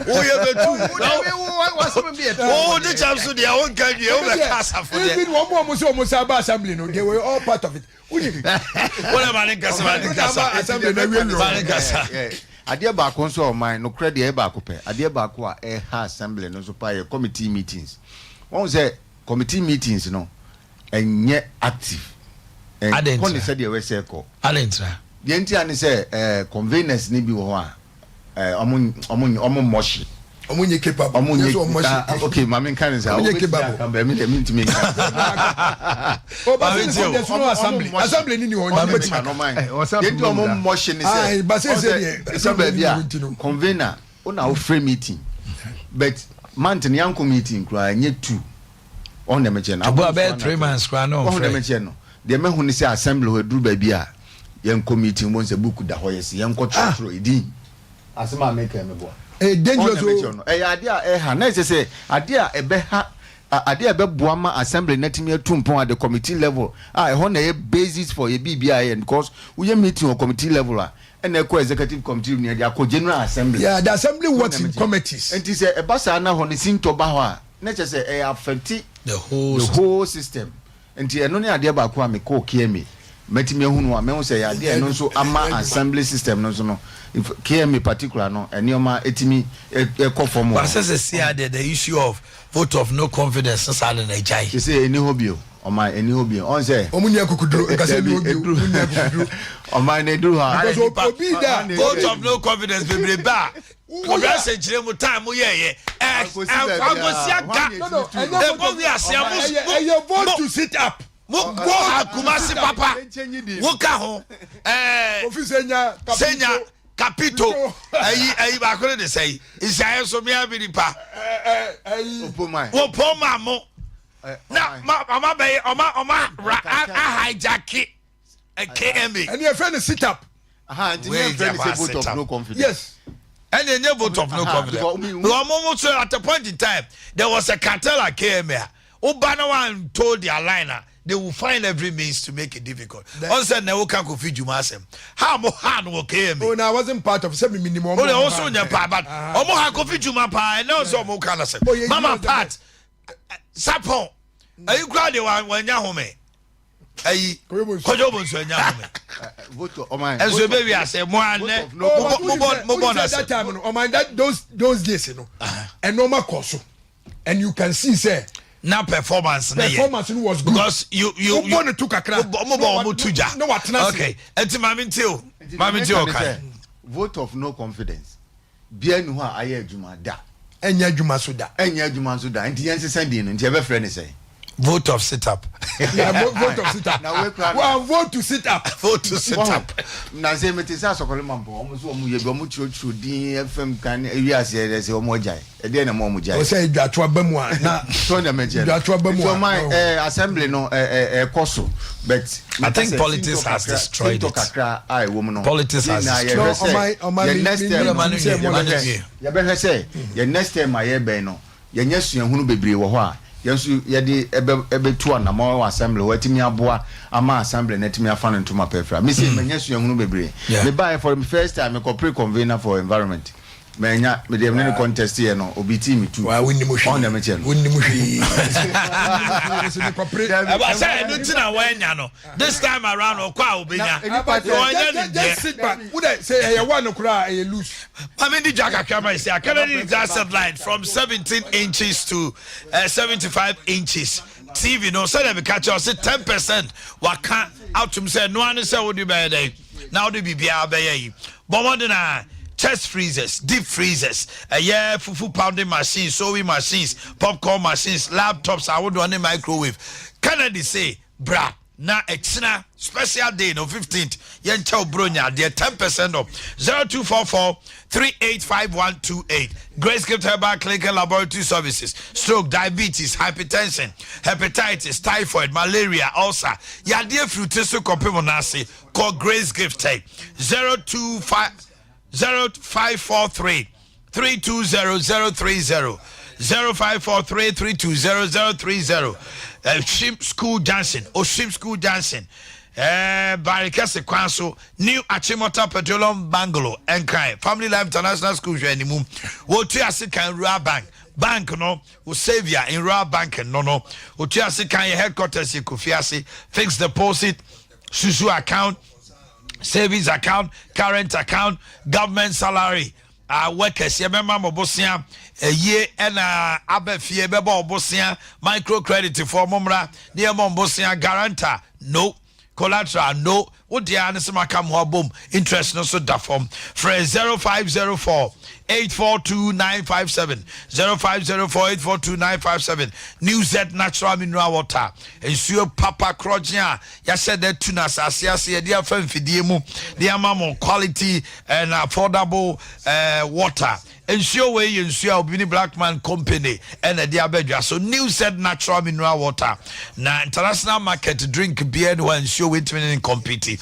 Wo yɛ betu. Wo de kyɛm so deɛ wo nka nwie wo bɛ ka asafo deɛ. Even wɔn mu a wɔn sɛ wɔn sa ba assembly no, they were all part of it. Wonim. Wo na ma ne nkasa ma ne nkasa. Assembly na wie wie. Ma ne nkasa. Adeɛ baako nso a ɔman nokorɛ deɛ ɛyɛ baako pɛ adeɛ baako a ɛha assembly no nso paa yɛ committee meetings. Wɔn sɛ committee meetings no ɛnyɛ active. Ɛnkɔ ne sɛdeɛ ɛwɛ sɛ ɛkɔ. Adɛn ntira? Deɛ nti a ne sɛ ɛɛ conveners ne bi wɔ hɔ a ɛɛ ɔmo ɔmo ɔmo mmɔ hye. Ɔmo nyɛ capable. Ɔmo nyɛ ɔmo hye. Ah, okay, maame nka ne sa. Ɔmo nyɛ capable. Ɔmo bɛ mi deɛ mi ntumi nka. O ba se ne there's no assembly. Assembly ni ni hɔ. Ɔmo bɛ no man. Deɛ nti ɔmo mmɔ hye ne sɛ. Ba se se deɛ assembly ni hɔ nti no. Convener, o na o frɛ meeting, but month ni yanko meeting kura nye two. Ɔn deɛ mekyɛ no. Abo abɛyɛ 3 months koraa na ɔnfrɛ. Ɔn deɛ mekyɛ no. Deɛ mɛhu ne sɛ assembly hɔ eduru baabi a yɛn kɔ meeting wɔn sɛ book da hɔ yɛ si yɛn kɔ twerɛtwerɛ edin. Asɛm a meka yi meboa. Ɛyɛ dangerous o. Ɔn deɛ mekyɛ no. Ɛyɛ adeɛ a ɛha na ɛsɛ sɛ adeɛ a ɛbɛha adeɛ a ɛbɛboa ma assembly no atumi atu mpɔn at the committee level a ɛhɔ na ɛyɛ basis for yɛ biribi a ɛyɛ because woyɛ meeting wɔ committee level a ɛna ɛkɔ executive committee na yɛde akɔ general assembly. Yeah, the assembly works in committees. Nti sɛ ɛba saa na hɔ no sintɔ ba hɔ a na kyerɛ sɛ ɛyɛ affect the whole the whole system. Nti ɛno ne adeɛ baako a mekɔɔ KMA mɛtumi ahunu a mɛhu sɛ ɛyɛ adeɛ a ɛno nso ama assembly system no nso no KMA particular no nneɛma ɛtumi ɛkɔ fam wɔ hɔ. But sɛ sɛsi adeɛ the issue of vote of no confidence no saa de na agyae. Sɛsɛ ɛni hɔ bio ɔman ɛni hɔ bio ɔn sɛ. Ɔmo ni akukuduro nkasa ɛni hɔ bio ɔmo ni akukuduro. Ɔman na ɛduru hɔ a. Because obi da. Vote of no confidence bebrebe a kɔbra sɛnkyerɛ mu time mo yɛɛyɛ ɛnfa nkosi aga ɛbɔ wiase a mo ɛyɛ vote to sit up. Mo mo ha Kumasi papa wo ka ho ɛɛ Kofi Senya Senya Kapito ɛyi ɛyi baako ne de sɛ yi nsiayɛ so mmea bi nipa wɔpɔn mo na ma ɔma bɛyɛ ɔma ɔma ra a hijack KMA. Ɛni ɛfɛ ni sit up. Nti ne yɛn fɛ ni sɛ vote of no confidence. Yes. Ɛni ɛnyɛ vote of no confidence. Ɔmo mo so at a point in time there was a cartel at KMA a woba na wan told their line a they will find every means to make it difficult. Ɔn sɛ na ɛwoka Kofi Juma asɛm ha mo ha no wɔ KMA. Oh, na I wasn't part of sɛ mi mi ni mo. O de ɔso nyɛ paa but ɔmo ha Kofi Juma paa ɛnna ɔsɛ ɔmo ka na sɛ Mama Pat Sapon ɛyi kura de wa wanya home ayi Kɔjɔ Bonsu anya home ɛnso ebe wi ase mo anɛ mo bɔ mo bɔ na se. That time no ɔman that those days no ɛnɔɔma kɔ so and you can see sɛ. Na performance ne yɛ performance no was good because you mo bɔ ne to kakra mo bɔ ɔmo tu gya na wa tena ase. Okay, ɛti maame n ti o maame n ti o kan. Vote of no confidence bia ni hɔ a ayɛ adwuma da. Ɛnyɛ adwuma so da. Ɛnyɛ adwuma nso da nti yɛn sesa din no nti yɛbɛfrɛ ne sɛn. Vote of sit up. Yeah, vote of sit up. Na wei kura no. Vote to sit up. Vote to sit up. Na sɛ mete sɛ asɔkɔre ma mpɔ wɔn nso wɔn yɛ bi wɔn kyerɛkyerɛ din fm kan ewi ase yɛ sɛ wɔn agyae ɛdeɛ na wɔn gyae. Ɔsɛ edwatoa ba mu a na. So na mɛkyɛ no. Edwatoa ba mu a. Nti ɔman ɛɛ assembly no ɛɛ ɛkɔ so but. I think politics has destroyed it. Kakra a ɛwɔ mu no. Politics has destroyed it. Yɛ next term yɛbɛhwɛ sɛ yɛ next term a yɛbɛn no yɛnyɛ suahunu bebree wɔ hɔ a yɛn nso yɛde ɛbɛ ɛbɛtu anamɔ wɔ assembly hɔ atumi aboa ama assembly no atumi afa no ntoma pɛfra me sɛ manya suahunu bebree. Me baeɛ for the first time mekɔ pre convener for environment manya mede mene ne contest yɛ no obi tii me tu ɔn dɛm kyɛ no. Wonim hwee. Ɛba sɛ ɛno nti na wɔanya no this time around ɔkɔ a obenya wɔanya ne deɛ. Just sit back wodɛ sɛ ɛyɛ one koraa ɛyɛ loose. Maame di dwa kakra ma esi akara ne dwa satellite from 17 inches to 75 inches TV no sɛdeɛ meka kyerɛ ɔse 10% waka atom sɛ noa ne sɛ wode bɛyɛ dɛn na wode biribiara bɛyɛ yi bɔ mmɔden a chest freezers, deep freezers, ɛyɛ fufu pounding machines, sewing machines, popcorn machines, laptops ahodoɔ ne microwave. Kennedy se bra na ɛkyina special day no 15th yɛnkyɛw bronya adeɛ 10% off 0244 385128. Grace Gift Herbal Clinic and Laboratory Services. Stroke, diabetes, hypertension, hepatitis, typhoid, malaria, ulcer, yadeɛ firi ti so kɔpem no ase kɔ Grace Gift 025. 0543 320 030 0543 320 030 Ship School Junction Oship School Junction eh, Barikɛse kwan so New Achimota Petroleum Bungalow Nkran Family Life International School hwɛ animu wɔtu ase kan Rural Bank bank no wo saviour in Rural Bank no no wɔtu ase kan yɛ headquarters yɛ Kofi ase fixed deposit susu account savings account current account government salary uh, workers yɛbɛma mo bosea ɛyie ɛna aba fie bɛbɔ ɔbosea micro credit foɔ mo mmra ne yɛmɔ mbosea guarantor no collateral no wo deɛ ne sɛ maka mo abom interest no so da fam frɛ 0504 842957 0504 842957 New Z natural mineral water nsuo papa korɔgye a yɛahyɛ dɛ tu no asase ase yɛde afa mfidie mu de ama mo quality and affordable water nsuo wei yɛ nsuo a obi ne Blackman company ɛna ɛde abɛdwa so New Z natural mineral water na international market drink biara ne hɔ a nsuo wei ntumi ne ne compete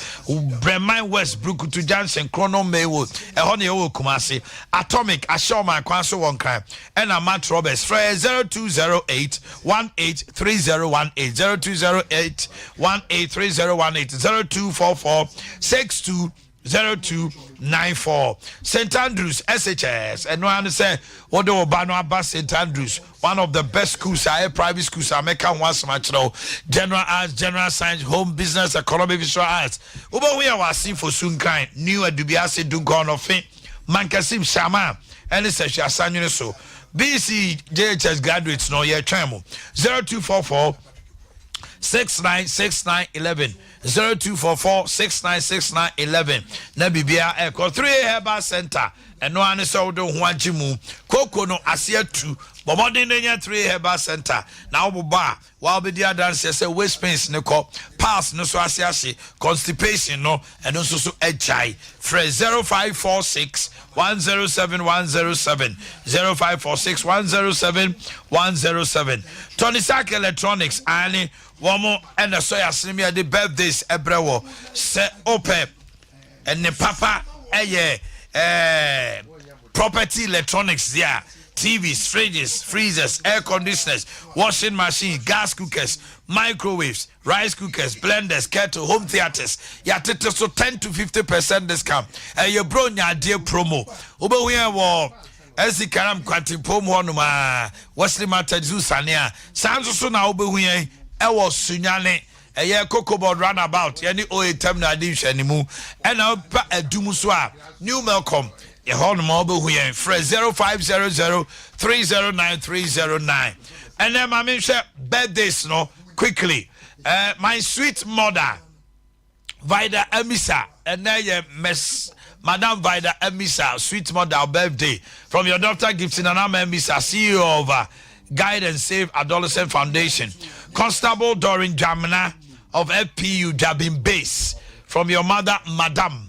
Breman West Brukutu Junction Krono Maywood ɛhɔ ne yɛwɔ Kumasi Atomic ahyɛ ɔman kwan so wɔ Nkran ɛna Matt Roberts frɛ 0208 183018 0208 183018 0244 62 0294 St Andrews SHS ɛno ara ne sɛ wode wo ba no aba St Andrews one of the best schools a ɛyɛ private schools a mɛka ho asɛm akyerɛ wo general arts general science home business economy visual arts wobɛhu yɛ wɔ Asenfo Sunkran New Adubiase Dunkwa-on-Offin Mankasim Shama ɛne Sahwi Asanwene so BC JHS graduates no yɛtwɛn mo 0244 696911 0244 696911 na biribiara ɛkɔ 3A Herbal Center ɛno ara ne sɛ wode wo ho agye mu koko no ase atu bɔ mmɔden na nya 3A Herbal Center na wobobɔ a wa wobɛdi adanseɛ sɛ waist pains ne kɔ piles no so ase ahye constipation no ɛno nso so agyae frɛ 0546 107 107 0546 107 107 Tony Sark Electronics ane wɔn ɛna sɔ yɛ asene mi yɛde birthdays ɛbrɛ wɔ sɛ opɛ ɛne papa ɛyɛ ɛɛ property electronics deɛ a TVs, fridges, freezers, air conditioners, washing machines, gas cookers, microwaves, rice cookers, blenders, kettle, home theatres. Yɛatete so 10 to 50% discount. Ɛyɛ bro nyadeɛ promo. Wobɛhu yɛn wɔ ɛsi karam kwantempom hɔnom a Wesley Methodist sane a saa nso so na wobɛhu yɛn ɛwɔ Sunyane ɛyɛ Cocobod roundabout yɛne OA terminal di nhwɛnimu ɛna wopa adum so a New Melcom ɛhɔ nom a wobɛhu yɛn frɛ 0500 309 309 ɛnɛ ma menhwɛ birthdays no quickly my sweet mother Vida Amisa ɛnɛ yɛ Miss Madam Vida Amisa sweet mother birthday from your daughter Gifty Nanama Amisa CEO of Guide and Save Adolescent Foundation Constable Doreen Jamina of FPU Jabin Base from your mother Madam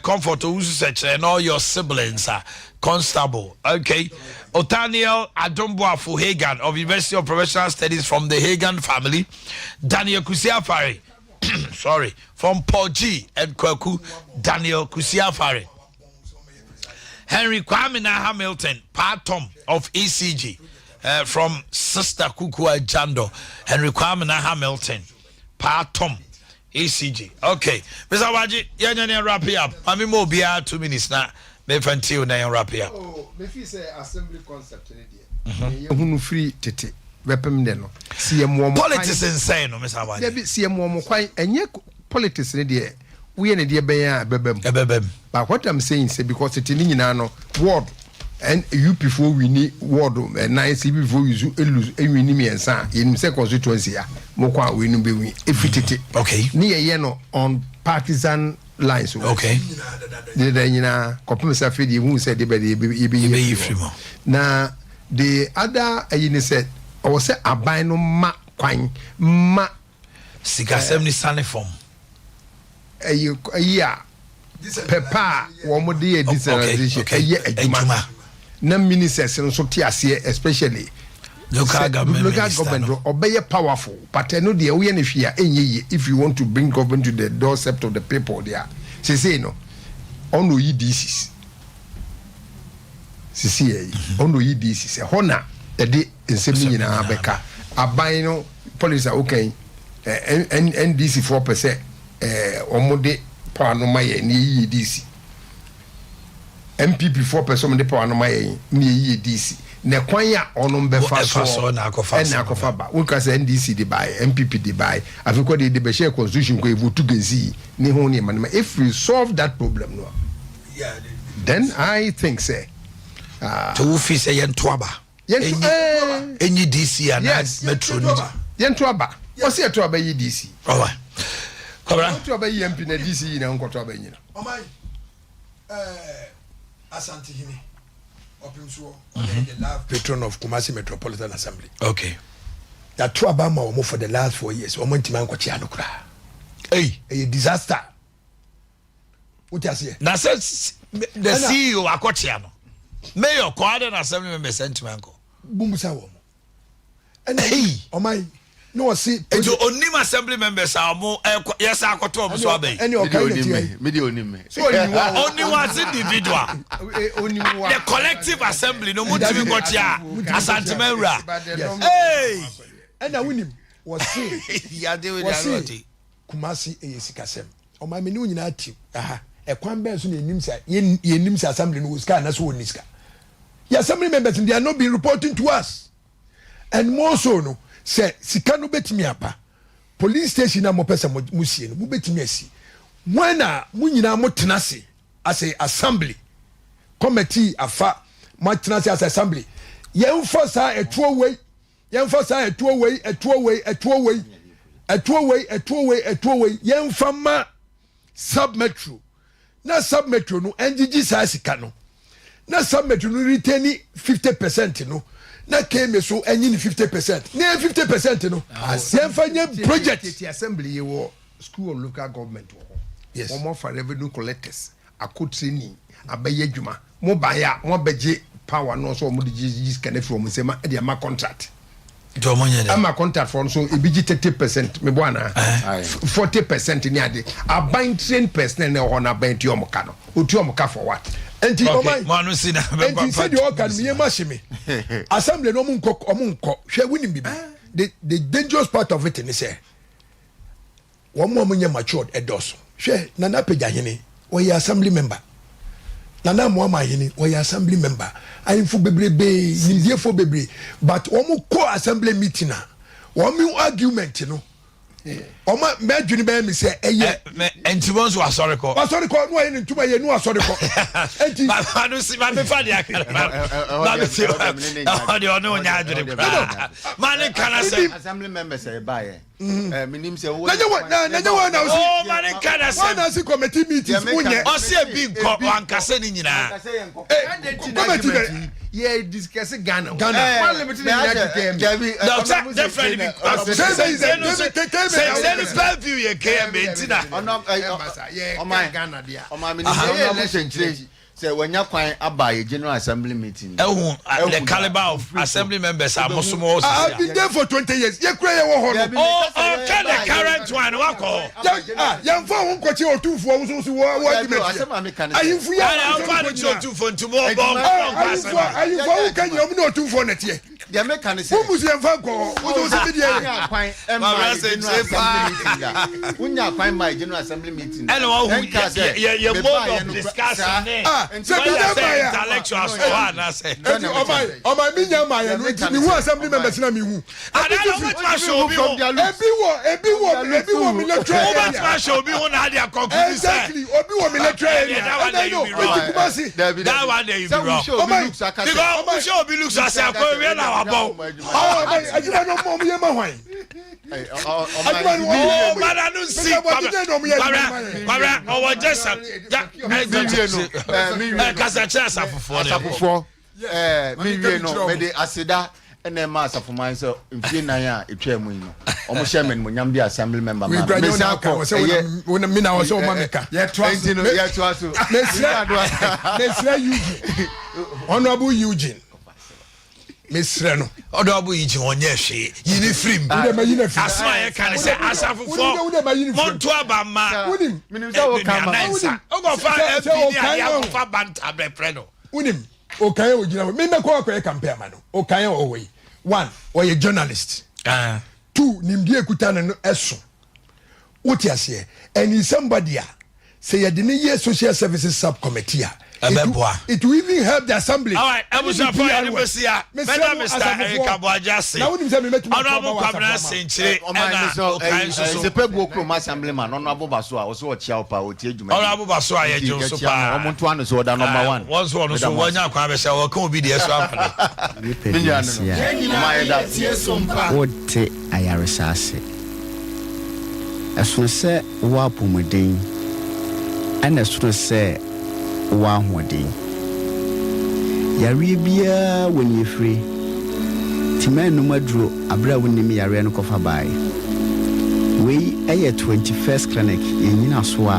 Comfort Owusu Sekyere and all your siblings Constable okay Othaniel Adomboafo Hagan of University of Professional Studies from the Hagan family Daniel Kusiafari sorry from Paul G and Kwaku Daniel Kusiafari Henry Kwamina Hamilton Patom of ECG from Sister Kukua Jando Henry Kwamina Hamilton Patom ECG okay Mr. Waji yɛnyɛ ne wrap it up mami mo obiara 2 minutes na mefa nti na yɛn wrap it up. Oh, mefi sɛ assembly concept ne deɛ yɛhunu firi tete bɛpem de no si yɛ mmoɔ mo politics nsɛn no Mr. Waji. Dabi, si yɛ mmoɔ mo kwan ɛnyɛ politics ne deɛ woyɛ ne deɛ bɛyɛ a ɛbɛbɛ mu ɛbɛbɛ mu but what I'm saying sɛ because tete ne nyinaa no ward ɛn UP foɔ win ward ɛnan CPP foɔ yusu elu ewin mmiɛnsa a yɛnim sɛ constituency a mo kɔ a wei no bɛ win efi tete ne yɛyɛ no on partisan lines o deda nyinaa kɔpem sɛ afei deɛ ehu sɛ de bɛ de yɛbɛyi Yɛbɛyi firi mu. Na the other ɛyi ne sɛ ɔwɔ sɛ aban no ma kwan ma sikasɛm ni sane fam. Ɛyi a pɛpɛ a wɔn de yɛ decentralization ɛyɛ adwuma na ministers nso te aseɛ especially local sɛ government local minister government no. no ɔbɛyɛ powerful but ɛno deɛ woyɛ no hwee a ɛnyɛ yie if you want to bring government to the doorstep of the people there sesei no ɔna oyi DCs. Sisi yɛ yi, ɔno na oyi DC sɛ hɔ na yɛde nsɛm no nyinaa bɛka. Aban no policy a woka yi, NDC foɔ pɛ sɛ wɔn de power no ma yɛn na yɛyi yɛ DC. NPP foɔ pɛ sɛ wɔn de power no ma yɛn na yɛyi yɛ DC. Na kwan a wɔn bɛfa soɔ ɛna akɔfa ba. Woka sɛ NDC de baeɛ, NPP de baeɛ, afei kɔ de de bɛhyɛɛ constitution kɔ yɛ vote against yi ne ho nneɛma no ma. If we solve that problem no a, then I think sɛ. To wo fi sɛ yɛnto aba. Enyi DC ana metro ni. Yɛnto aba. Ɔsi yɛto aba yi DC. Ɔwa. Kɔbra. Yɛnto aba yi MP na DC yi na nkɔto aba nyina. Ɔman ɛɛ Asantehene Ɔpemsoɔ ɔyɛ the love patron of Kumasi Metropolitan Assembly. Okay. Yɛato aba ama wɔn for the last 4 years, wɔn ntumi ankɔkyea no koraa. Ei. Ɛyɛ disaster. Wote aseɛ? Na sɛ the CEO akɔkyea no, mayor kɔ adɛ na assembly members ntumi ankɔ. Bumusa wɔn. Ɛna ɔman na ɔsi. Nti onim assembly members a ɔmo ɛkɔ yɛsɛ akɔtɔ ɔmo so abɛyi. Ɛni ɔkan na tiɛ yi. Mi de onim mi. So onim wa o. Onim wa as individual. Onim wa. The collective assembly no mo ntumi nkɔkyea Asanteman wura. Hey. Ɛna wonim wɔsi wɔsi Kumasi ɛyɛ sikasɛm. Ɔman mi ne wo nyinaa ti aha, ɛkwan bɛn so na yɛnim sɛ yɛnim sɛ assembly no wɔ sika anaasɛ wɔnni sika? Yɛ assembly members they are not been reporting to us, and more so no sɛ sika no bɛtumi aba police station a mopɛ sɛ mo sie no, mobɛtumi asi wɔn na mo nyinaa mo tena ase as a assembly committee afa mo atena ase as assembly, yɛmfa saa ɛtoɔ wei, yɛmfa saa ɛtoɔ wei, ɛtoɔ wei, ɛtoɔ wei, ɛtoɔ wei, ɛtoɔ wei, ɛtoɔ wei, yɛmfa ma sub metro na sub metro no ɛngyegye saa sika no na sub metro no retain 50% no na KMA so ɛnyi ne 50% na yɛ 50% no yɛmfa nye project. Tete assembly yi wɔ school of local government wɔ hɔ. Yes. Wɔn afa revenue collectors akɔ training abɛyɛ adwuma. Mo ban yɛ a mo abɛgye power no nso wɔn de gye gye sika no afiri wɔn nsam de ama contract. Nti ɔmo nyɛ dɛ. Ama contract foɔ nso ebi gye 30%, mebɔ anaa 40% ne ade. Aban train personnel na ɛwɔ hɔ na aban tua wɔn ka no, otua wɔn ka for what? Nti Okay, ɔman mo ano si na nti sɛdeɛ ɔka no meyɛ ma hye me assembly no, ɔmo nkɔ, ɔmo nkɔ hwɛ. Wonim bibi, the dangerous part of it ne sɛ wɔn a wɔnyɛ matured ɛdɔɔso. Hwɛ Nana Apagya Hene, wɔyɛ assembly member. Nana Amoama Hene, wɔyɛ assembly member. Ahemfo bebrebee, nimdiefoɔ bebree, but wɔn kɔ assembly meeting a, wɔn argument no, wɔn mɛdwene bɛyɛ mi sɛ ɛyɛ. Nti wɔn nso asɔre kɔ. Wasɔre kɔ no, ayɛ ne ntoma yɛ no, asɔre kɔ nti. Ma no si ma mi fa de aka ma mi ti ɔde ɔne onya adwene koraa ma ne nka na sɛ. Assembly members ɛ ba yɛ. Menim sɛ na nye wɔ na na nye wɔ na osi. Oh, ma ne nka na sɛ. Wɔn na si committee meetings mu nyɛ. Ɔsi ebi nkɔ wankasa ne nyinaa. Ee, committee bɛ. Yɛ discuss Ghana. Ghana. One limited nyinaa ti kɛn mi. Dɔkita definitely bi. Sɛ sɛ sɛ sɛ KMA. Sɛ sɛ ni purview yɛ KMA nti na. Ɔman Ghana deɛ. Ɔman mi ni sɛ ɔmo hyɛ nkyerɛ sɛ wɔnya kwan aba yɛ general assembly meeting. Ɛhu the caliber of assembly members a mo som wɔ sisi a. I been there for 20 years, yɛ kura yɛ wɔ hɔ no. Oh, ɔka the current one wakɔ hɔ. Yɛ ah, yɛn fa ho nkɔkye otumfoɔ nso so wɔ wɔ argument yɛ. Ahemfo yɛ a wɔn fa no kyerɛ otumfoɔ nti mo bɔ nkɔ nkɔ asɛm. Ahemfo ahemfo awo ka nyina ɔmo ne otumfoɔ na teɛ. Deɛ meka ne sɛ. Wo musu yɛn fa nkɔ hɔ, wo nso si bi deɛ yɛ. Kwan ɛma yɛ general assembly meeting da. Wonya kwan ma yɛ general assembly meeting. Ɛna wahu yɛ yɛ mode of discussion ne. Ah, sɛ bi nya ma yɛ. Intellectuals wɔ hɔ anaasɛ. Eti ɔman ɔman mi nya ma yɛ no, nti mi hu assembly members na mi hu. Ana na wobɛtumi ahyɛ obi ho. Ebi wɔ ebi wɔ ebi wɔ mi electoral area. Wobɛtumi ahyɛ obi ho na ade akɔnkuru sɛ. Exactly, obi wɔ mi electoral area. Ɛna yi no, eti Kumasi. That one there you be wrong. Because wohyɛ obi looks ase akɔ ewie na wabɔ. Ɔman adwuma no ɔmo yɛ ma hwan? Adwuma no ɔmo yɛ ma. Ɔmana no nsi kwabra kwabra ɔwɔ jɛ sa ja ɛ kasa kyerɛ asafofoɔ ne. Asafofoɔ mi wie no, mede aseda ɛna ɛma asafoman sɛ mfie 4 a etwa mu yi no, ɔmo hyɛ mɛ nimonyam de assembly member ma mi mesan kɔ ɛyɛ mi na ɔsɛ ɔma mi ka. Nti no yɛtoa so. Mesrɛ mesrɛ Eugene, Honourable Eugene, mesrɛ no. Honourable Eugene ɔnyɛ hwee, yi ne firim. Asɛm a yɛka ne sɛ asafofoɔ monto aba ma nnuanan nsa wokɔfa mp ne adeɛ akɔfa banta bɛprɛ no. Wonim. Okae ogyina hɔ, memmɛkɔ akɔyɛ campaign ama no. Okae ɔwɔ yi, one, ɔyɛ journalist. Two, nimdeɛ ekuta no no ɛso. Wote aseɛ? And he's somebody a sɛ yɛde ne yɛ social services sub committee a, ɛbɛboa. It will even help the assembly. Alright, abusuafo yɛde bɛsi ha. Mɛda Mr. Eric Aboagye ase. Honorable Kwabena Senkyire ɛna Okae nso so. Sɛ Pɛbuo kurom assemblyman ɔno aboba so a ɔsɛ ɔkyia wo paa, ɔtie dwumadi. Honorable Baso a yɛgye wo so paa. Nti yɛkyia no, ɔmo nto ano so, ɔda number one. Wɔn nso ɔno nso wɔnya kwan bɛhyɛ wɔka obi deɛ so ama no. Nipadua se a wote ayaresa ase. Ɛsono sɛ wowɔ apɔmuden, ɛna ɛsono sɛ wowɔ ahoɔden. Yareɛ biara wɔ nea ɛfire. Nti mɛnnom aduro aberɛ a wonnim yareɛ no kɔfa baeɛ. Wei yɛ 21st Clinic, yɛn nnyinasoɔ a.